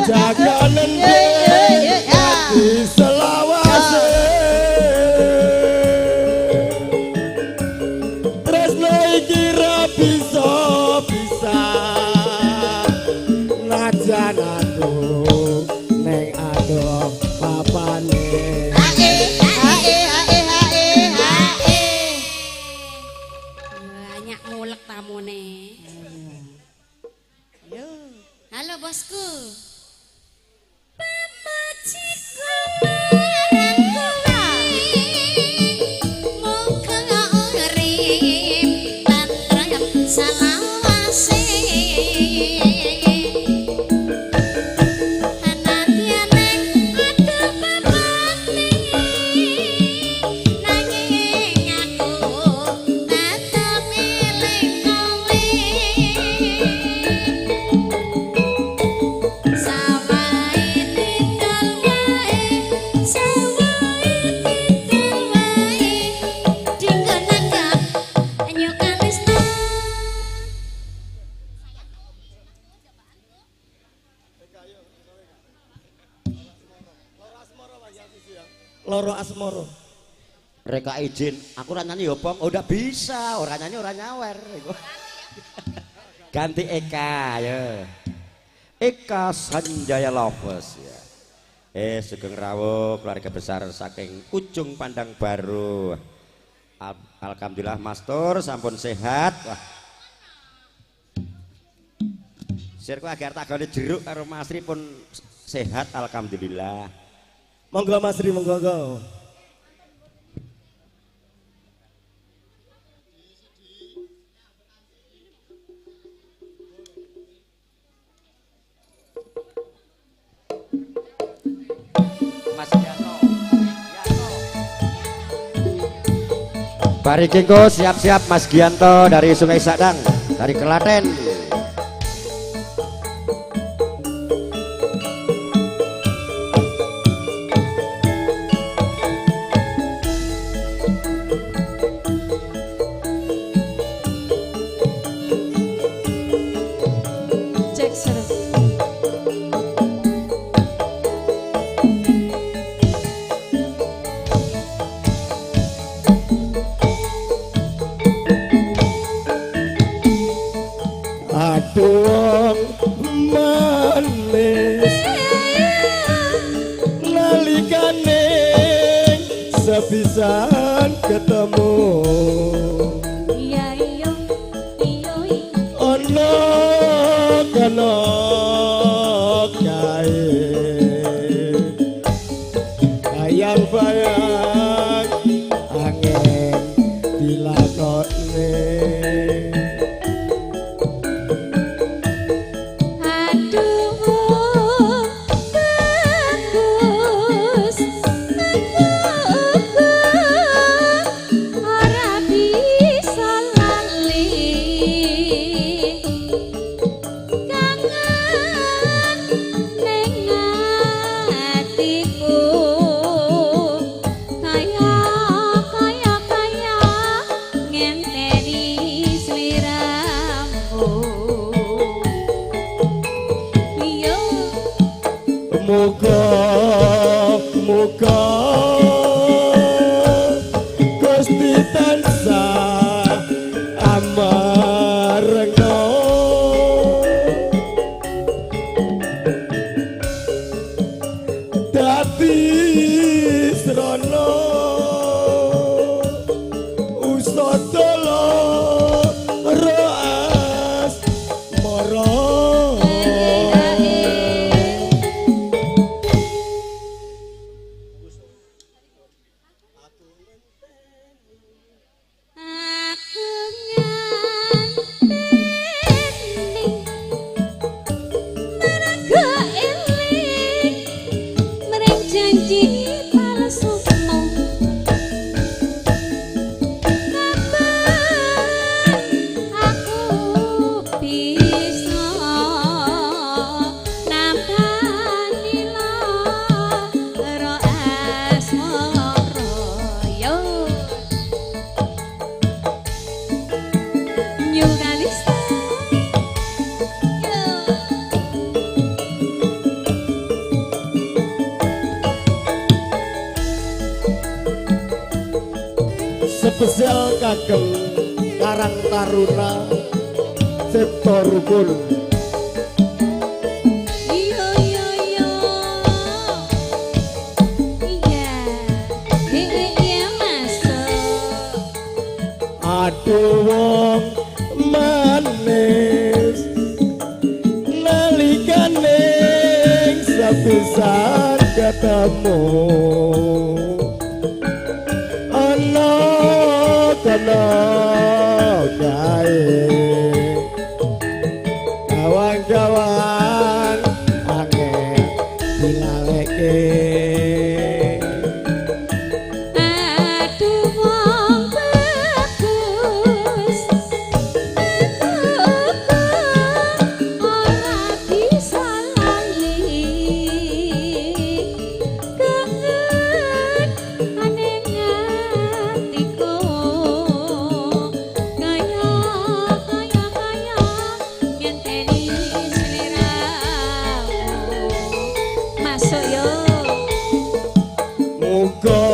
jaga nendhe ati selawase. Tresno iki ra bisa bisa najan aku neng adoh papane. Banyak mulek tamune. Halo bosku. Pamajiku marang kowe muga urip tentrem salawase. Nanging aku tetep eling kowe. Sawahe tinggal wae, sawahe tinggal wae, dinggo nanggap New Kalista. Loro asmoro. Reka izin, aku ora nyanyi ya, Bang. Oh, ndak bisa, ora nyanyi ora nyawer. Ganti Eka ya. Eka Sanjaya Lovers ya. Sugeng rawuh keluarga besar saking Ujung Pandang Baru. Alhamdulillah Mas Tur sampun sehat. Wah. Sirku agar takone jeruk karo Mas Ri pun sehat alhamdulillah. Monggo Mas Ri, monggo. Mas Gianto. Bariki engko siap-siap Mas Gianto dari Sungai Sadang, dari Klaten. Cek serem. Aduh wong manis nalikane sepisan ketemu Iya iya iya iya. ana kana kae bayang-bayang angin dilakone. Aduh bagus aku ora bisa lali kangen ning atiku kaya kaya kaya ngenteni sliramu. Iya. Muga muga Gusti tansah amarengno dadi srana usada ras mara. Aku nganteni mergo eling mring janji palsumu kapan aku bisa nampani lara asmara yo. New Kalista. Yo. Spesial kagem Karang Taruna Cipta Rukun. Yo yo yo. Iya. Iya masuk. Aduh wong manis nalikane sepisan ketemu ana kana kae kawan-kawan angel dilaleke. Aduh wong bagus aku ora bisa lali kangen ning atiku kaya kaya kaya ngenteni sliramu masuk yo. Muga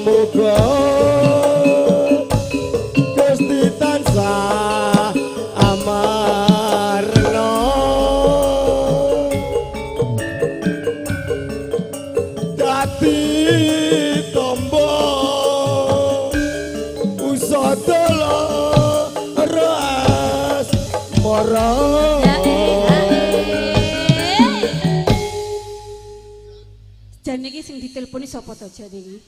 muga Gusti tansah amarna dadi tombo usada ras mara. Jan iki sing ditelponi sapa to jan iki?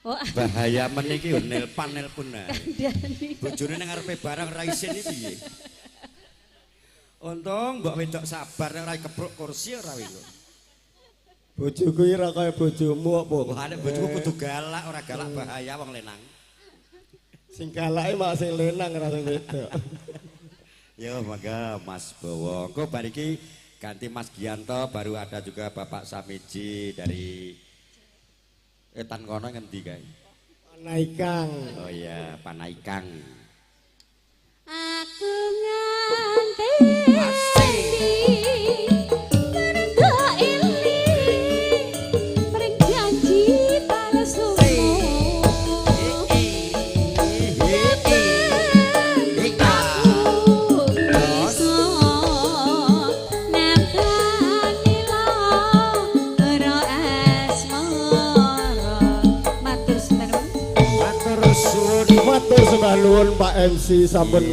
Oh, Bahaya men iki yo nelpan-nelpon ae. kandhani. Bojone nang ngarepe barang ra isin iki piye? Untung mbok wedok sabar nek ora kepruk kursi ora iku. Bojoku iki ora kaya bojomu kok, Po. Wah, nek bojoku kudu galak, ora galak bahaya wong lenang. Sing galake mak sing lenang ora sing wedok. Yo mangga Mas Bowo. Engko bar iki ganti Mas Gianto, baru ada juga Bapak Samiji dari Etan kono ngendi kae? Panaikang. Oh iya, Panaikang. Aku nganti Matur sembah nuwun Pak MC sampun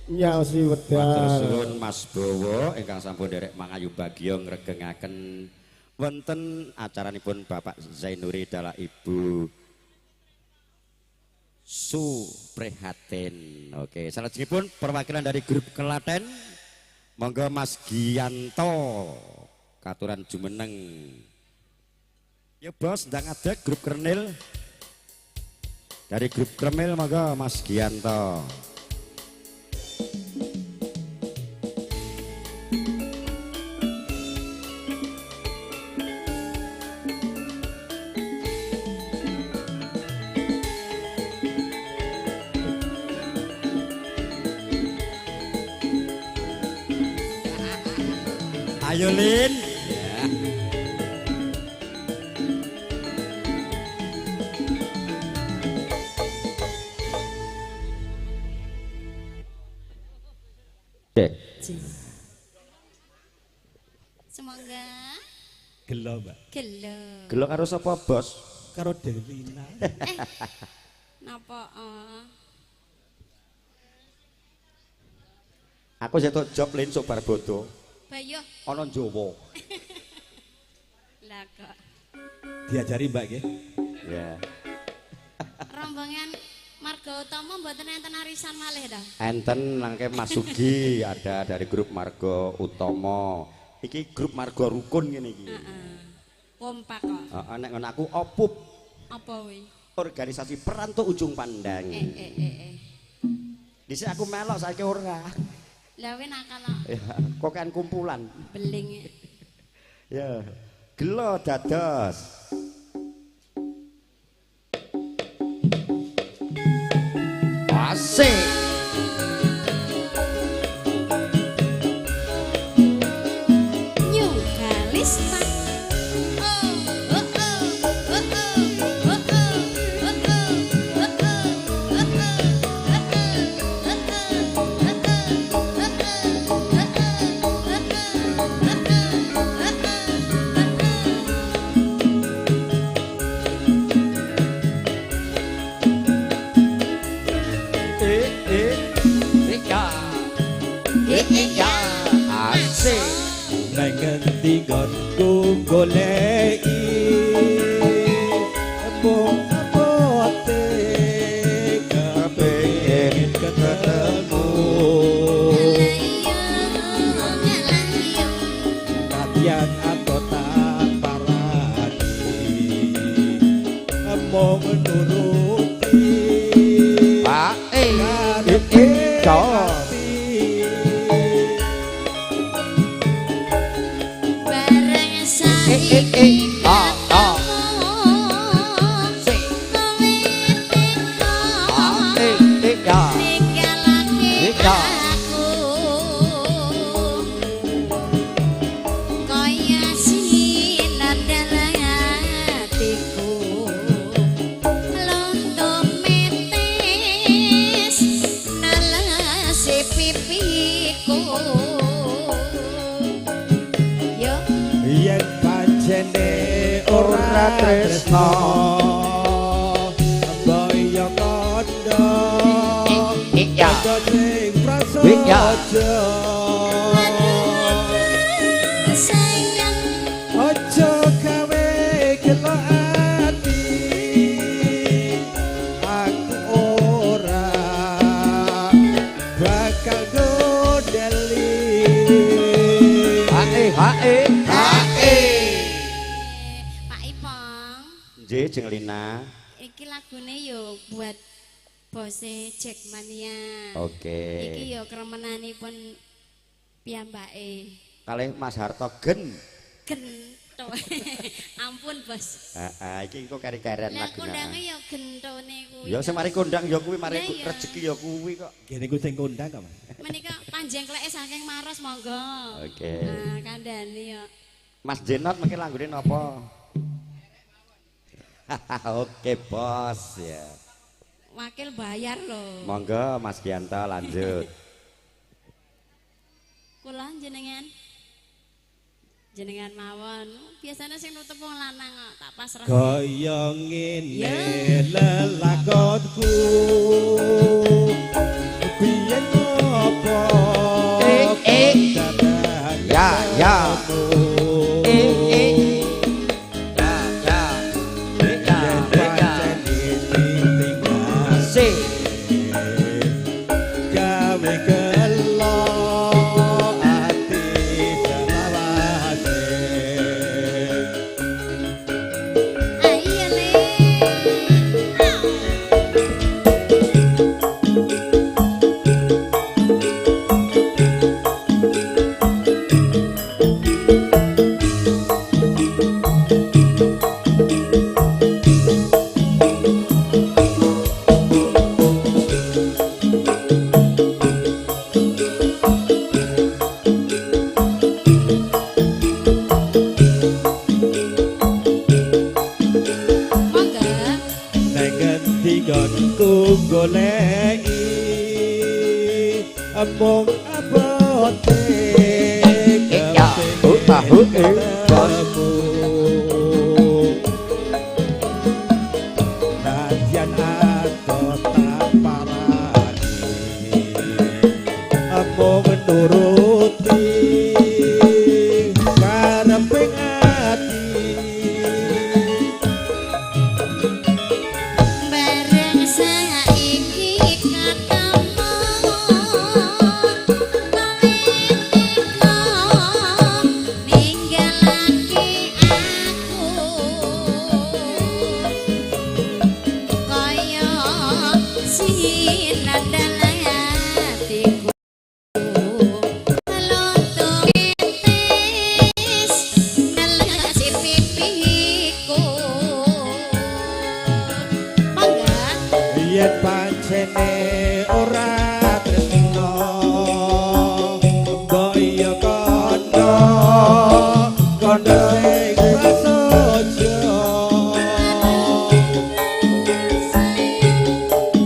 nyaosi Matur wedal. suwun Mas Bowo ingkang sampun nderek mangayu bagya ngregengaken wonten acaranipun Bapak Zainuri dalah Ibu Suprihatin. Oke, salajengipun perwakilan dari grup Kelaten, monggo Mas Gianto katuran jumeneng. Ya bos, ndang adeg grup Kernil. Dari grup Kremil monggo Mas Gianto. Ayo Lin. Ya. Oke. Semoga Gelo, Mbak. gelo. Gelo karo sapa, Bos? Karo Delina. Napa? Aku setok job Lin sok bar bodo. Bayo. Ana Jawa. Lah kok Diajari, Mbak nggih. Ya. rombongan Marga Utama mboten enten arisan malih ta? Enten nangke Mas Sugi ada dari grup Marga Utama. Iki grup Marga Rukun ngene iki. Heeh. Kompak kok. Heeh, nek ngono aku opup, Apa kuwi? organisasi Perantau Ujung Pandang. Dhisik aku melok saiki ora. Lah kowe nakal kok. Ya, kok kan kumpulan. Beling. Ya. Gelo dados. Asik. New Kalista. Oh, oh, oh, oh, oh, oh, oh, oh, oh, oh, Eh eh ya. Eh eh ya. Asik. Nang ngendi nggonku goleki mung abote kepengin ketemu. Latihan atau tak parani mung nuruti A eh karepe ati. Bareng saiki A a ketemu kowe teko A eh eh ya. ninggalake Ya. aku kaya sinar dalam hatiku londo metes nalase pipiku yo. Yen pancene ora tresno boyo kandha Ya. kandha sing Ya. prasaja Sayang aja gawe gelo ati aku ora bakal gondeli. A eh H eh H eh. Nggih, Jeng Lina. Iki lagune yo buat bose Jackmania. Oke. Iki yo kremenanipun piyambake. Kalih Mas Harto Gen. Gento. Ampun, Bos. Heeh, iki engko keri-keren Lah lagune. kondange yo gentone kuwi. Ya sing mari kondang ya kuwi, mari Lah iya. rezeki ya kuwi kok. Nggih niku sing kondang kok, Mas. Menika panjengkleke saking Maros monggo. Oke. Nah, kandhane yo. Mas Jenot mungkin lagunya napa? Oke, Bos ya. Wakil bayar lho. Monggo Mas Gianto lanjut. Kula jenengan. Jenengan mawon. Biasanya sing nutup wong lanang kok, tak pasrah. Kaya ngene lelakonku. Biyen opo? Ya, ya. Ya, ya. Ya, ya. C. Gawe gelo ati selawase. Ayo le. Monggo. Neng ngendi nggonku goleki mung abote Ya, tahu, bos. Nadyan adoh tak parani mung nuruti kareping ati. Bareng saiki ketemu ninggalake aku kaya sinandal atiku luntuk tes melesi pipiku. Mangga. Yen pancene ora tresno mbok iya kandha kandha sing prasaja.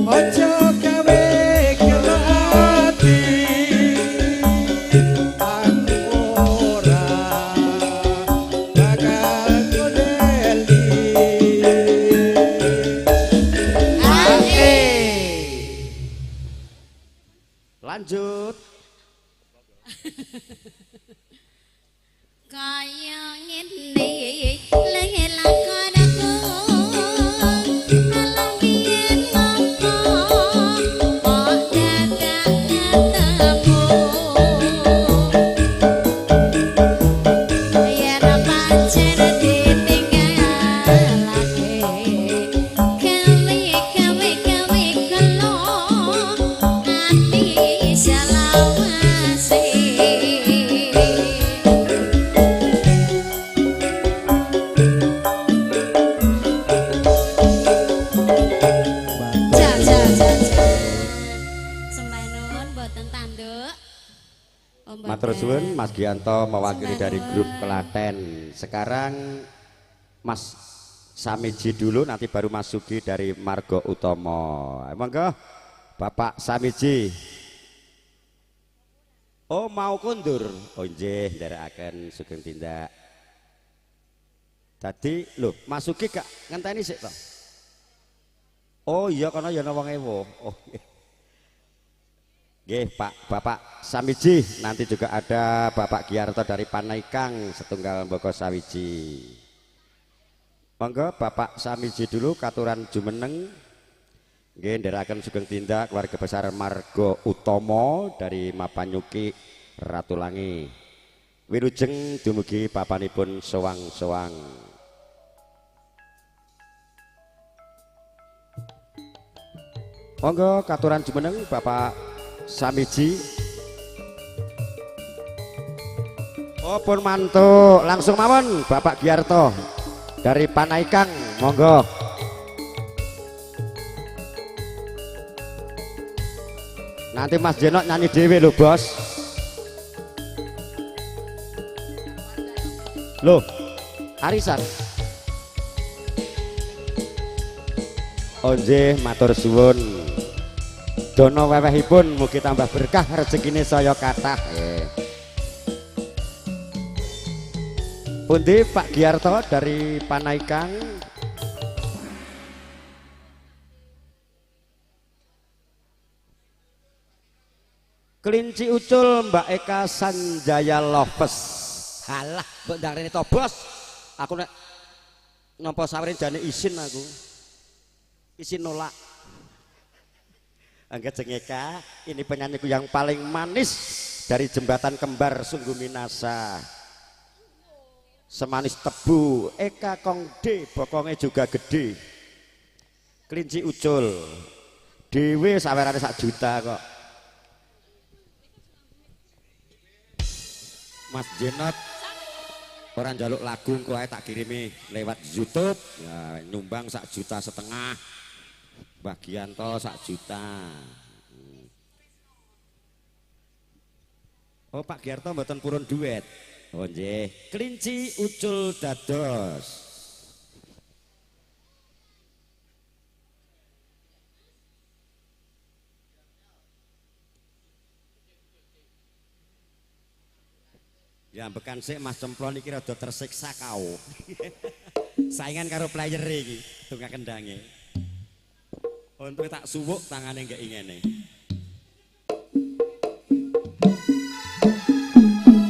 Aja gawe gelo ati aku ora bakal gondeli. Lanjut. Kaya ngene lelakonku alam biyen ngopo kok dadak ketemu yen pancen ditinggalake gawe gawe gawe gelo ati selawase. Ja ja ja ja. Sembah nuwun mboten tanduk. Oh, mboten. Matur suwun Mas Gianto mewakili Sembah dari nuwun. grup Klaten. Sekarang Mas Samiji dulu, nanti baru Mas Sugi dari Margo Utomo. Monggo Bapak Samiji. Oh mau kondur. Oh nggih, nderekaken sugeng tindak. Dadi lho, Mas Sugi gak ngenteni sik to? Oh iya kono ya ana wong ewo. Oh. Nggih, Pak Bapak Samiji, nanti juga ada Bapak Giarto dari Panaikang setunggal Mboko Sawiji. Monggo Bapak Samiji dulu katuran jumeneng. Nggih, nderekaken sugeng tindak keluarga besar Margo Utomo dari Mapanyuki Ratulangi. Wilujeng dumugi papanipun sowang-sowang. Monggo katuran jumeneng Bapak Samiji. Oh pun mantuk, langsung mawon Bapak Giarto dari Panaikang, monggo. Nanti Mas Jenok nyanyi dhewe lho, Bos. Loh, arisan. Onje matur suwun. Dono wewehipun mugi tambah berkah rezekine saya kathah. Pundi Pak Giarto dari Panaikang? Kelinci ucul Mbak Eka Sanjaya Loves. Halah, mbok ndang rene to, Bos. Aku nek nampa sawere jane isin aku. Isin nolak. Angga jeng Eka, ini penyanyiku yang paling manis dari jembatan kembar Sungguh Minasa. Semanis tebu, Eka Kongde, bokongnya juga gede. Kelinci ucul, dewe sawerane sak juta kok. Mas Jenot, orang jaluk lagu engko ae tak kirimi lewat YouTube, ya, nyumbang sak juta setengah. Mbah Gianto sak juta. Oh Pak Giarto mboten purun duet. Oh nggih, kelinci ucul dados. Ya ambekan sik Mas Cemplon iki rada tersiksa kau. Saingan karo player iki, tunggang kendange. Untung tak suwuk tangane nggak ingene.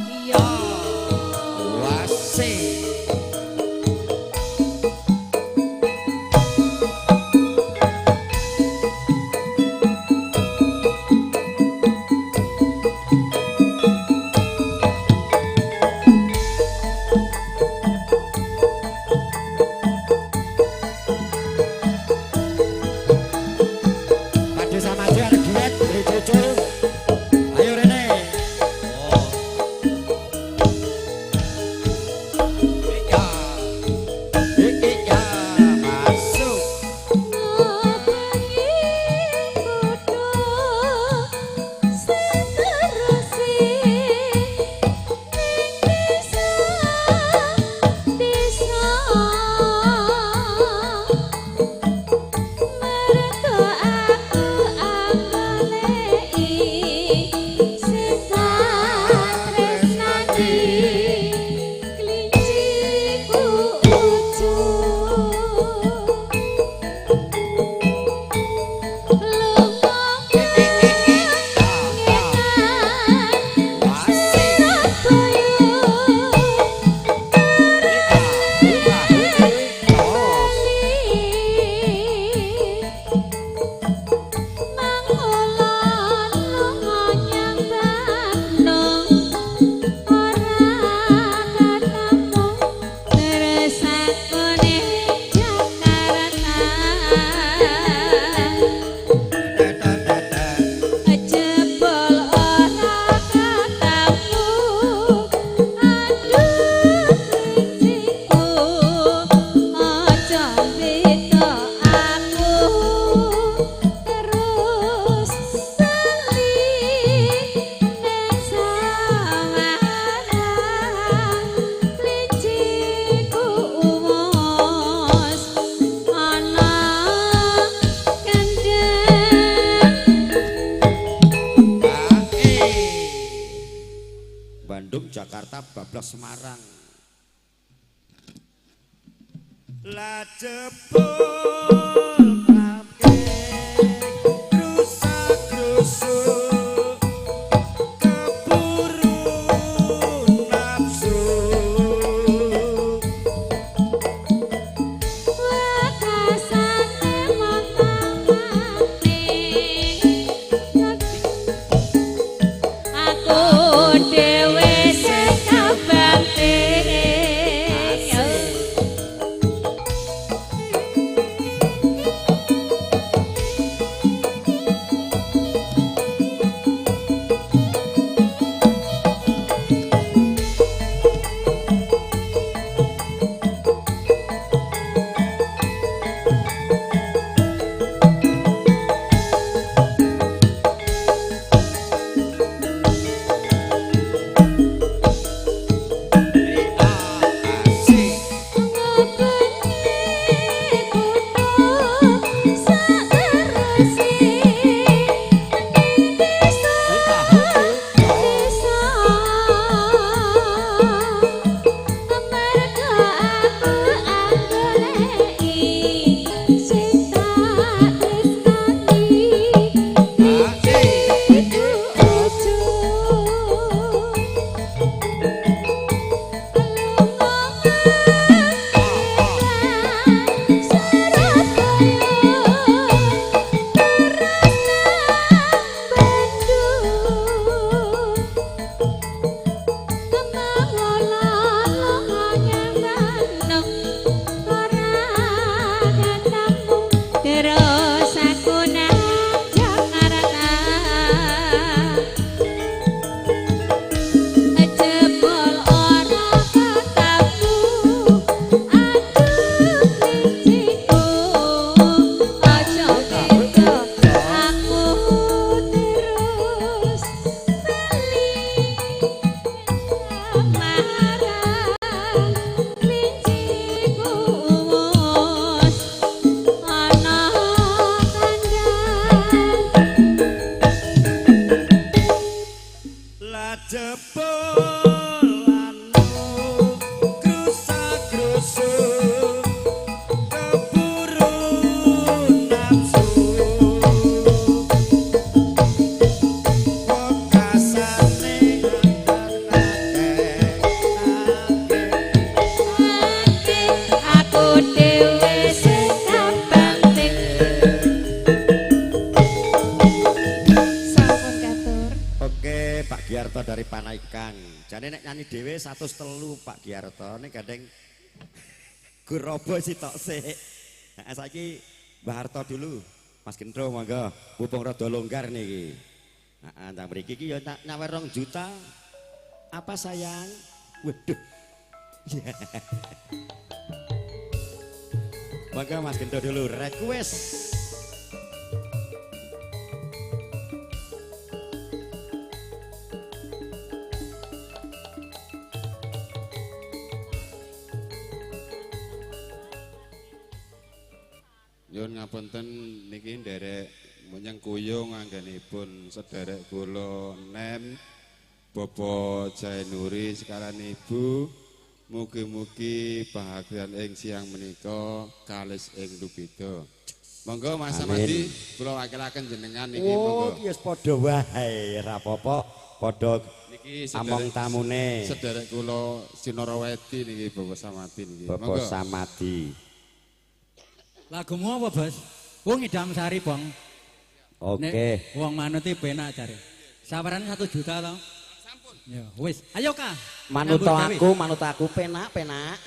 Iya. Wase. Jakarta bablas Semarang. La jebul rusak rusuk keburu nafsu. Wekasane motongane aku dhewe sing kabate. Asik. Marang klinciku wis ana kandhang. La jebul anu krusa-krusu keburu nafsu wekasane Ati aku dhewe sing kabanting. Sampun katur. Oke, Pak Giarto dari Panaikan. Jane nek nyanyi dhewe 103 Pak Giarto nek gandeng gurobo sitok sik. Nah, saiki Mbah Harto dulu. Mas Gentro monggo, mumpung rada longgar niki. Heeh, ndang mriki iki ya nyawer 2 juta. Apa sayang? Waduh. Monggo Mas Gentro dulu request. Nyuwun ngapunten niki nderek menyengkuyung anggenipun sederek kula nem Bapak Jainuri sekalian Ibu, mugi-mugi bahagian ing siang menika kalis ing lubida. Monggo Mas Samadi kula wakilaken jenengan niki monggo. Oh, iki wis padha wae, ra apa-apa, padha Niki among tamune. Sederek kula Sinarawedi niki Bapak Samadi niki. Bapak Samadi. Lagumu apa, Bos? Wong Idam Sari, Bang. Oke. Nek wong manut iki penak jare. Sawarane 1 juta to? Sampun. Ya, wis. Ayo, Kak. Manut aku penak-penak.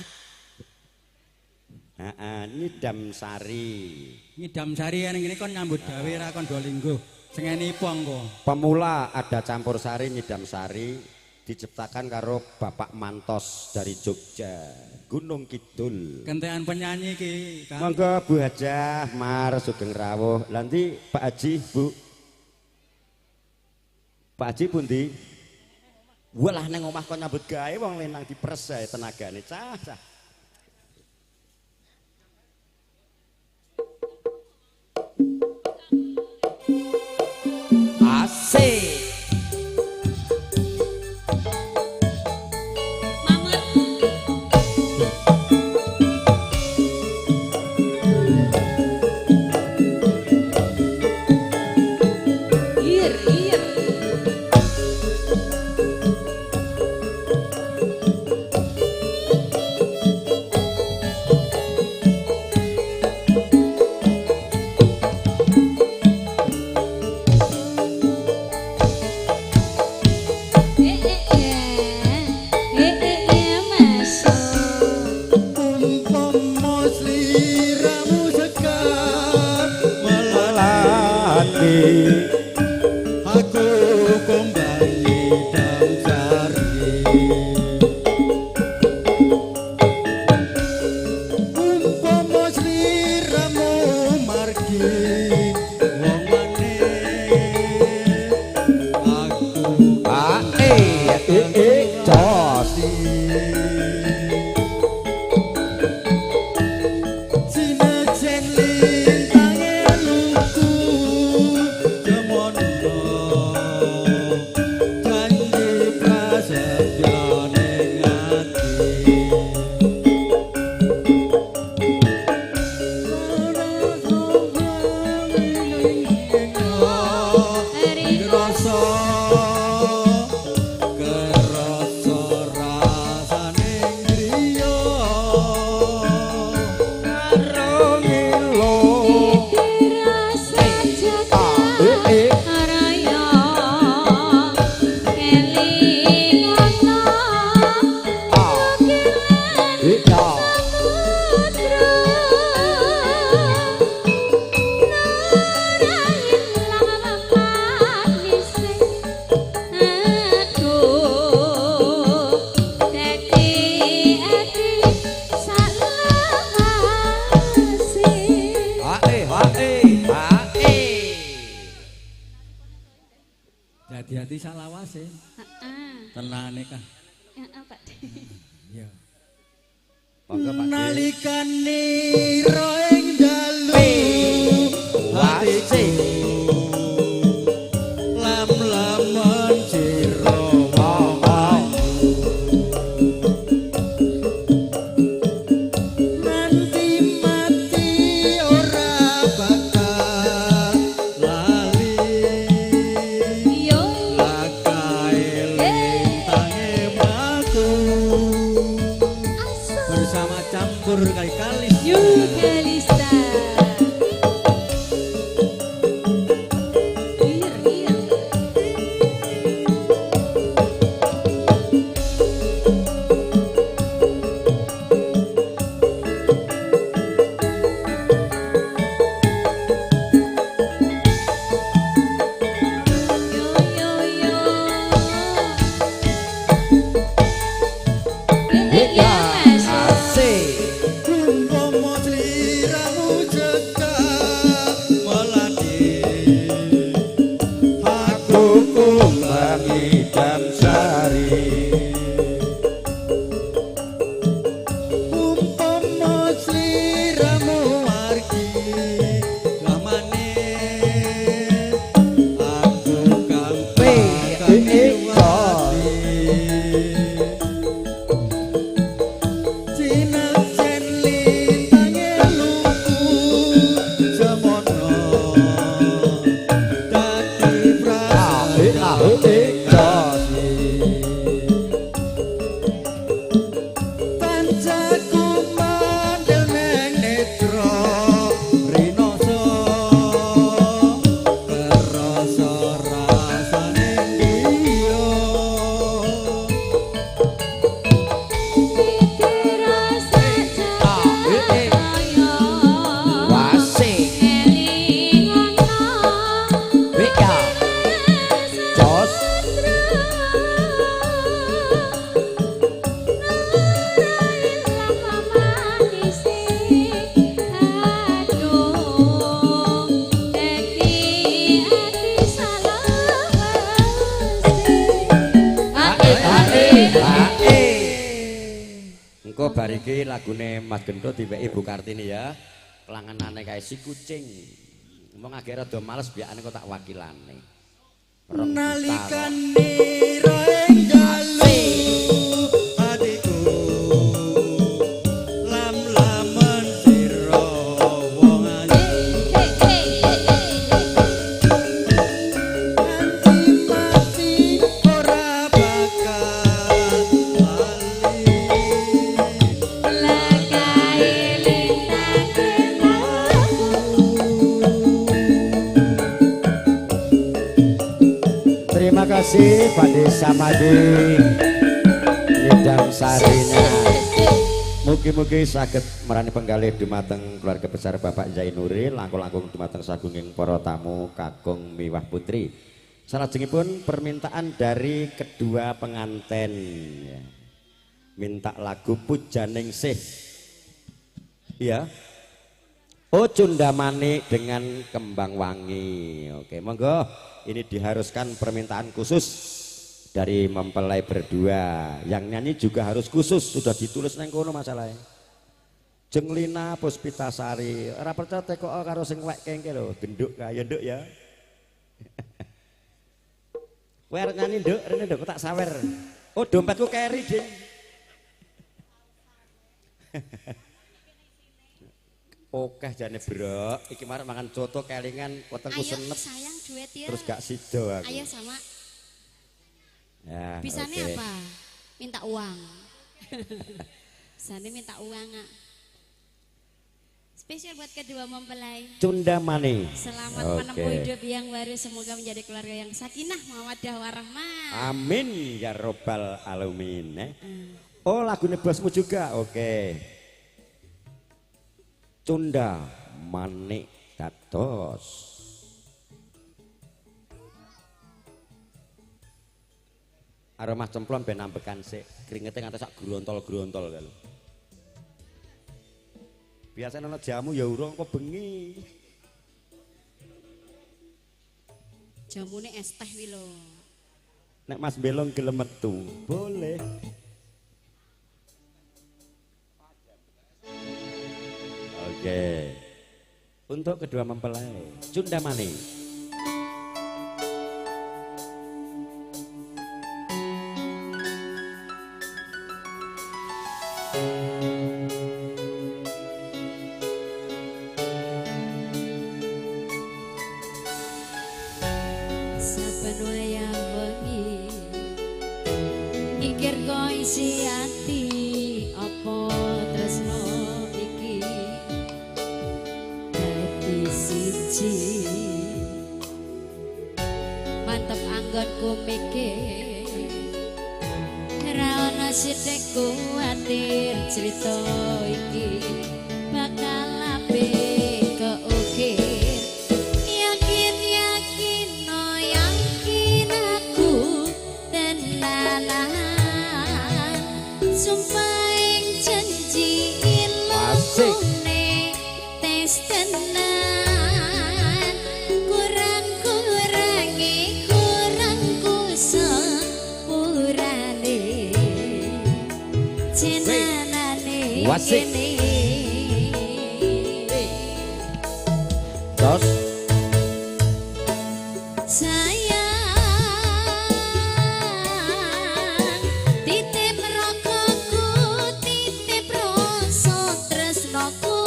Heeh, Nyidam Sari. Nyidam Sari ning kene kon nyambut gawe ra kon do lingguh. Sengeni pong kok. Pemula ada campur sari Nyidam Sari diciptakan karo Bapak Mantos dari Jogja, Gunung Kidul. Kentekan penyanyi iki, Kang. Monggo Bu Hajah Mar sugeng rawuh. Lah ndi Pak Haji, Bu? Pak Haji pundi? Walah nang omah kon nyambut gawe wong lenang dipres ae tenagane cah cah. Asik. Mangut. Ir ir. Eh eh eh. Eh eh eh masuk. Umpama sliramu sekar Melati. Aku kembang nyidam sari. Umpama sliramu margi wong maneh aku A E E E jos. Sinejen lintange luku jemono janji prasetyo ning ati. Rasa kerasa rasane griya Karo ngelo. Rasa A E E. Raya kelingan A E A. Putra ora ilang manis. Aduh dadi ati salawase. A E A E A E. Dadi ati salawase. Heeh. Tenane, Kang. Heeh, Pak. Monggo Pak. Nalikane ro ing dalu atiku lam-laman jero nanti mati ora bakal lali Yo lakae lintange mlaku Bersama campur kali-kali. New Kalista. Ir ir. Yo yo yo. Ya Mas. Asik. Umpama sliramu cekak melati aku Kumbangi dam sari. Umpama sliramu wargi lamane aku kang bakal newati. Cinasen lintange luku semono dadi prasetya Pancaku mandel neng netra rinoso kerasa rasane liya. Wasik. Wika. Jos. Engko bar iki lagune Mas Gento diweki Bu Kartini ya. Kelangenane kae si kucing. Wong agek rada males biakane kok tak wakilane. Rong juta kok. Nalikane ro ing dalu atiku lam-laman sira wong ayu nganti mati ora bakal lali. Terima kasih Pak Desa Samadi Nyidam Sarina. Mugi-mugi saged marani penggalih dumateng keluarga besar Bapak Zainuri langkung-langkung dumateng sagunging para tamu kakung miwah putri. Salajengipun permintaan dari kedua pengantin ya. Minta lagu Pujaningsih. Iya. Oh Cundamani dengan Kembang Wangi. Oke, monggo. Ini diharuskan permintaan khusus dari mempelai berdua. Yang nyanyi juga harus khusus, sudah ditulis nang kono masalahnya. Jenglina Puspitasari, ora percaya teko karo sing wek kengke lho, genduk kaya nduk ya. Kowe arep nyanyi nduk, rene nduk tak sawer. Oh dompetku keri, Ding. Oke jane bro, iki marek makan coto kelingan wetengku Ayo senep sayang duet ya. terus gak sido aku. Ayo sama. Ya, Bisanya oke. apa? Minta uang. Bisanya minta uang. Ah. Spesial buat kedua mempelai. Cundamani. Selamat Oke. menempuh hidup yang baru. Semoga menjadi keluarga yang sakinah, mawaddah, warahmah. Amin ya robbal alamin. Eh. Oh lagune bosmu juga, oke. Cunda Manik dados. Aromah cemplon ben ambekan sik, kringete nganti sak grontol-grontol kae lho. Biasane ana jamu ya urung kok bengi. Jamune es teh wi lho. Nek Mas Belong gelem metu, boleh. Oke. Untuk kedua mempelai, Cundamani. Saben wayah wengi mikir ko isi ati apa tresno iki dadi siji. Mantep anggonku mikir ra ono sithik kuwatir crita iki bakal apik keukir. Yakin yakin no yakin aku tenanan sumpah ing janji ilokune tes tenan kurang kurangi kurang kusepurane jenanane Wasik. kene. Tos. Sayang titip rokokku titip rasa tresnoku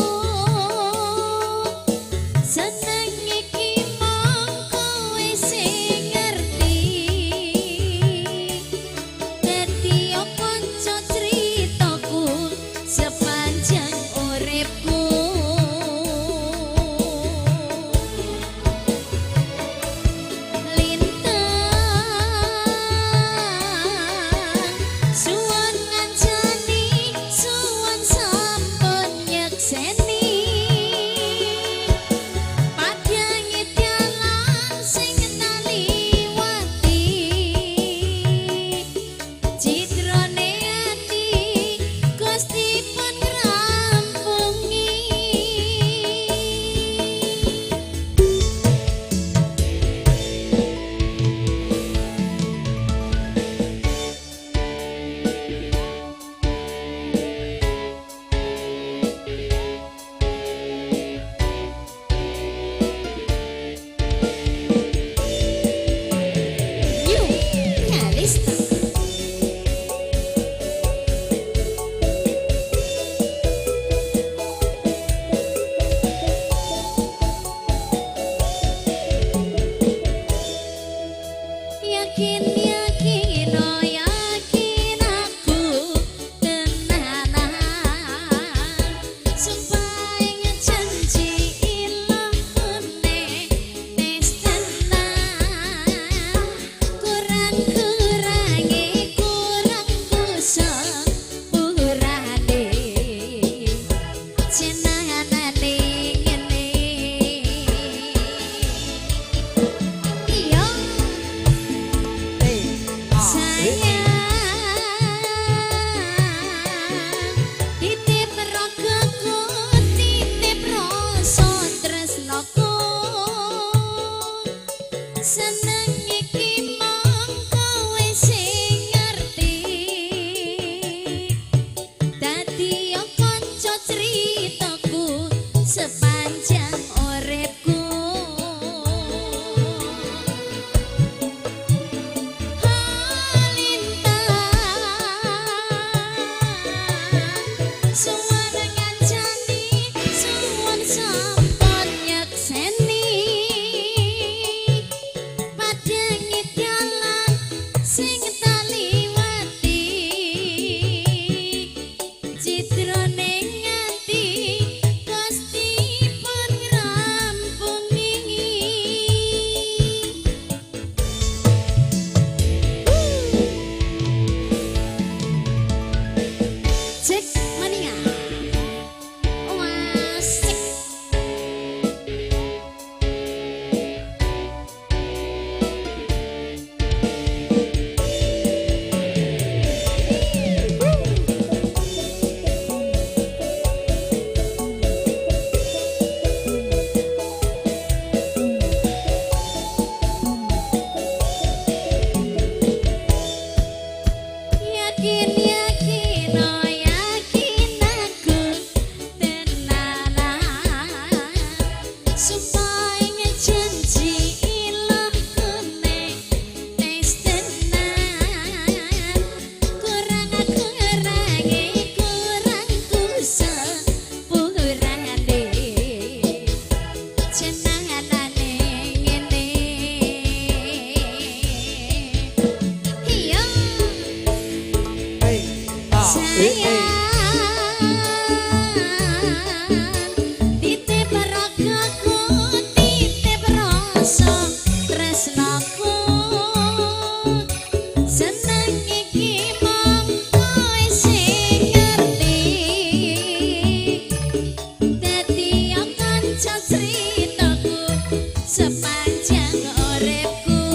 seneng iki mung kowe sing ngerti dadi kanca critaku sepanjang uripku. Lintang suwun ngancani suwun sampun nyekseni padhange dalan sing taliwati citrane ati Gusti pun ngrampungi. New Kalista. Yakin yakin oh yakin aku tenanan sumpah ing janji ilahune tes tenan kurang kurangi kurang kusepurane jenanane ngene iya. Sayang titip ragaku titip rasa tresnoku seneng iki mung kowe sing ngerti dadi kanca critaku sepanjang uripku. Lintang suwun ngancani suwun sampun nyekseni padhange dalan sing taliwati citrane nganti Gusti pun ngrampungi. Cek mania. Wasik. Yakin yakin oh yakin. Sayang titip ragaku, titip rasa tresnaku, seneng iki mung kowe sing ngerti, dadi kanca critaku sepanjang uripku.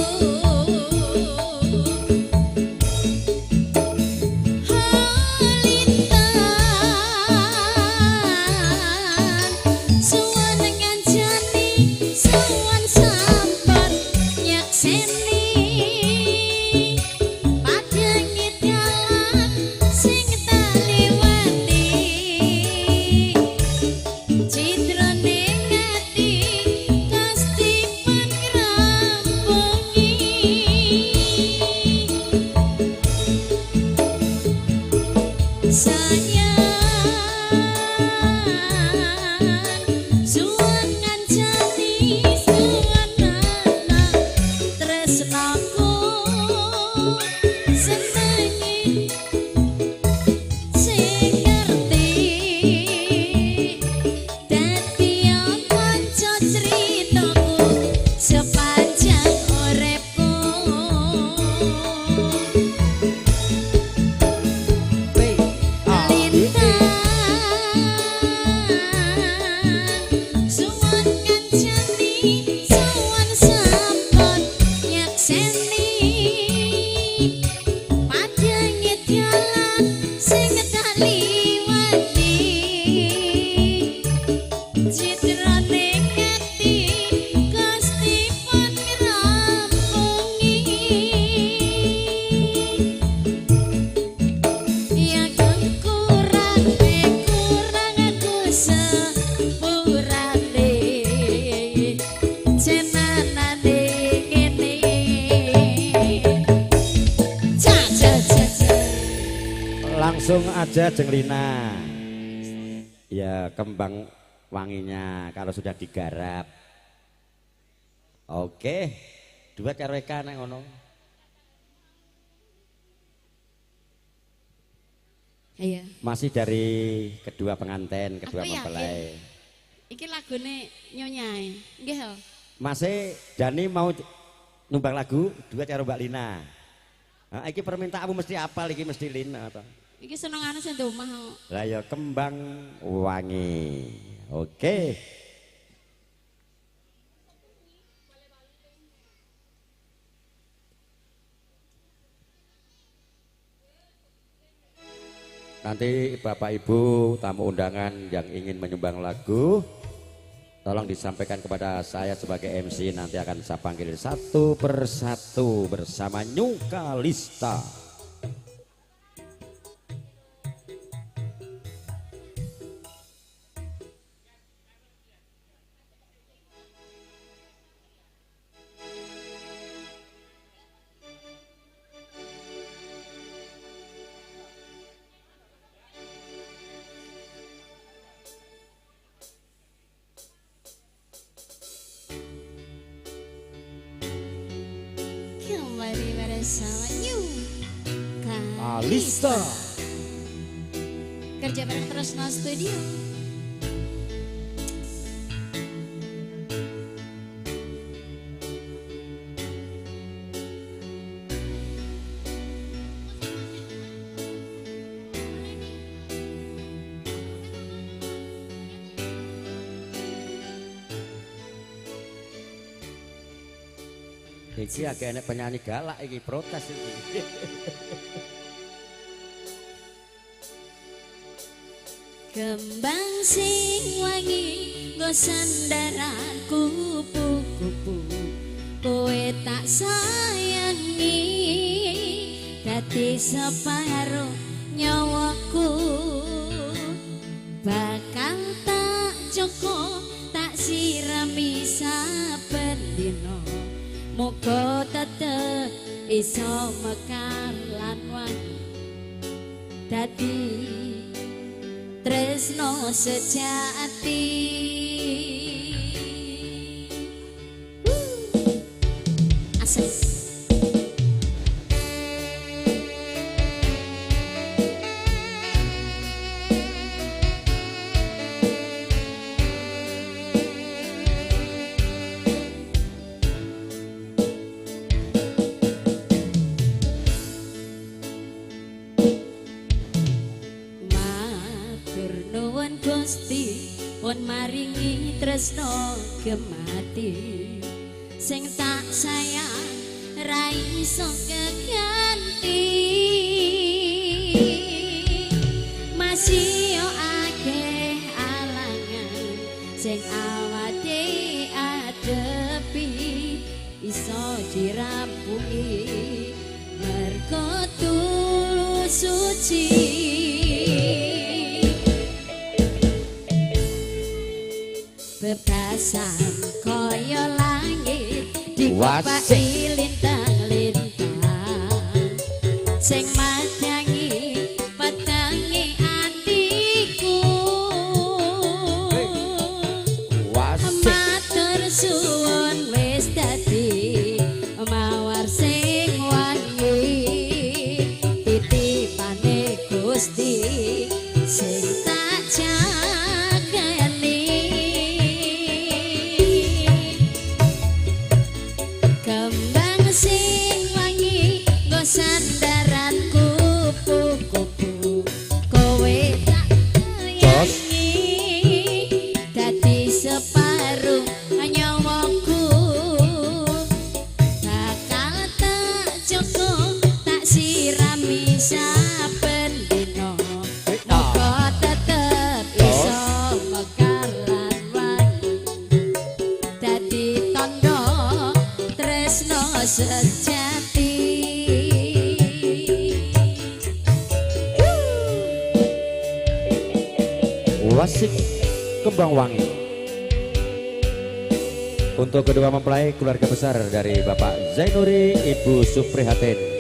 Halintan suwan ngancani, suwan sampun nyekseni, padange dalan sing tak liwati, citrane ati kastipan ngrampungi. Sayang suwan ngancani, suwan ana tresnaku, senengi sing ngerti, dadi kanca critaku sepanjang uripku. Lintan suwan kancani, suwan sampun nyekseni, padange dalan sing tak liwati, citrane ati Gusti pun ngrampungi. Ya kang kurang kurang aku sepurane, cenanane ngene. Ca ca ca ca. Langsung aja Jeng Lina. Ya, kembang wanginya kalau sudah digarap. Oke, dua karo Eka nek ngono. Iya. Masih dari kedua pengantin, kedua Aku yakin. mempelai. Iki lagune nyonyae. Nggih ho. Masih Dani mau nyumbang lagu duet karo Mbak Lina. Nah, iki permintaanmu mesti apal iki mesti Lina to. Iki senengane sing di omah kok. Lah ya kembang wangi. Oke. Nanti Bapak Ibu tamu undangan yang ingin menyumbang lagu tolong disampaikan kepada saya sebagai MC, nanti akan saya panggil satu persatu bersama New Kalista. Kembali bersama New Kalista. Kerja bareng Tresno Studio. Iki agak enek penyanyi galak iki protes iki. Kembang sing wangi nggo sandaran kupu-kupu, kowe tak sayangi dadi separo nyawaku, bakal tak joko tak sirami saben dina, muga tetep iso mekar lan wangi dadi tresno sejati. Asik. nuwun Gusti pun maringi tresno gemati sing tak sayang ra iso keganti. Masih yo akeh alangan sing awake adepi iso dirampungi mergo tulus suci. Bebasan kaya langit dikepaki lintang-lintang sing madangi petengi atiku. Matur suwun wis dadi mawar sing wangi titipane Gusti sing tak jagani. Kembang sing wangi nggo sandaran kupu-kupu kowe tak sayangi dadi separuh nyawaku. Bakal tak jaga tak sirami saben dina muga tetep iso mekar lan wangi dadi tandha tresno sejati. Wasik Kembang Wangi. Untuk kedua mempelai keluarga besar dari Bapak Zainuri, Ibu Suprihatin.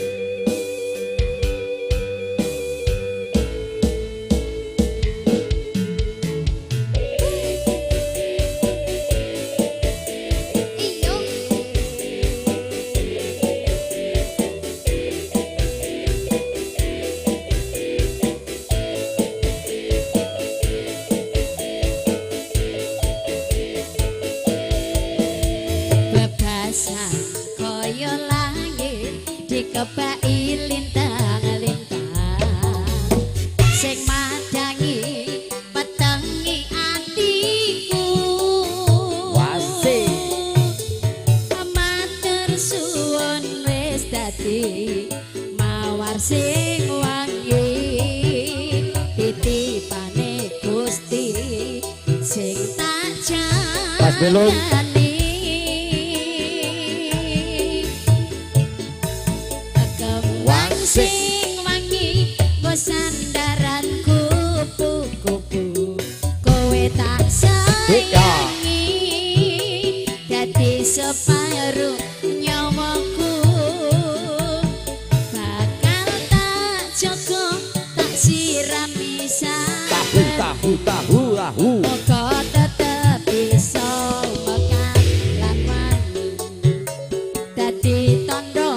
Bebasan kaya langit dikepaki lintang-lintang sing madangi petengi atiku. Wasik. Matur suwun wis dadi mawar sing wangi titipane Gusti sing tak Mas Belung. jagani. Kembang sing wangi nggo sandaran kupu-kupu kowe tak sayangi dadi separuh nyawaku. Bakal tak jaga tak sirami Tahu saben tahu tahu tahu. muga tetep iso mekar lan wangi dadi tandha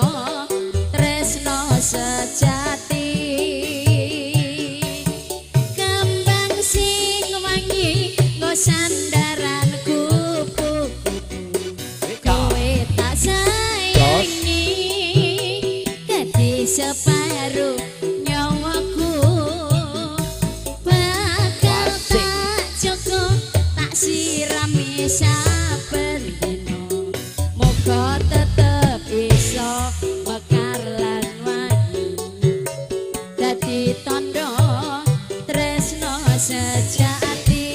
tresno sejati. Kembang sing wangi nggo sandaran kupu-kupu kowe tak sayangi dadi separuh nyawaku. Bakal tak jaga tak sirami saben dina muga tetep iso mekar lan wangi dadi tandha tresno sejati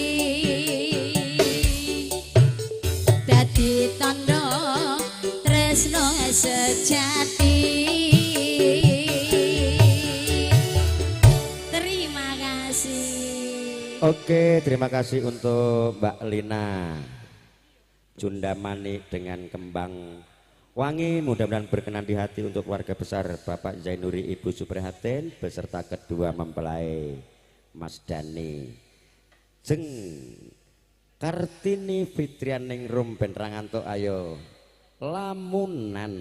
dadi tandha tresno sejati. Terima kasih. Oke, terima kasih untuk Mbak Lina Cundamani dengan kembang wangi. Mudah-mudahan berkenan di hati untuk keluarga besar Bapak Zainuri, Ibu Suprihatin beserta kedua mempelai Mas Dani. Jeng Kartini Fitrianing Rum ben ra ngantuk ayo lamunan.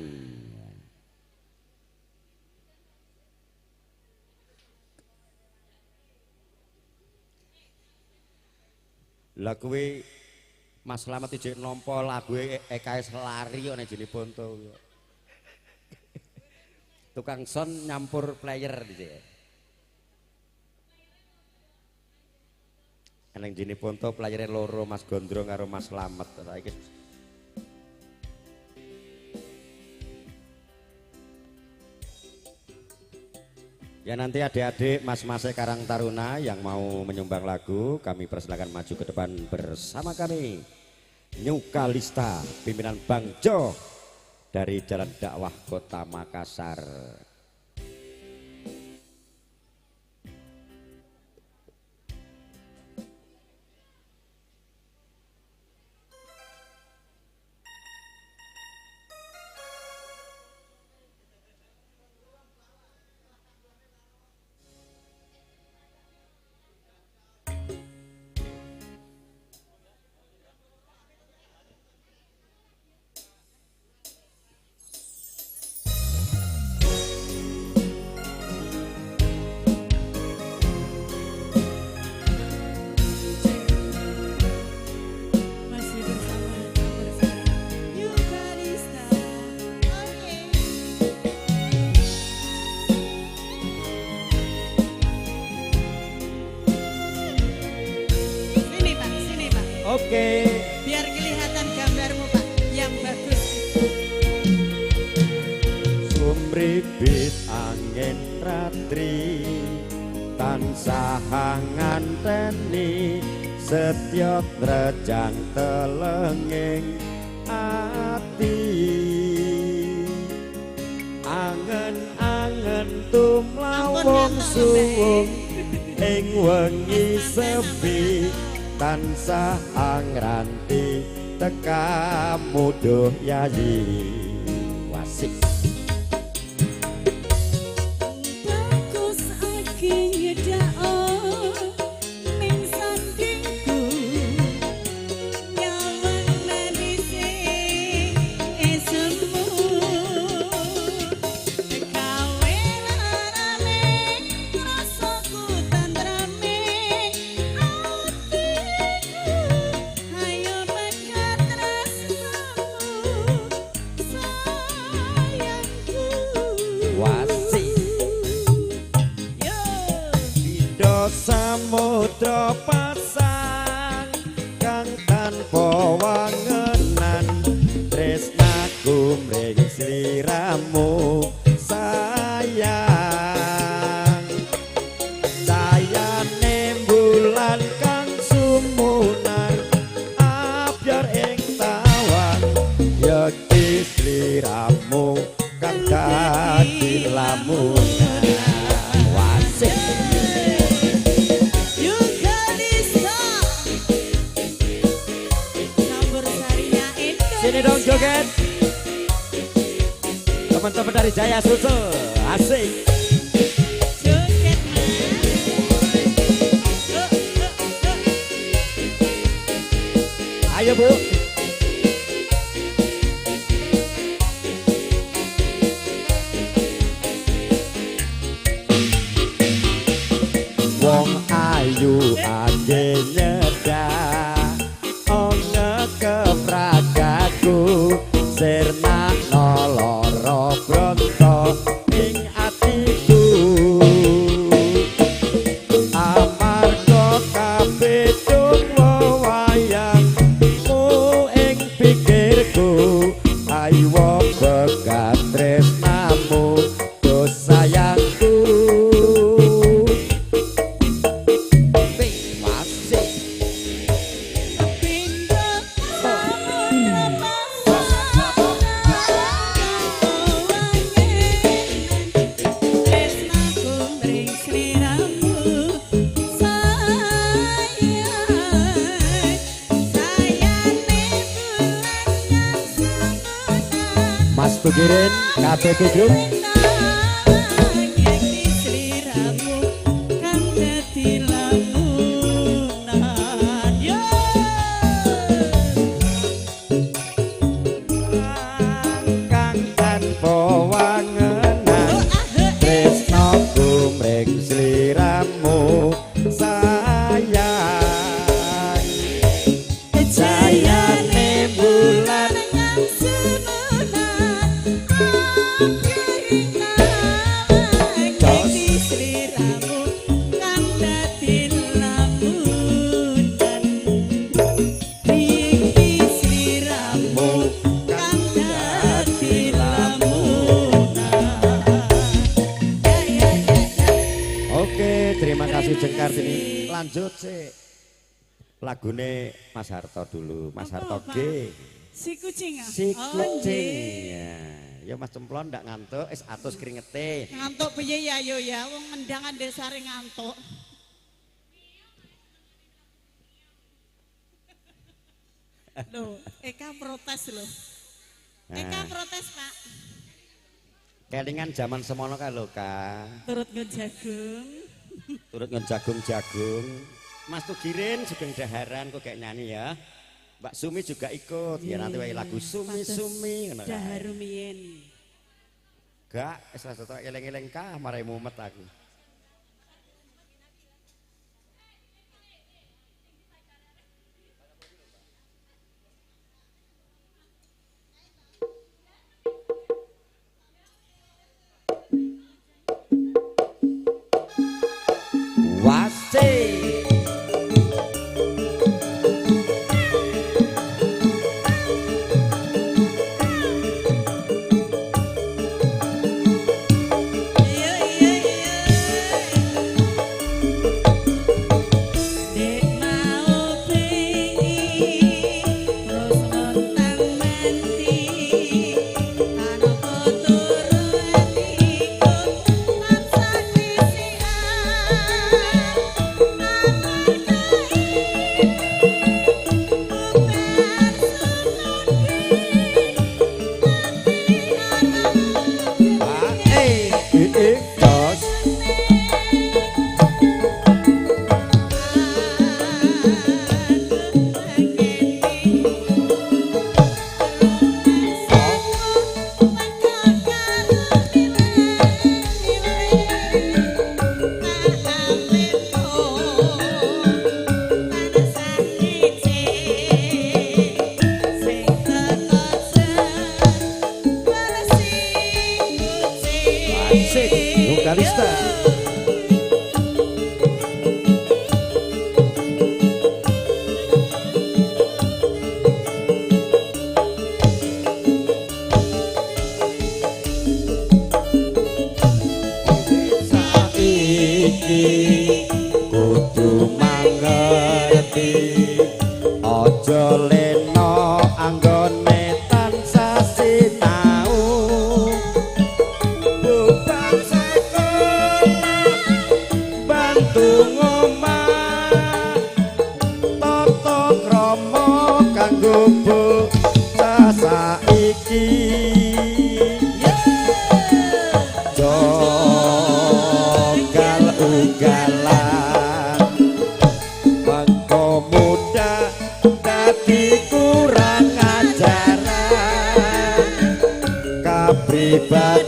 Lah kuwi Mas Slamet ijek nampa lagu EKS lari kok nek jenenge Bonto. Tukang sound nyampur player dhisik. Eneng jini ponto playere loro Mas Gondrong karo Mas Slamet. Saiki ya nanti adik-adik mas-mas Karang Taruna yang mau menyumbang lagu kami persilakan maju ke depan bersama kami New Kalista pimpinan Bang Jo dari Jalan Dakwah Kota Makassar. Masih bersama bersama New Kalista. Oke. Sini Pak, sini Pak. Oke. Biar kelihatan gambarmu Pak, yang bagus. Sumribit angin ratri tansah nganteni setya trejang telenging ati angen-angen tumlawung suwung ing wengi sepi tansah angranti teka muduh yayi wasik. Bagus aki nyedao ning sandingku nyawang manise esemu gawe larane rasaku tentrame atiku ayo mekat tresnamu sayangku Wasik. Yo. Pindha samudra pasang kang tanpa wangenan tresnaku mring sliramu sayang cayane bulan kang sumunar abyar ing tawang yekti sliramu kang dadi lamunan wasik. New Kalista. Campur sarinya Indonesia. Sini dong joget. Teman-teman dari Jaya Sulsel, asik. Joget Mas. Yo, yo, yo. Ayo Bu. Wong ayu age nyedah ana kepragaku sirna lara bronto ing atiku amarga kapedhung wewayangmu ing pikirku ayo bekat tresnamu do sayangku. Wasik. Pindha samudra pasang tresnaku mring sliramu sayang sayane bulan kang sumunar Mas Tugirin KTP Group. Yekti sliramu kang dadi lamunan. Yo. Kang tanpa wangenan tresnaku mring sliramu sayang jayane bulan kang sumunar. Lanjut sih. Lagune Mas Harto dulu, Mas Apa, Harto Pak? G. Si kucing ah? Si Oh, kucing. nggih. Ya. Ya Mas Cemplon ndak ngantuk, es atus kringete. Ngantuk piye ya yo ya, wong ngendangan desare ngantuk. Loh, Eka protes loh. Eka Nah. protes, Pak. Kelingan zaman semono kae lho, Kak. Turut nggon jagung. Turut nggon jagung-jagung. Mas Tugirin sugeng daharan kok kayak nyanyi ya. Mbak Sumi juga ikut. Ya nanti wae lagu Sumi Sumi ngono kae. Dahar rumiyin. Gak, wis ra cocok eling-eling kah marai mumet aku. Wase. Iya iya iya. Dek mau bengi terus montang menti tanpa turu atiku tansah krisikan A E E dos. Asik, vokalista. Saiki kudu mangerti aja lena anggone tansah sinau bubar sekolah bantu ngomah tata krama kanggo bocah saiki jogal ugalan mengko muda dadi kurang ajaran kapribaden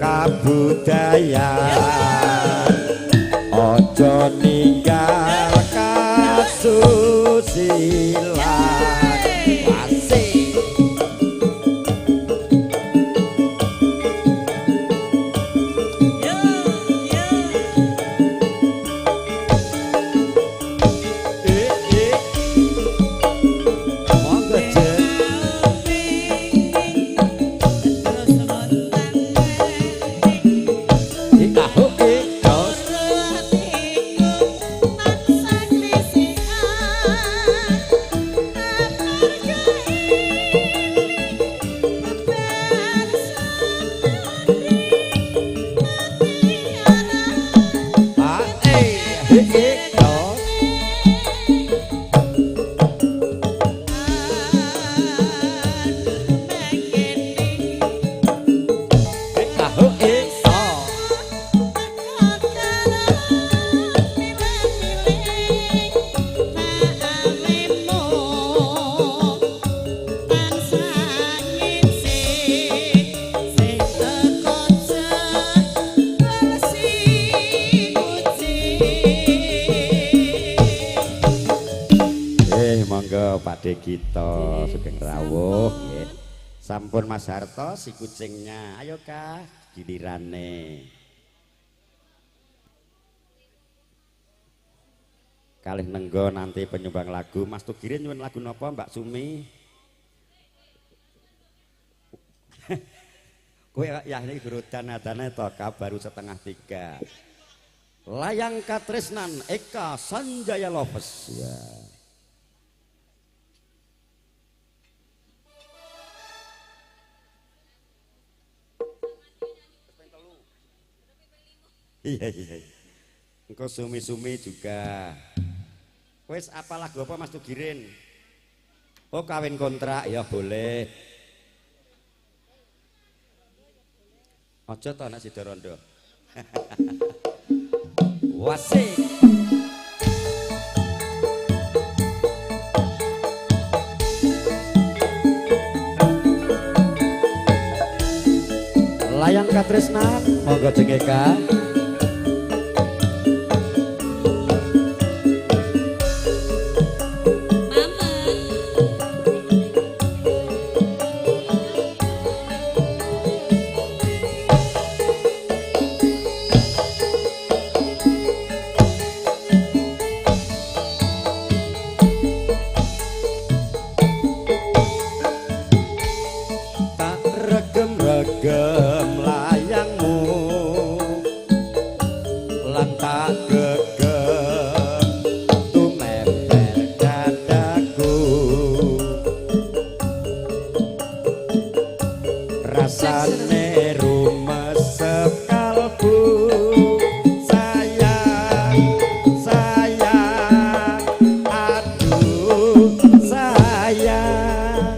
kabudayan aja ninggal kasusilan. Asik. Eh, eh. Monggo, Jen. Ikaho eh dos. A E E E dos. Ikaho eh so. Monggo Pak De Gito sugeng rawuh nggih. Sampun Mas Harto si kucingnya. Ayo Kak, gilirane. Kalih nenggo nanti penyumbang lagu. Mas Tugirin nyuwun lagu napa Mbak Sumi? Kowe ya ini gurudan adane to Kak, baru 2:30. Layang Katresnan Eka Sanjaya Lopez ya. Iya iya. Engko sumi-sumi juga. Wes apa lagu apa Mas Tugirin? Oh kawin kontrak ya boleh. Aja to anak sida rondo. Wasik. Layang Katresnan, monggo Jeng Eka. Regem-regem layangmu lan tak gegem tumemper dadaku, rasane rumesep kalbu sayang sayang aduh sayang.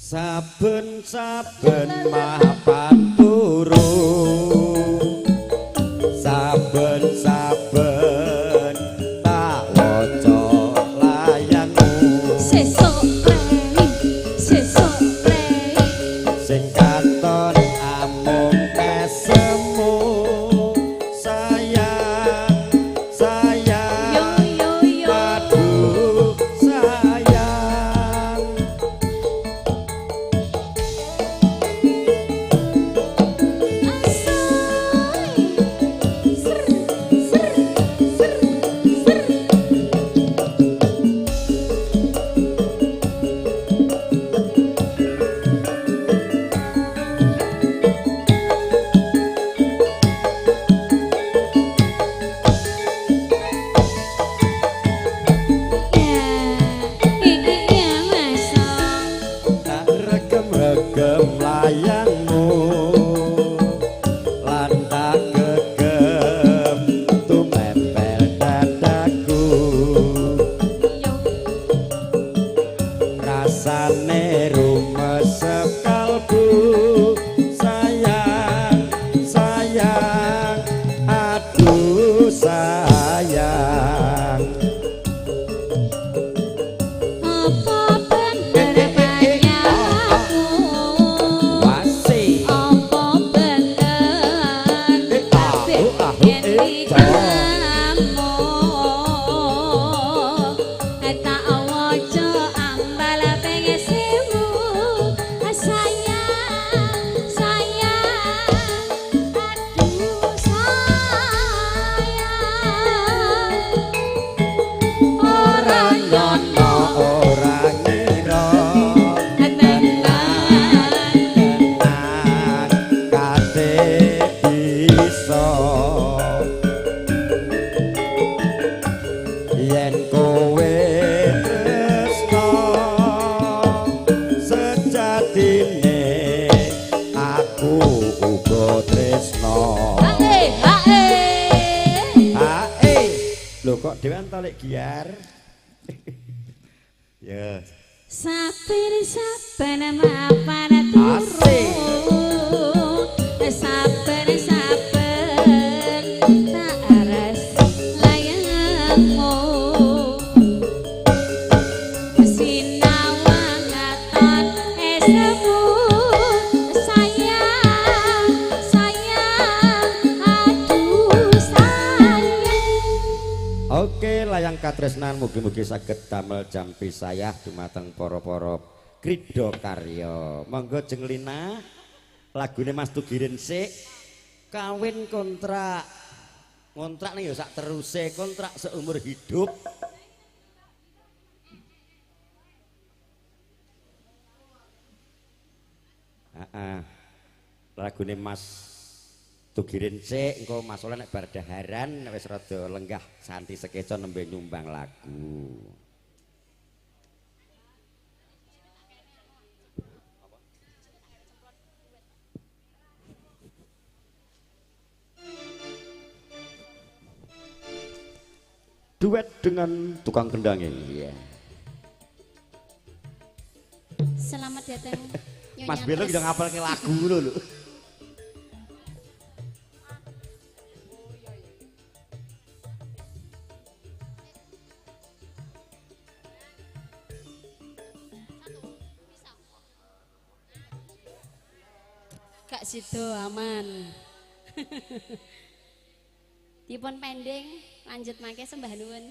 Saben-saben mapan turu, saben-saben tak waca layangmu, sesuk prei sesuk prei sing katon amung pesemu sayang sayang yo yo yo aduh sayang. Sejatine aku uga tresno. Hae hae. Hae. Lho kok dhewean to lek giar? Ya. Saben saben mapan turu. Saben saben tak aras layangmu. Sinawang aton esemu sayang sayang aduh sayang. Oke, layang katresnan mugi-mugi saged damel jampi sayah dumateng para-para kridha karya. Monggo Jeng Lina, lagune Mas Tugirin sik. Kawin kontrak. Kontrak nih ya sak teruse, kontrak seumur hidup. Heeh. Lagune Mas Tugirin sik, engko Mas Soleh nek bar daharan wis rada lenggah santi sekeca nembe nyumbang lagu. Duet dengan tukang kendang ini. Ya. Selamat datang Nyonya. Mas Belo udah ngapalke lagu lho lho. Kak Sido aman. Dipun pending, lanjut mangke sembah nuwun.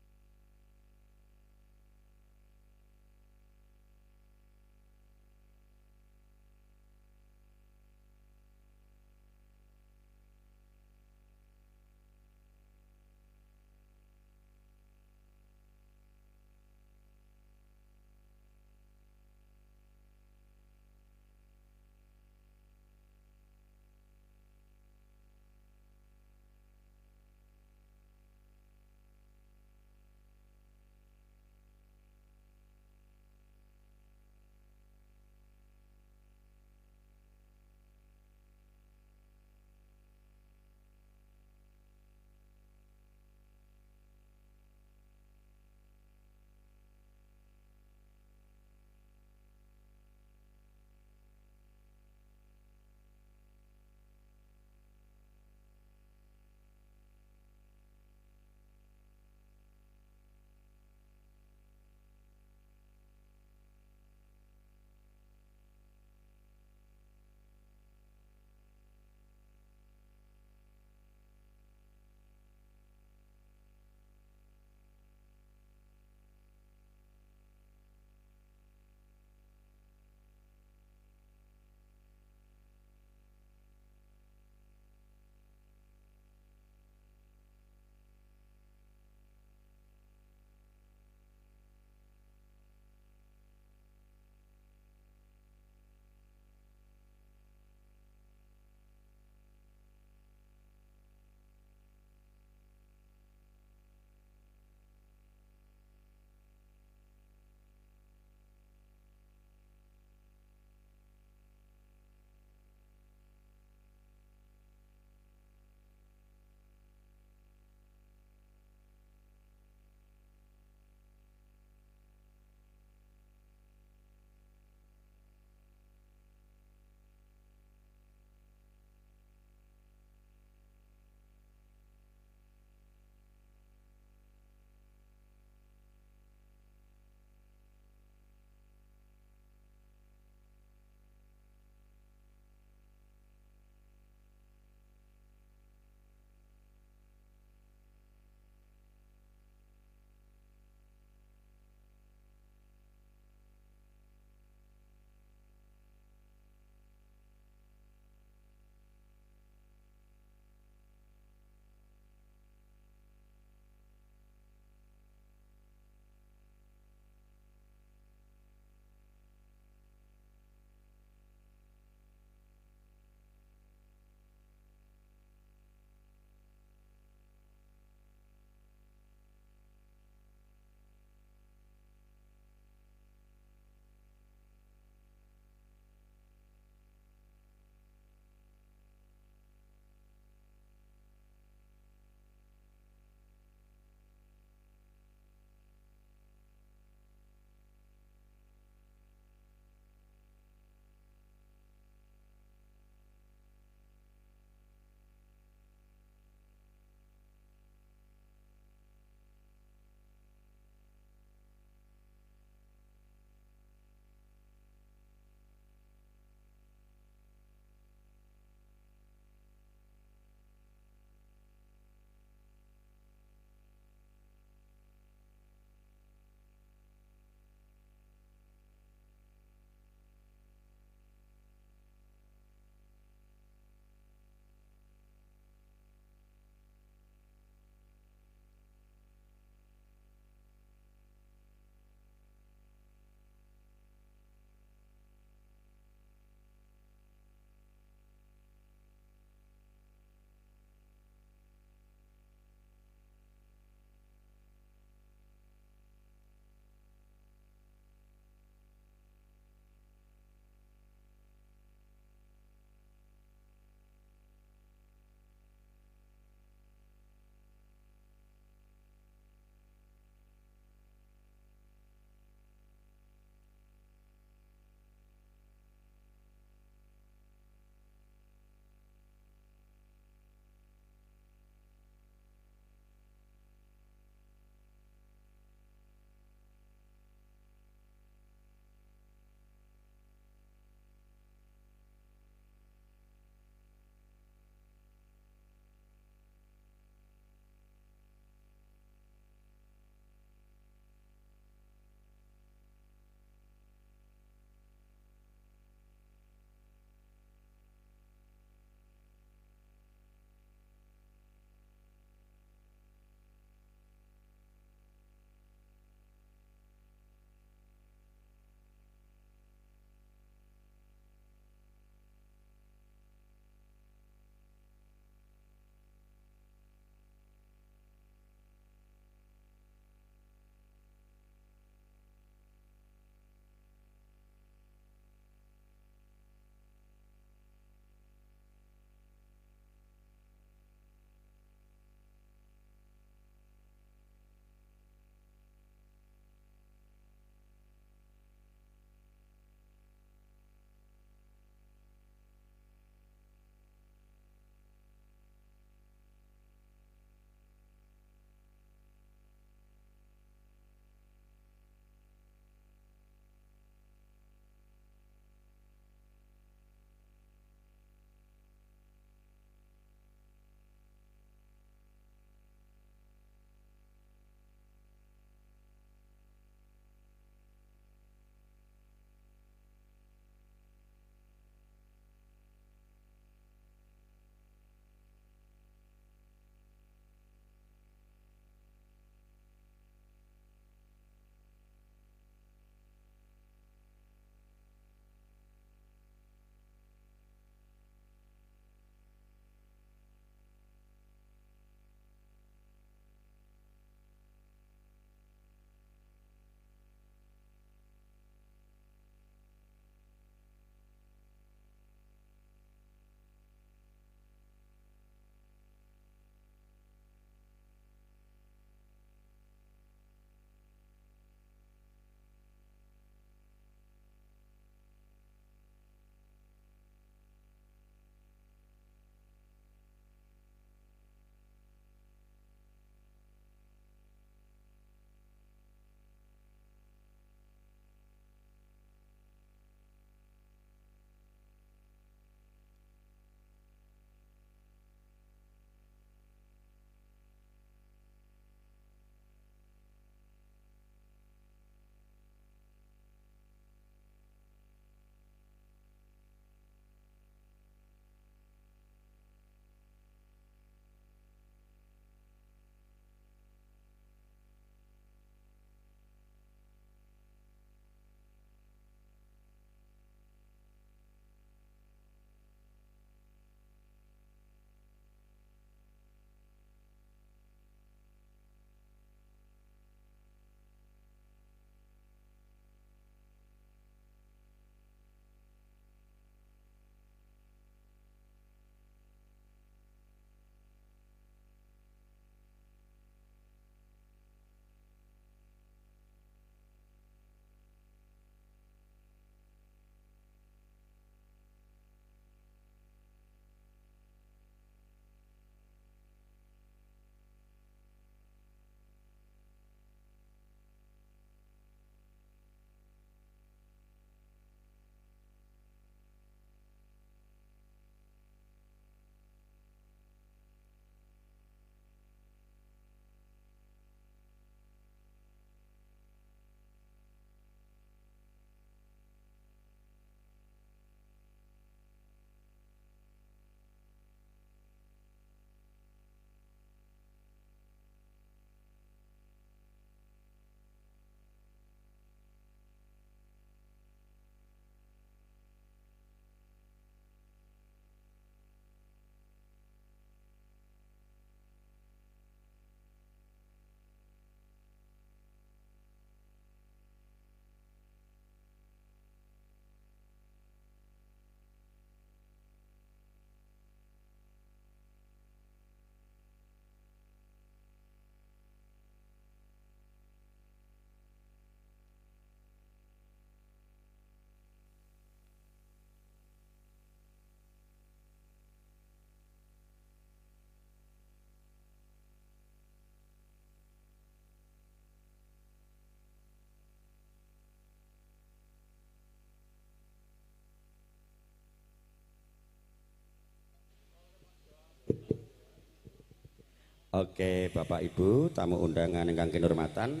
Oke, Bapak Ibu, tamu undangan ingkang kinurmatan.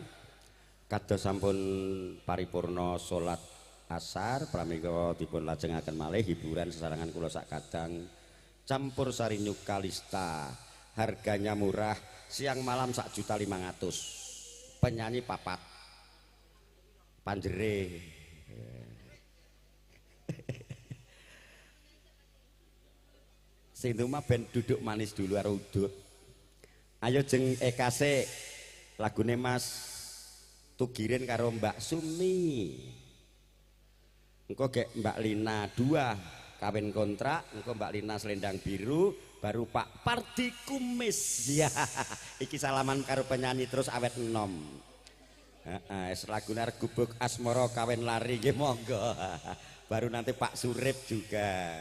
Kados sampun paripurna salat asar, pramila dipun lajengaken malih hiburan sesarengan kula sak kadang campur sari New Kalista. Harganya murah, siang malam 1.500.000. Penyanyi papat. Panjere. Sing mah ben duduk manis dulu karo udut. Ayo jeng Eka sik lagune Mas Tugirin karo Mbak Sumi. Engko gek Mbak Lina 2 kawin kontrak, engko Mbak Lina selendang biru, baru Pak Pardi Kumis. Ya, iki salaman karo penyanyi terus awet enom. Heeh, lagune arep gubuk asmara kawin lari nggih monggo. Baru nanti Pak Surip juga.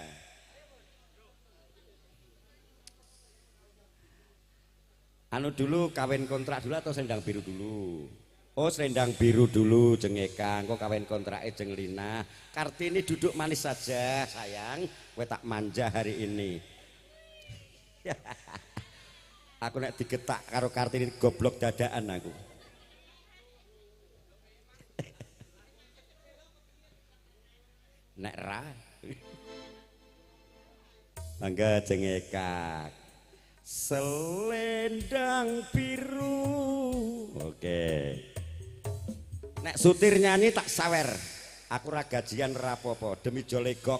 Anu dulu kawin kontrak dulu atau selendang biru dulu? Oh, selendang biru dulu jeng Eka, engko kawin kontrake jeng Lina. Kartini duduk manis saja sayang, kowe tak manja hari ini. Aku nek digetak karo Kartini goblok dadaan aku. Nek ra. Mangga jeng Eka. Selendang biru. Oke. Nek sutir nyanyi tak sawer. Aku ra gajian rapopo demi jolegok.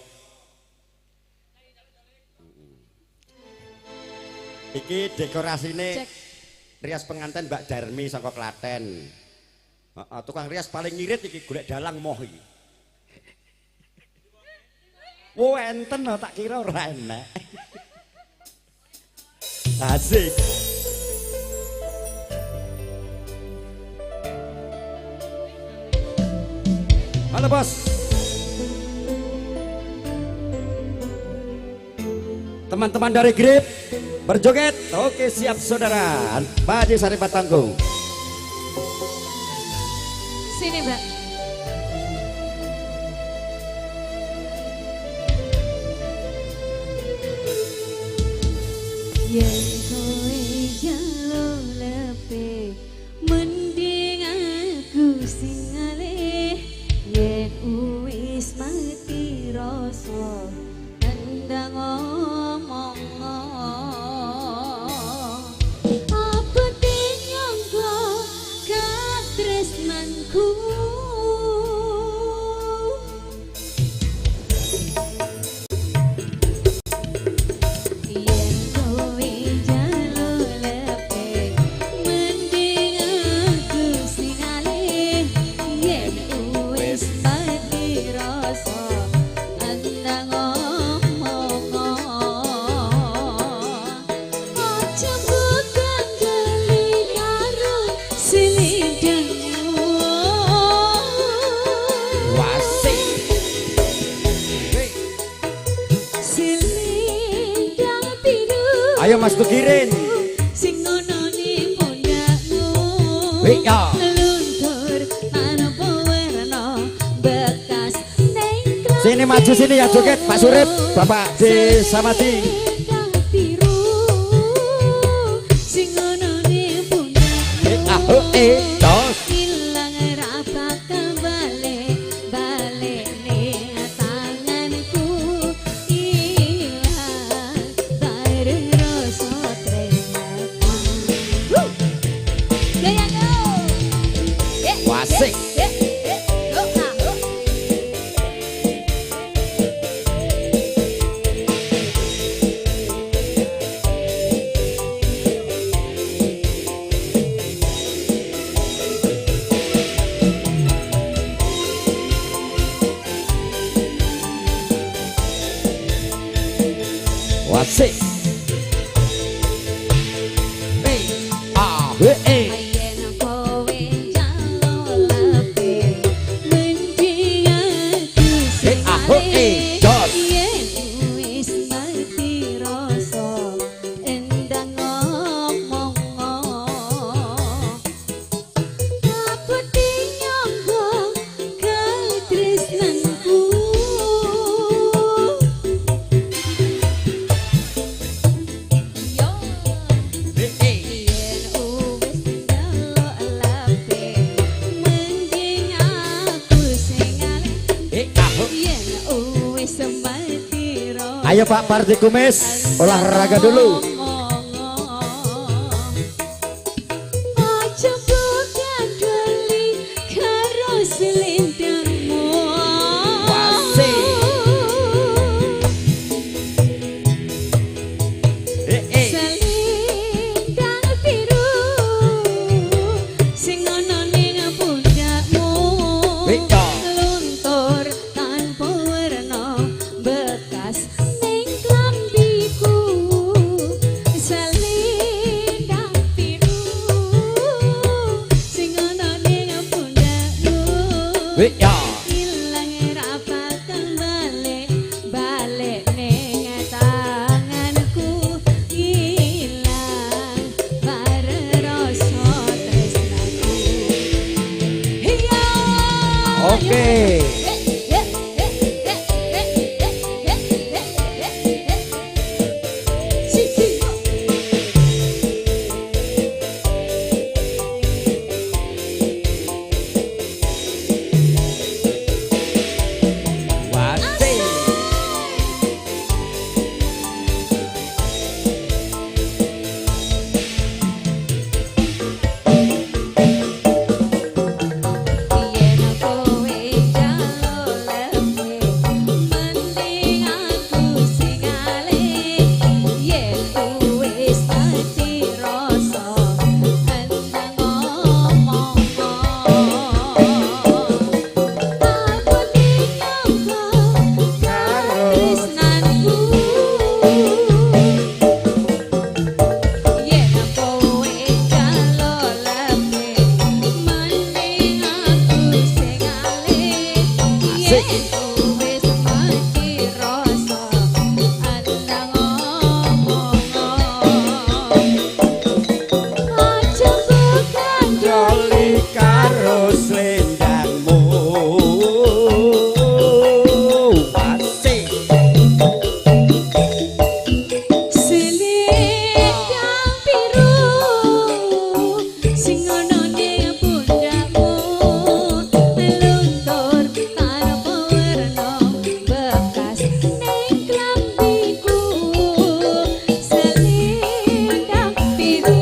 Iki dekorasine rias pengantin Mbak Darmi saka Klaten. Heeh, tukang rias paling ngirit iki golek dalang moh iki. Wo enten tak kira ora enek. Asik. Halo bos. Teman-teman dari Grip berjoget. Oke siap saudara. Pak Haji Sari Patanggung. Sini Mbak. Yen kowe njaluk lebih mending aku sing ngalih, yen wis mati rasa endang omong apa nyangka katresnanku. Ayo Mas Tugirin. Sing ngono ni pundakmu. Luntur tanpa werna bekas ning. Sini maju sini ya joget Pak Surip, Bapak D Samadi. Sing ngono ni pundakmu. Tos. Ilang ra bakal balik, balik ning tanganku. Ilang bareng rasa tresnaku. Gaya go. Wasik. Go ah. Wasik. A B E. Yen kowe njaluk lebih mending aku sing A H E jos. Yen wis mati rasa endang ngomong apa nyangka katresnanku. Yo. B E. Ayo Pak Parti Kumis, olahraga dulu. Aja mbok karo selendangmu. Selendang biru sing ana ning pundakmu. Luntur tanpa werna bekas ning klambiku. Selendang biru sing ana ning pundakmu. Ilang ra bakal balik, balik ning tanganku. Ilang bareng rasa tresnaku. Iya. Oke. Siji. Wasik. Yen kowe njaluk lebih, mending aku sing ngalih. Yen wis dadi rasa, endang ngomong. Aku dinyangka katresnanku. Yen kowe njaluk lebih, mending aku sing ngalih. Yen wis mati rasa, endang ngomong. Aja mbok Joli karo selendangmu. Wasik. Selendang biru sing ana ning pundakmu, luntur tanpa werna bekas ning klambiku. Selendang biru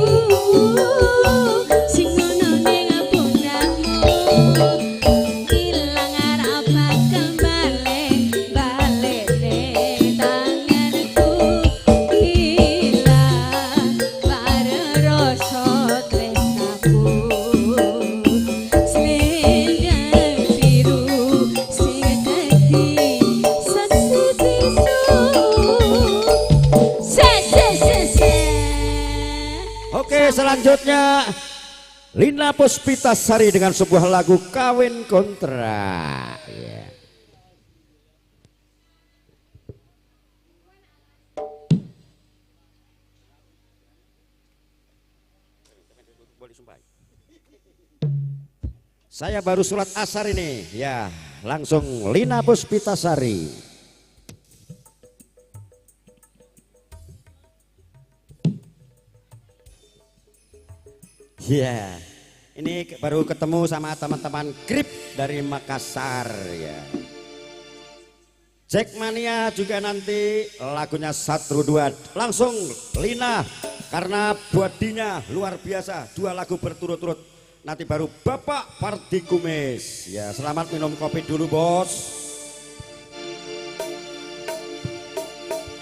sing ana ning pundakmu, ilang ora bakal balik, balik ning tanganku. Ilang bareng rasa tresnaku. Selendang biru sing dadi saksi bisu. Se se se se. Oke, selanjutnya Lina Puspitasari dengan sebuah lagu Kawin Kontrak. Ya. Saya baru sholat asar ini, ya langsung Lina Puspitasari. Ya, ini baru ketemu sama teman-teman Grip dari Makassar ya. Jackmania juga nanti lagunya 1 2 langsung Lina karena bodinya luar biasa, 2 lagu berturut-turut. Nanti baru Bapak Pardi Kumis. Ya, selamat minum kopi dulu, Bos.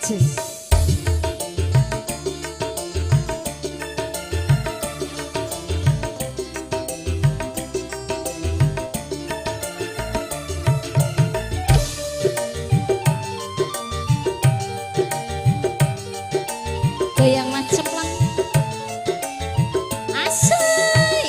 Jess. Goyang macem lah. Asik.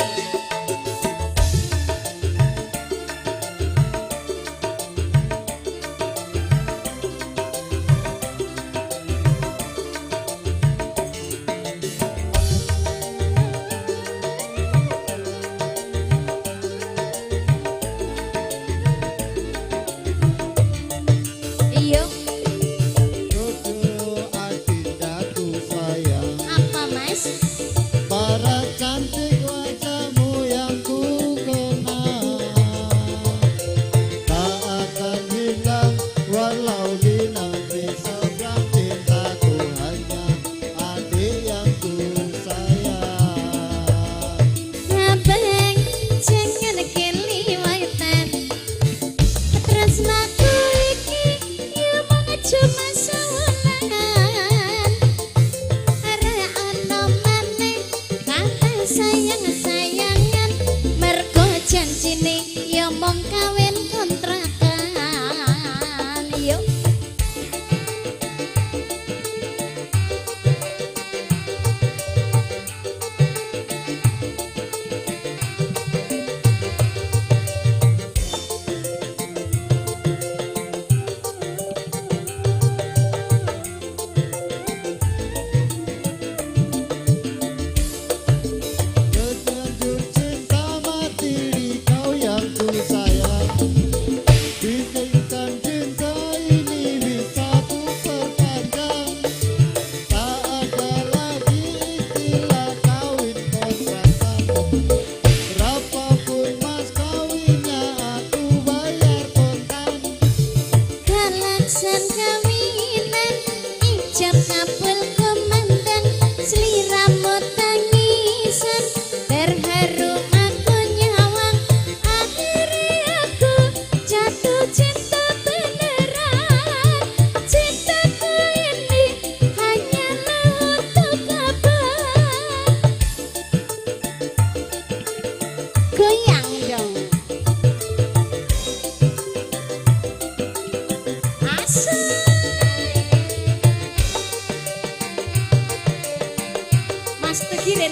Giren.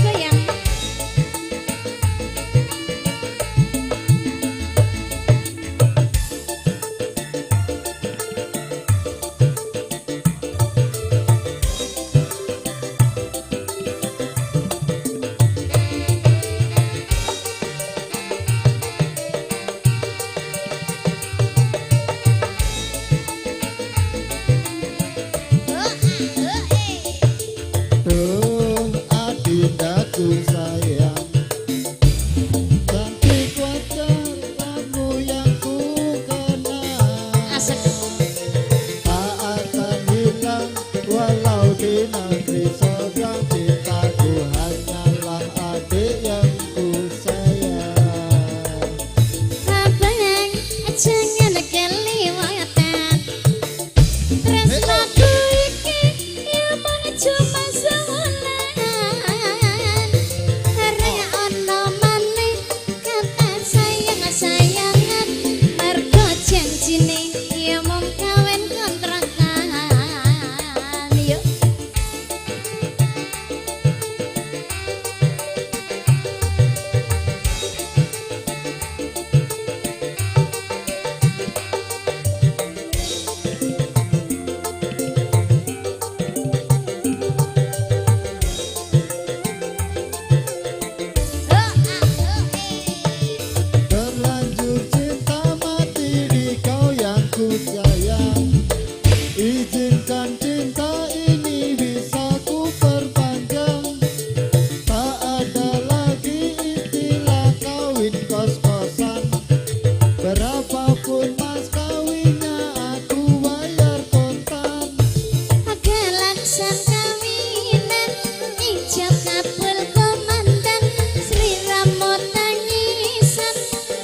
Goyang. Duh adindaku sayang, cantik wajah kamu yang ku kenal. Asik. Tak akan hilang walau di negeri seberang, cintaku hanyalah adik yang ku sayang. Abang jangan keliwatan. Tresnaku iki ya mung cuma sewulan. Ora ono maneh kata sayang-sayangan, mergo janjine ya mung kawin kontrakan. Yuk. Terlanjur cinta mati di kau yang ku sayang. Izinkan cinta ini bisa ku perpanjang. Tak ada lagi istilah kawin kos-kosan. Berapapun mas kawinnya aku bayar kontan. Galaksan kawinan ijab kabul komandan, sliramu tangisan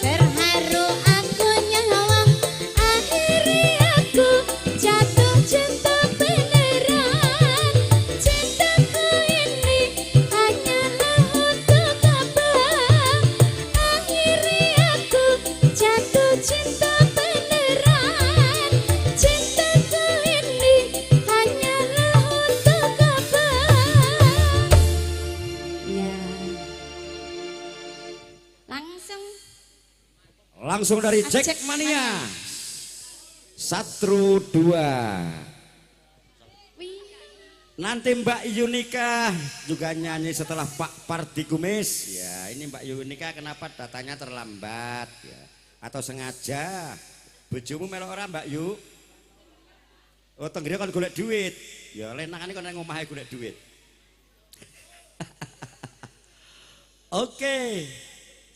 terharu aku nyawang, akhirnya aku jatuh cinta beneran. Cintaku ini hanyalah untuk abang, akhirnya aku jatuh cinta beneran. Cintaku ini hanyalah untuk abang. Ya. Langsung. Langsung dari Jack Jack Mania. Satru 2. Wih. Nanti Mbak Yunika juga nyanyi setelah Pak Pardi Kumis. Ya, ini Mbak Yunika kenapa datanya terlambat ya? Atau sengaja? Bojomu melok ora Mbak Yu? Oh, tenggere kon golek duit. Ya, lenangane kon nang omahe golek duit. Oke.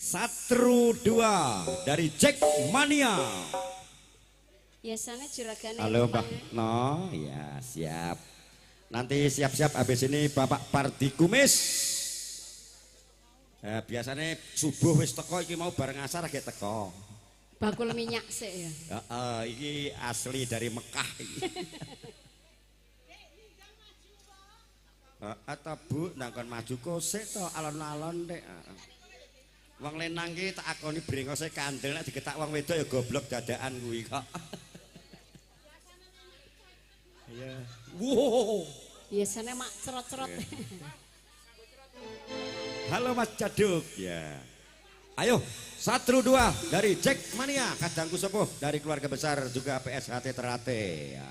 Satru 2 dari Jack Mania. Biasanya juragane. Halo Mbak No, ya siap. Nanti siap-siap habis ini Bapak Pardi Kumis. Biasanya subuh wis teko, iki mau bareng asar agak teko. Bakul minyak sih ya. Heeh, iki asli dari Mekah iki. Heeh ta Bu, nang kon maju kosek to alon-alon tek. Wong lenang ki tak akoni brengose kandel, nek diketak wong wedok ya goblok dadakan kuwi kok. Iya. Wow. Biasanya mak cerot-cerot. Halo Mas Jaduk. Ya. Ayo, Satru 2 dari Jack Mania, kadangku sepuh dari keluarga besar juga PSHT Terate. Ya.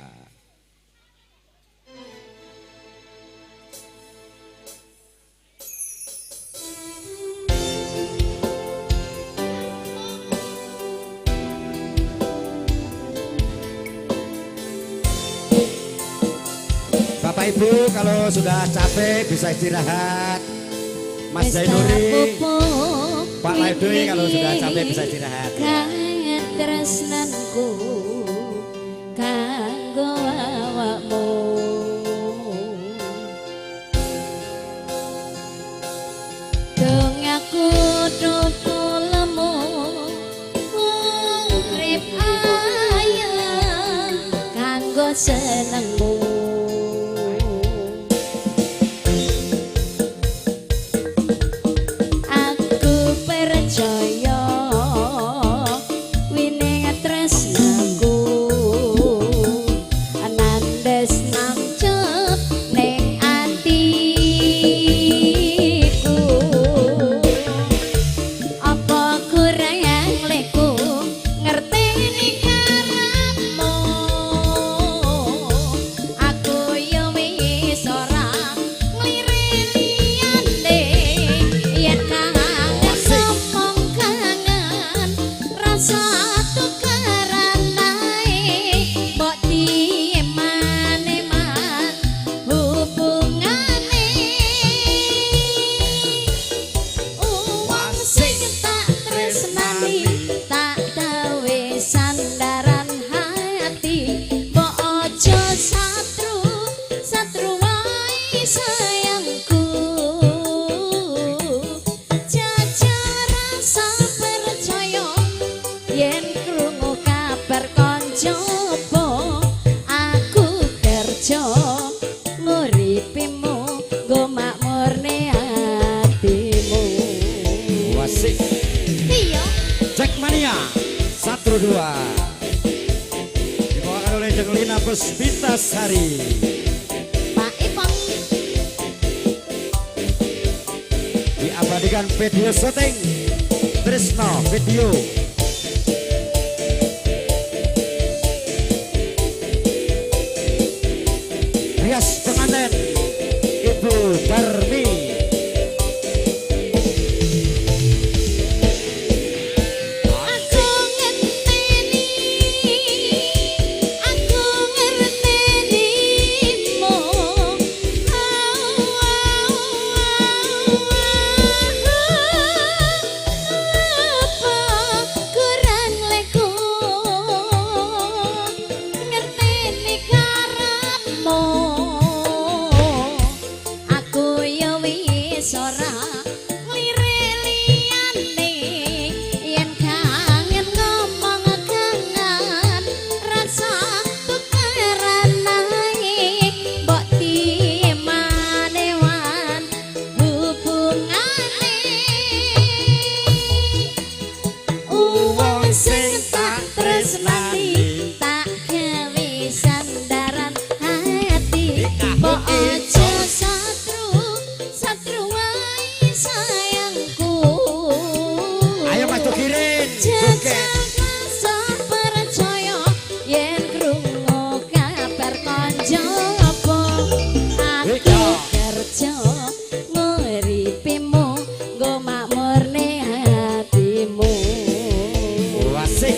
Bapak Ibu kalau sudah capek bisa istirahat. Mas Zainuri, Pak Laidui kalau sudah capek bisa istirahat. Kangen tresnanku kanggo awakmu. Dong aku tuku lemu urip ayem kanggo senengmu. Aku percaya wining tresnaku nandes nancep ning ati. satru satru wae sayangku. Jajal rasa percaya yen krungu kabar kanca aku kerja nguripimu nggo makmurne atimu. Wasik. Iya. Jackmania 1 2 dibawakan oleh Jeng Lina Puspitasari. Pak Ipong. Diabadikan video syuting Trisno Video. Rias pengantin Ibu Darmi. Aku ngerteni, aku ngertenimu. Apa kurang leku ngerteni karepmu. Aku ya wis ora nglirik liyane yen kangen ngomong kangen rasa tukaran ae mbok dimanewan hubungane. Wong sing tak tresnani tak gawe sandaran hati mbok aja satru satru wae sayangku. Ayo Mas Tukirin, joget. Jajal rasa percaya yen krungu kabar kanca apa aku kerja nguripimu nggo makmurne hatimu. Wasik.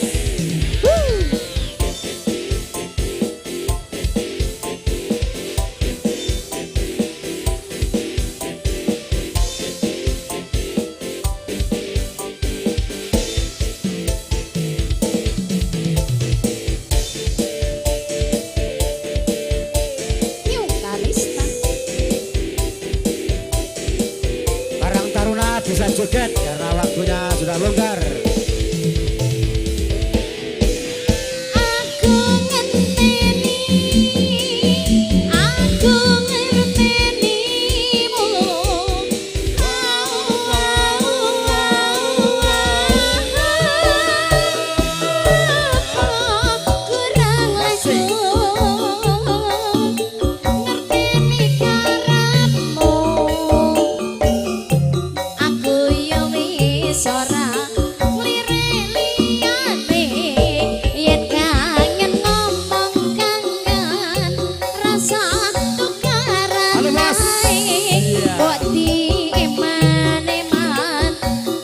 New Kalista. Karang Taruna bisa joget karena waktunya sudah longgar. Aku ngerteni, aku ngertenimu. Apa kurang aku ngerteni karepmu. Aku ya wis ora nglirik liyane yen kangen ngomong kangen rasa tukaran Halo, Mas. ae Iya. mbok dieman-eman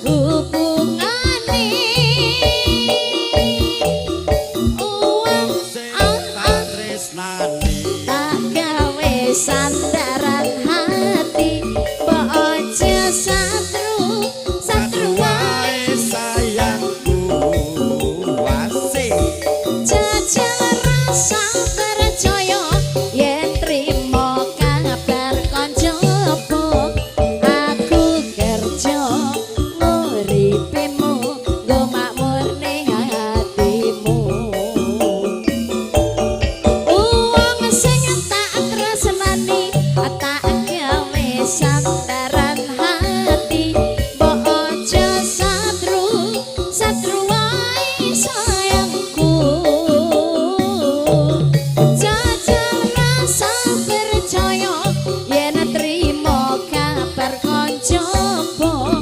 hubungane. Uang Sing tak tresnani tak gawe sandaran hati mbok aja satru satru wae wae sayangku. Wasik. Jajal rasa percaya yen trimo kabar kanca apa aku kerja nguripimu nggo makmurne hatimu. Wong sing tak tresnani tak gawe sandaran hati mbok aja satru satru wae sayangku. Jajal rasa percaya yen trimo kabar kanca apa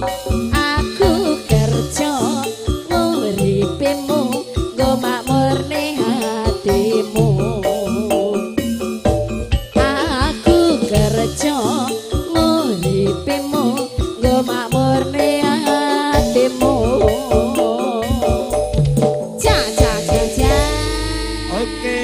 aku kerja nguripimu nggo makmurne hatimu. Aku kerja nguripimu nggo makmurne hatimu. Ja ja ja ja. Oke,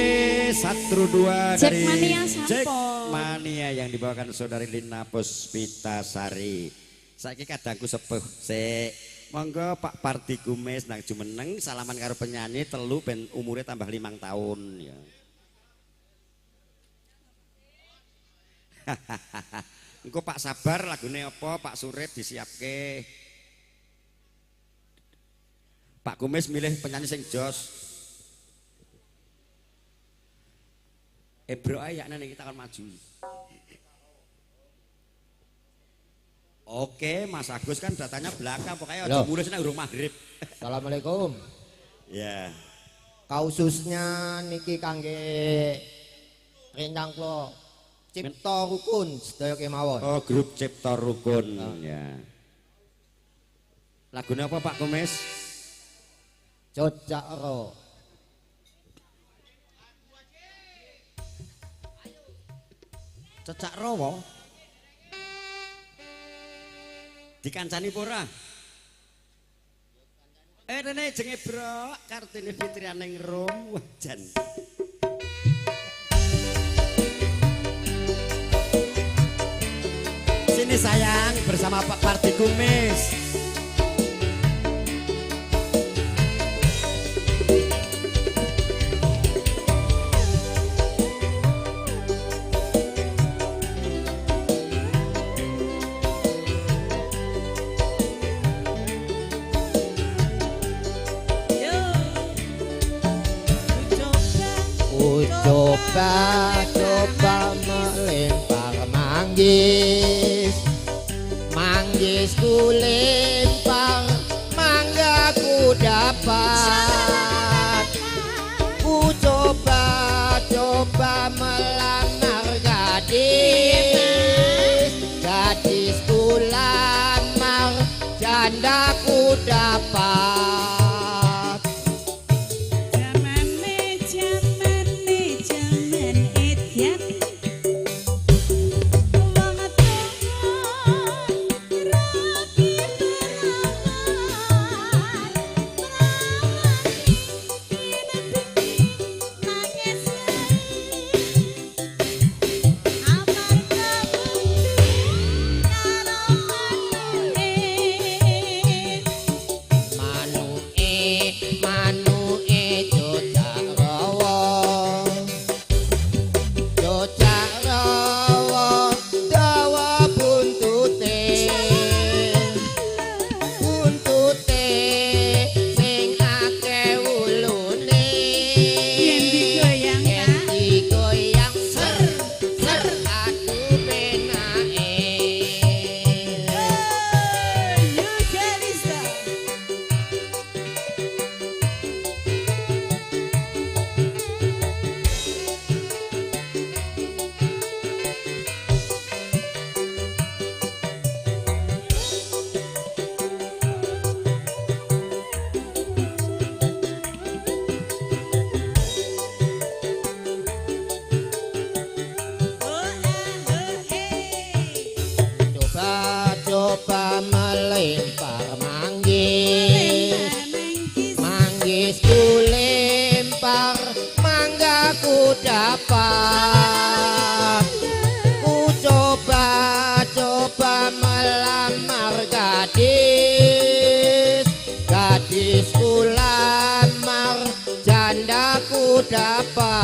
1 2 dari Jackmania sampun. Jackmania yang dibawakan saudari Lina Puspitasari. Saiki kadangku sepuh sik. Monggo Pak Parti Gumes nang jumeneng salaman karo penyanyi telu ben umure tambah 5 tahun ya. Engko Pak Sabar lagune apa, Pak Surip disiapke. Pak Kumis milih penyanyi sing jos. Ebro ae yakne kita akan maju. Oke, Mas Agus kan datanya belakang, pokoknya aja mulih nek urung maghrib. Assalamualaikum. Ya. Kaususnya niki kangge rencang kula Cipta Rukun sedaya kemawon. Oh, grup Cipta Rukun. Ya. Lagune apa Pak Kumis? Cocak Ro. Cocak Rowo. Dikancani apa ora? Rene jenge brok Kartini Fitrianing Rum wajan. Sini sayang bersama Pak Parti Kumis. Coba-coba melempar manggis, manggis ku lempar, mangga ku dapat. Ku coba-coba melamar gadis, gadis ku lamar, janda ku dapat. Coba melempar manggis, manggis ku lempar, mangga ku dapat. Ku coba-coba melamar gadis, gadis ku lamar, janda ku dapat.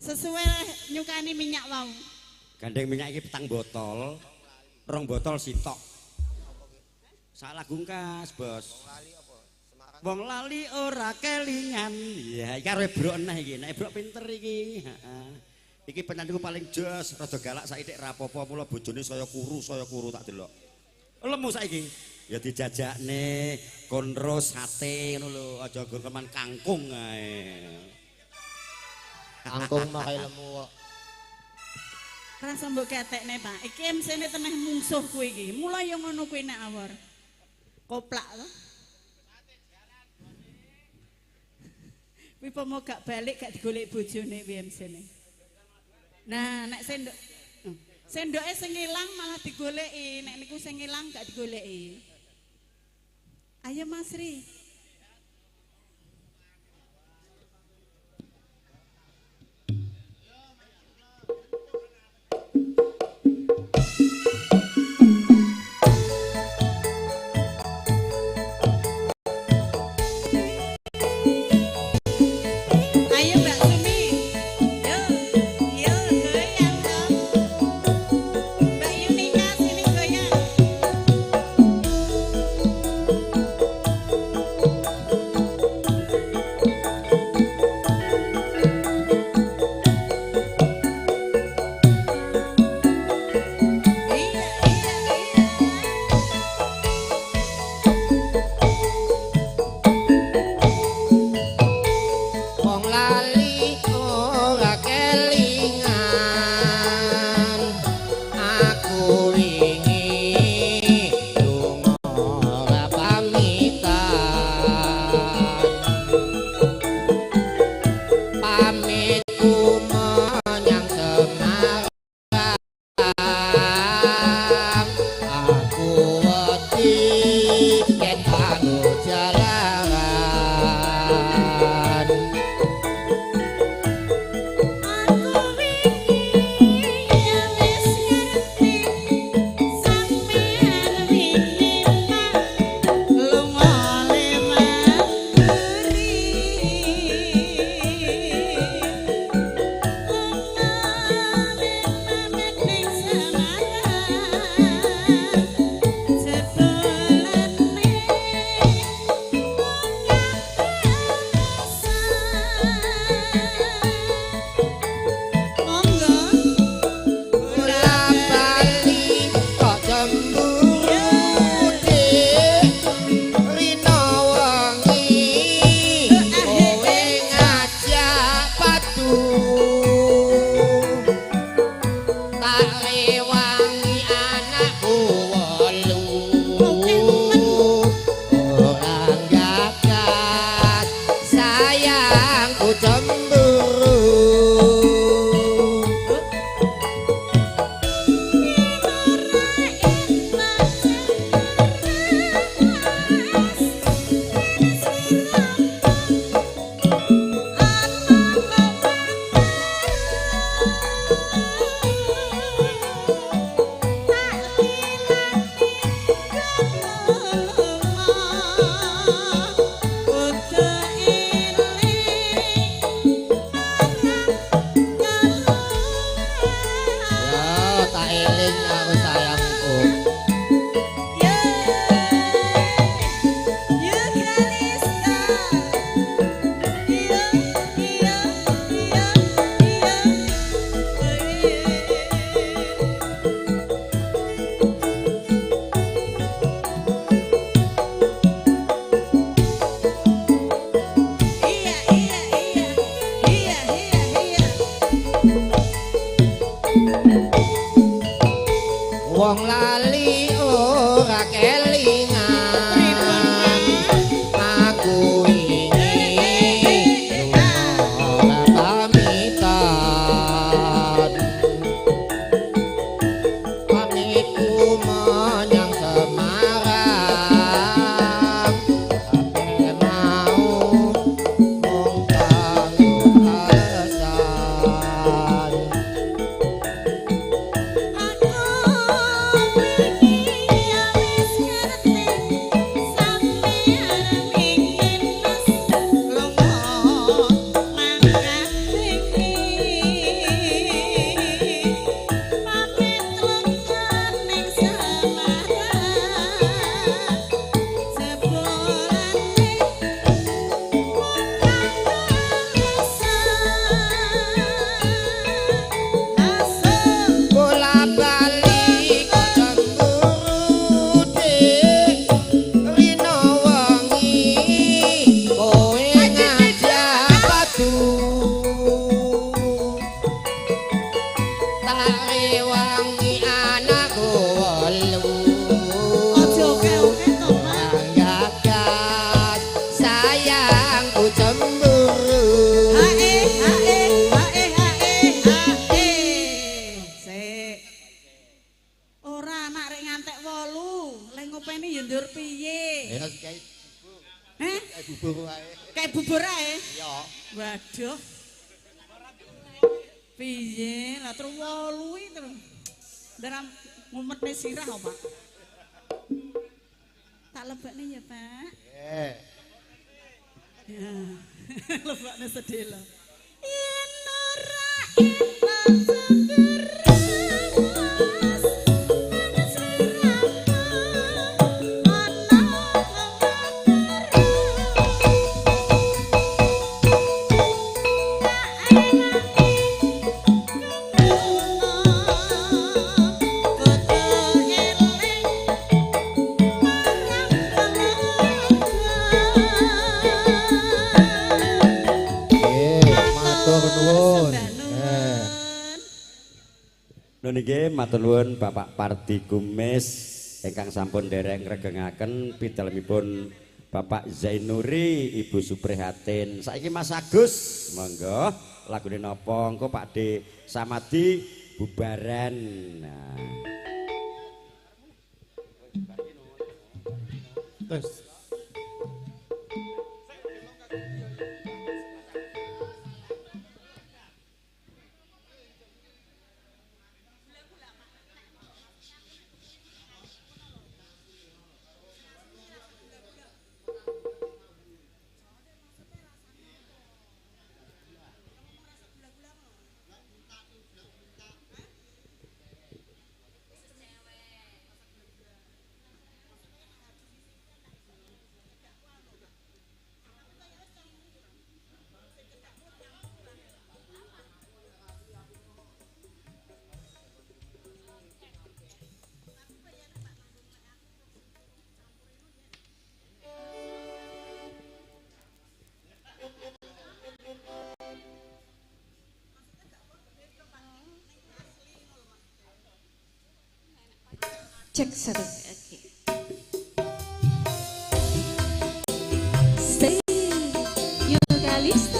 Sesuai nyukani minyak wau. Gandeng minyak iki petang botol, rong botol sitok. Sak lagu ngkas, Bos. Wong lali ora kelingan. Ya, iki karo Ebrok neh iki. Nek Ebrok pinter iki. Heeh. Iki penyanyiku paling jos, rada galak saiki rapopo mula bojone saya kuru tak delok. Lemu saiki. Ya dijajakne konro sate ngono lho, aja gokeman kangkung ae. Kangkung makai lemu kok. Rasa mbok ketekne, Pak. Iki MC-ne teneh mungsuhku iki. Mula ya ngono kuwi nek awor. Koplak to. Kuwi pomo gak balik gak digolek bojone kuwi MC-ne. Nah, nek sendok sendoke sing ilang malah digoleki, nek niku sing ilang gak digoleki. Ayo Mas Ri. Ayo Mbak Sumi. Yo, yo goyang dong. Mbak Yunika sini goyang. Kayak bubur wae. Kayak bubur ae. Iya. Waduh. Piye? Lah terus 8 iki terus. Dalam ngumetne sirah kok, Pak. Tak lebakne ya, Pak. Nggih. Ya. Lebakne sedih lho. Yen ora ilang seger. Nggih, matur nuwun Bapak Pardi Gumes ingkang sampun dereng ngregengaken pidalemipun Bapak Zainuri, Ibu Suprihatin. Saiki Mas Agus, monggo lagune napa engko Pak D Samadi bubaran. Nah. Terus Cek satu. Oke. Say you Kalista.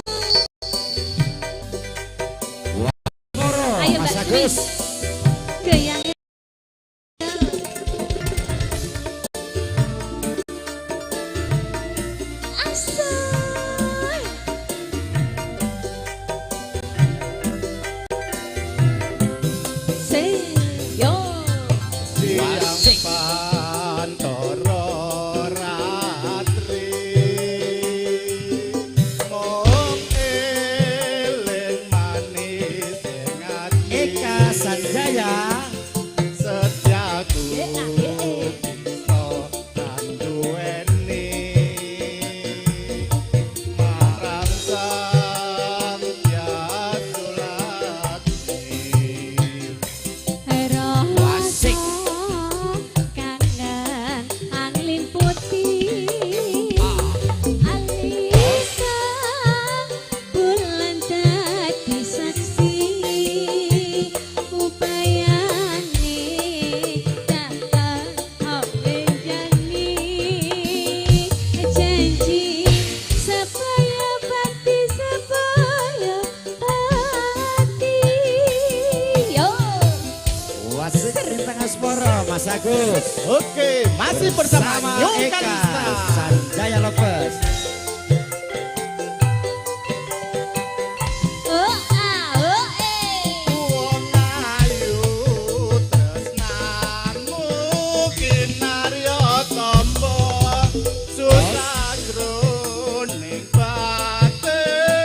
Ayo Mbak Agus. Goyang. Asal. Say yo. Pantoro ratri mung eling manis ing ati Eka Sanjaya setiaku bisa anduweni marang Sang Sulatmi. Wasik. Mas Agus. Oke, masih bersama New Eka Kalista Sanjaya Lopez. Oh ah oh eh. Wong ayu tresnamu kinarya tamba susah jroning batinku.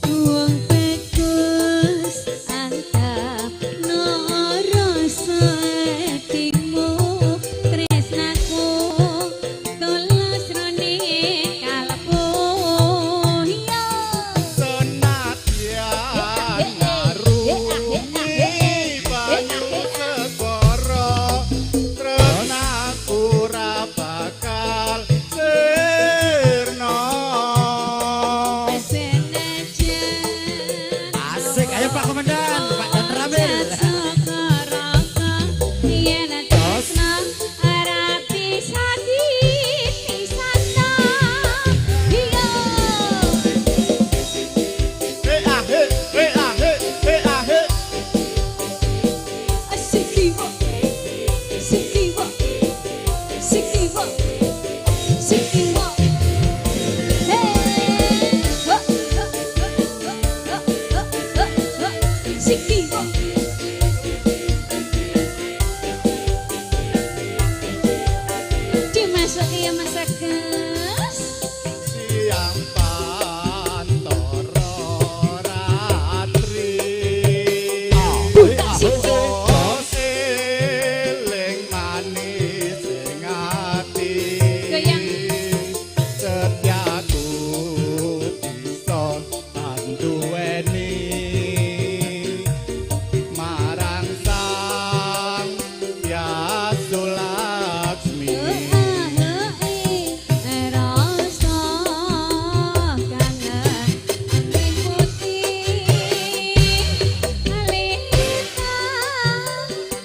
Wong bagus antap Masuk ya Mas Agus. Siang pantoro ratri. Buta siji. Seling manis ing ati. Goyang. Setiaku bisa anduweni marang Sang Yasulaksmi. Rasa kangen ing putih alita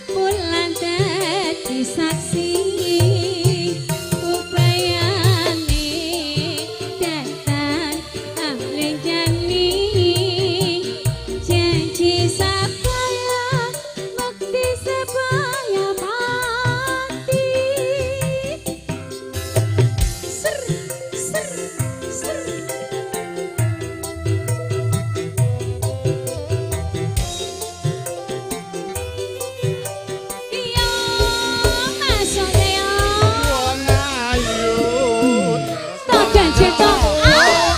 bulan dadi saksi upayane datang amlenjani janji sabaya mukti sebaya pati. Ser ser ser. Iya, masuk ya. Wong ayu Tok dan cetok. Ah,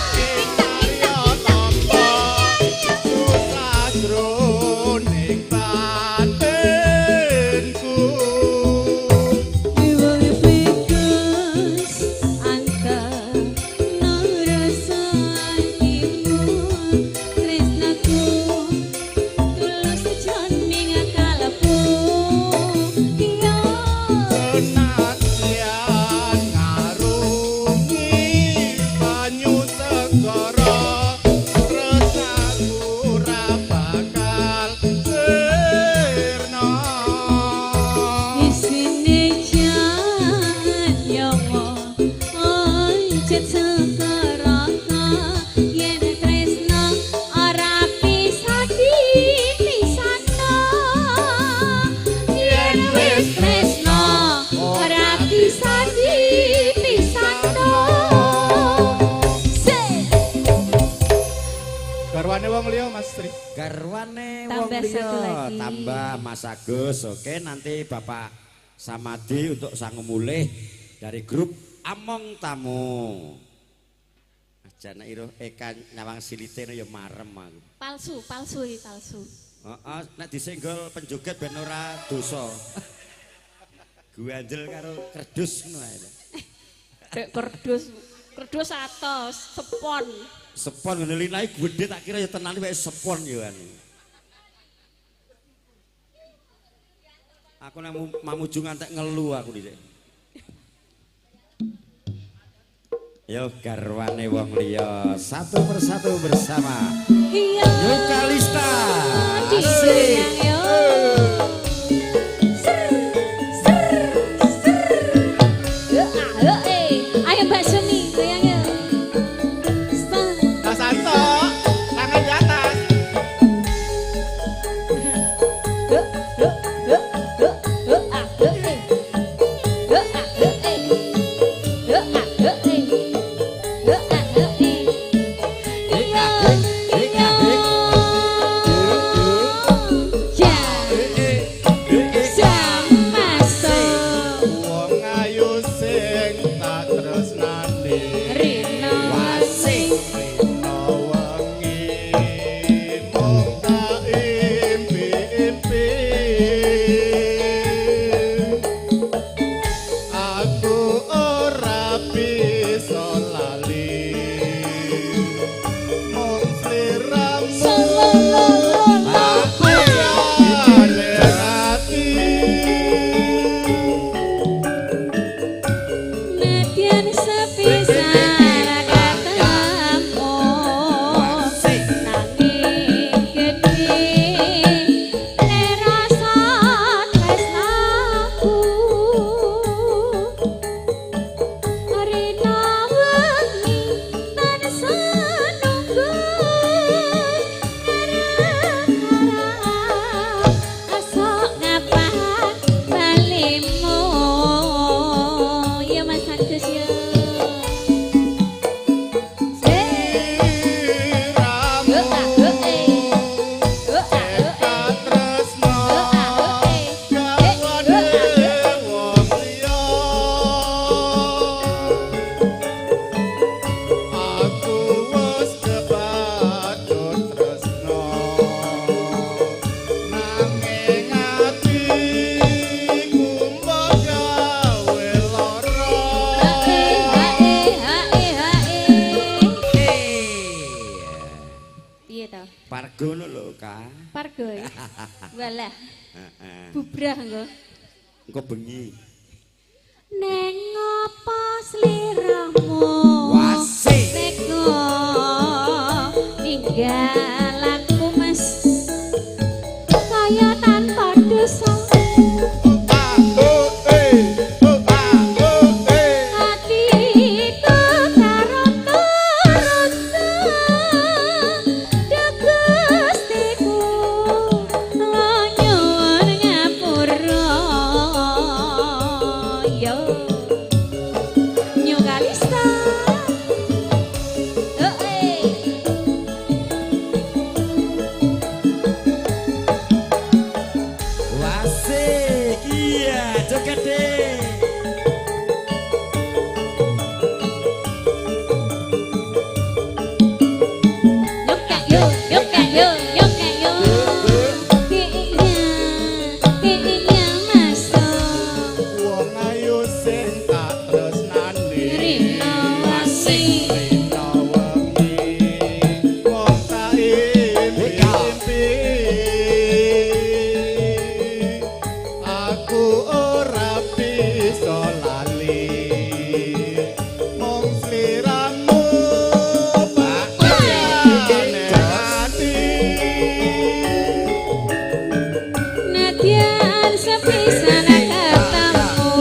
sajroning batinku. Iwang pikus antara rasa atimu tresnaku tulus jroning kalbu. Iya. Senadyan ngarungi banyu segara, tresnaku ora bakal sirna. Isine jan yawa oncet sekaraka yen tresna ora bisa dipisahno, yen wis tresna ora bisa dipisahno. Se Garwane wong liya Mas Tri. Garwane wong Tambah liya. satu lagi. Tambah Mas Agus. Oke, nanti Bapak Samadi untuk sangu mulih dari grup Among Tamu. Aja nek iro Eka nyawang silite ya marem aku. Palsu, palsu iki palsu. Heeh, nek disenggol penjoget ben ora dosa. Guandel karo kerdus ngono ae. Dek kerdus, kerdus atos, sepon. Sepon ngene linae gedhe tak kira ya tenan wae sepon ya kan. Aku nang Mamuju ngantek ngelu aku dhisik. Yo garwane wong liya satu persatu bersama Iya. Yukalista. Asik. Digoyang yo. Ser ser ser. Ah, eh. Ayo Mbak Suni goyang yo. Mas Anto, tangan di atas. Ya, Wong ayu sing tak Pargo ngono lho, Ka. Pargo. Walah. Heeh. Bubrah engko. Engko bengi. Neng apa sliramu? Wasik. Teko ninggal aku Mas. Kaya tanpa dosa. Atiku karo turun Duh Gustiku nyuwun ngapura. Yo Nyo Kalista. Wasik. Iya, joget deh. Yo kak yo, yo kak yo, yo kak yo. Iya, iya masuk. Wong ayu sing tak tresnani. Rino wengi. Rino wengi. Wong tak impi-impi. Aku ora bisa lali. Mung sliramu bakane ati. Nadyan sepisan ketemu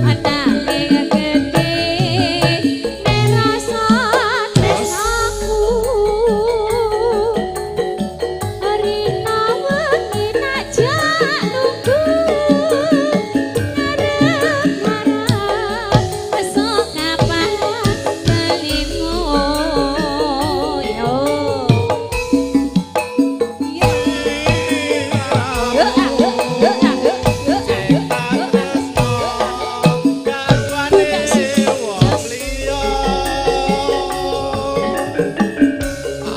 ananging gedhe merasa tresnaku. Rina wengi tak jak nunggu ngarep-ngarep esuk kapan balimu. Yo yo.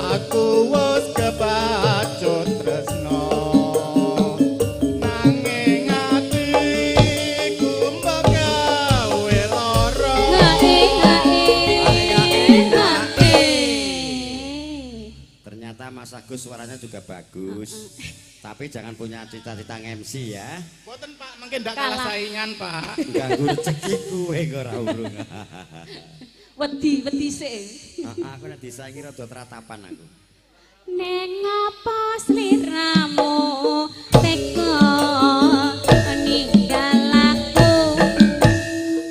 Aku wis kebacut tresno nanging atiku mbok gawe lara. Ternyata Mas Agus suaranya juga bagus. Tapi jangan punya cita-cita MC ya. Mboten Pak, mungkin ndak kalah Kalah. saingan Pak. Ganggu rezeki kuwe kok ora urung. Wedi, wedi sik. Aku nek disaingi rada tratapan aku. Neng apa sliramu teko ninggal aku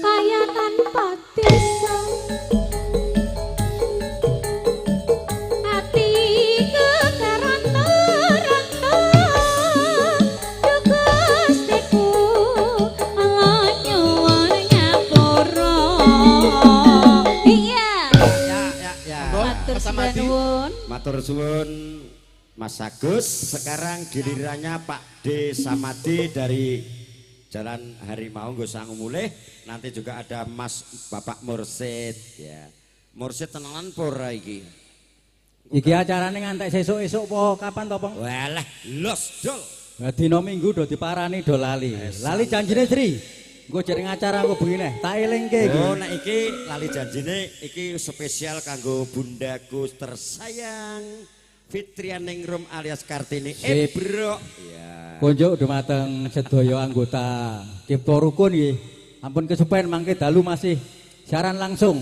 kaya tanpa dosa. Atiku keronto-ronto Duh Gustiku nyuwun ngapura. Iya. Ya, ya, ya. Matur suwun. Matur suwun Mas Agus. Sekarang gilirannya Pak D Samadi dari Jalan Harimau nggo sangu mulih. Nanti juga ada Mas Bapak Mursid ya. Mursid tenanan apa ora iki? Iki acarane ngantek sesuk-esuk apa kapan to, Pong? Walah, los dol. Lah dina Minggu do diparani do lali. Lali janjine Sri. Engko jering acara engko bengi neh, tak elingke iki. Oh, nek iki lali janjine iki spesial kanggo bundaku tersayang Fitrianingrum alias Kartini Sip. Ebro. Ya. Kunjuk dumateng sedaya anggota Cipta Rukun nggih. Ampun kesupen mangke dalu masih siaran langsung.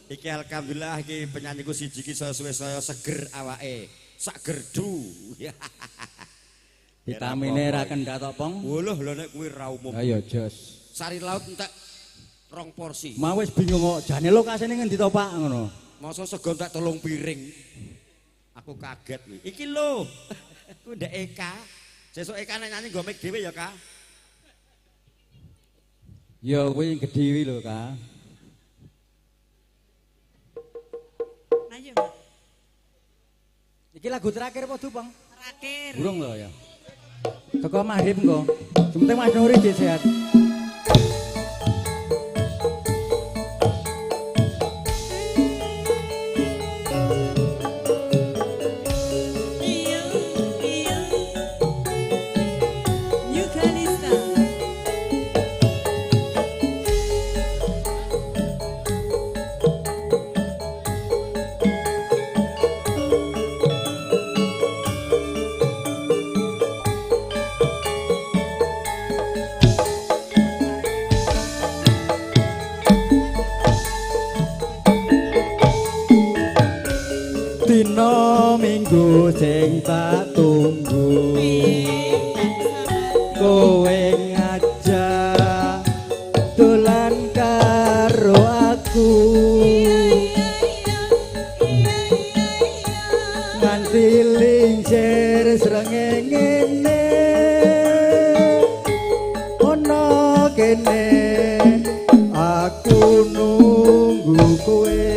Iki alhamdulillah iki penyanyiku siji iki saya suwe saya seger awake. Sak gerdu. Vitamine ra kendhat tok, Pong. Wuluh lho nek kuwi ra umum. Ayo jos. Sari laut entek rong porsi. Mau wis bingung kok jane lokasine ngendi to, Pak ngono. Masa sego entek 3 piring. Aku kaget nih. Iki lho. Ku ndek Eka. Sesuk Eka nek nyanyi nggo mic dhewe ya, Ka. Ya kuwi gedhe kuwi lho, Ka. Ayo. Iki lagu terakhir apa, Du, Pong? Terakhir. Burung lho ya. Teko maghrib engko. Sementing Mas Nuri jek sehat. Iya, iya. New Kalista. sing tak tunggu. Kowe ngajak dolan karo aku. Nganti lincir srengenge ana kene aku nunggu kowe.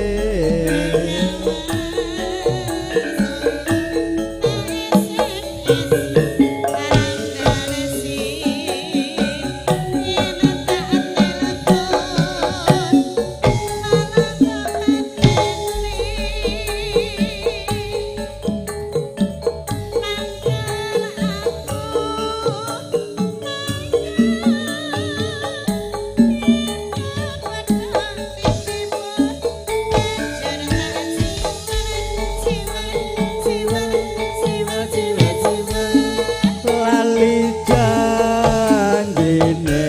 Lali janjine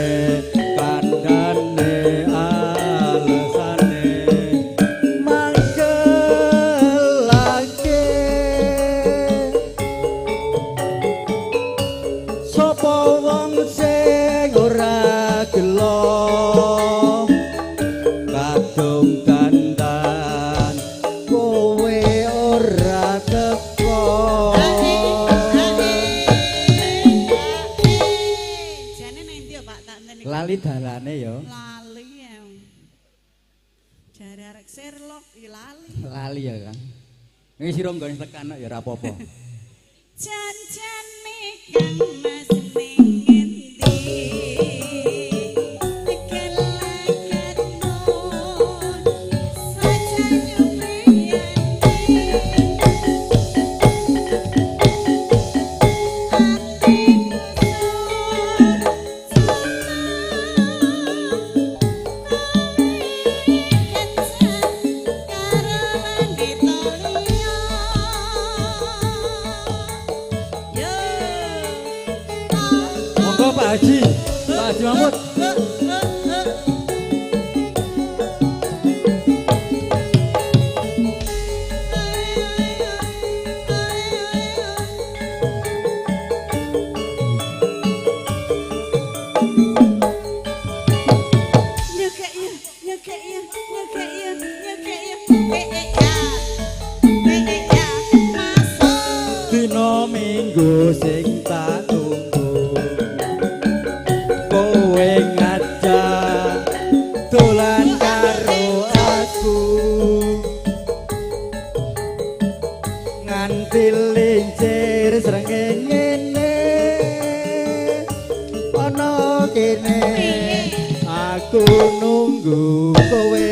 kandhane alesane mangkelake. Sapa wong sing ora gelo kadung dandan kowe ora teko. Jane nang ndi ya Pak tak enteni. Lali dalane ya. Lali ya. Jare arek Sherlock ya lali. Lali ya Kang. Ini sira nggone tekan ya ora apa-apa. Janjane Kang Mas ning endi? Kelakatmu saja nyupriyani. Atiku Monggo Pak Haji, Pak Haji Mahmud. Dina Minggu sing tak tunggu kowe ngajak dolan karo aku. Nganti lincir srengenge ana kene aku nunggu kowe.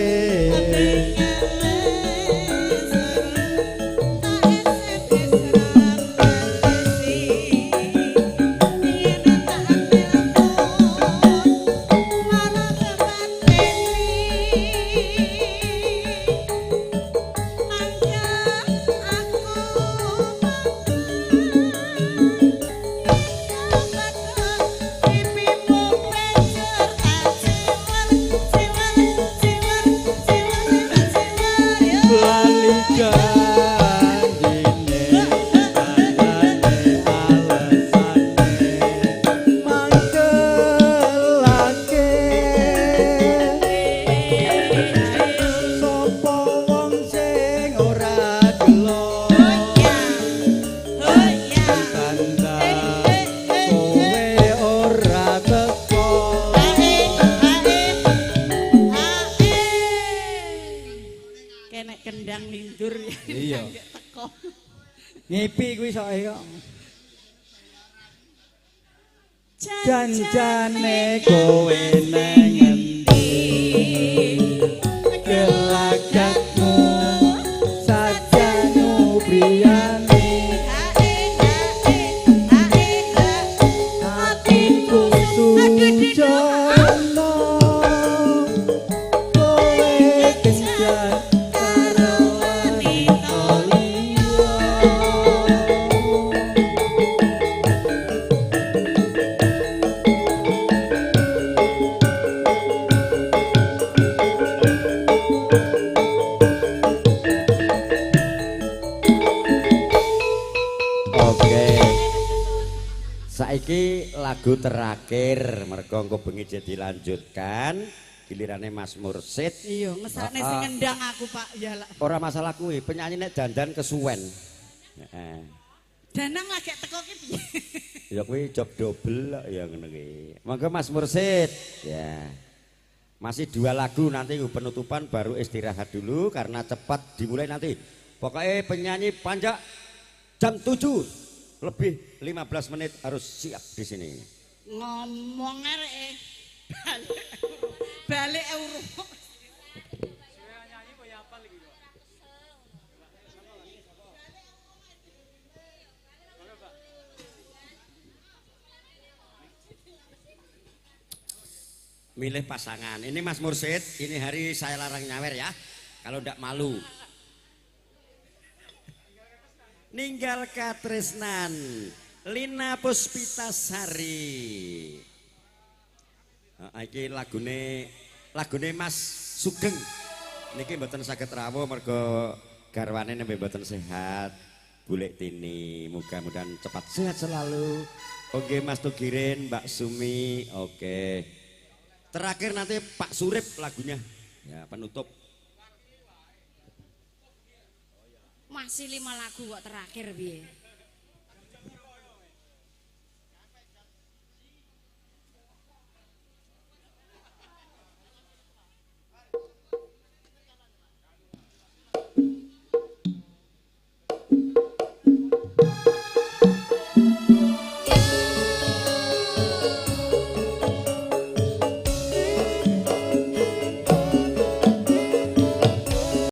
Lali janjine kandhane alesane mangkelake. Sapa wong sing ora gelo dandan kowe ora teko. Kenek kendang lindur Iya. teko. Ngipi kuwi soke kok. Janjane kowe nang endi? Gelagakmu saja nyupriyani. Atiku sujono kowe kencan karo wanita liya. Iki lagu terakhir mergo engko bengi dilanjutkan gilirane Mas Mursid. Iya, ngesakne sing ngendang aku, Pak. Ya lah. Ora masalah kuwi, penyanyi nek dandan kesuwen. Heeh. Danang lagi teko ki piye? Ya kuwi job double kok ya ngono kuwi. Monggo Mas Mursid. Ya. Masih 2 lagu nanti penutupan baru istirahat dulu karena cepat dimulai nanti. Pokoknya penyanyi panjak jam 7:15 harus siap di sini. Ngomong arek balik balik urung. Milih pasangan. Ini Mas Mursid, ini hari saya larang nyawer ya. Kalau ndak malu. Ninggal Katresnan, Lina Puspitasari. Iki lagune Mas Sugeng. Niki mboten saged rawuh mergo garwane nembe mboten sehat. Bulek Tini, mudah-mudahan cepat sehat selalu. Oke Mas Tugirin, Mbak Sumi, oke. Terakhir nanti Pak Surip lagunya. Ya, penutup. Masih 5 lagu kok terakhir piye?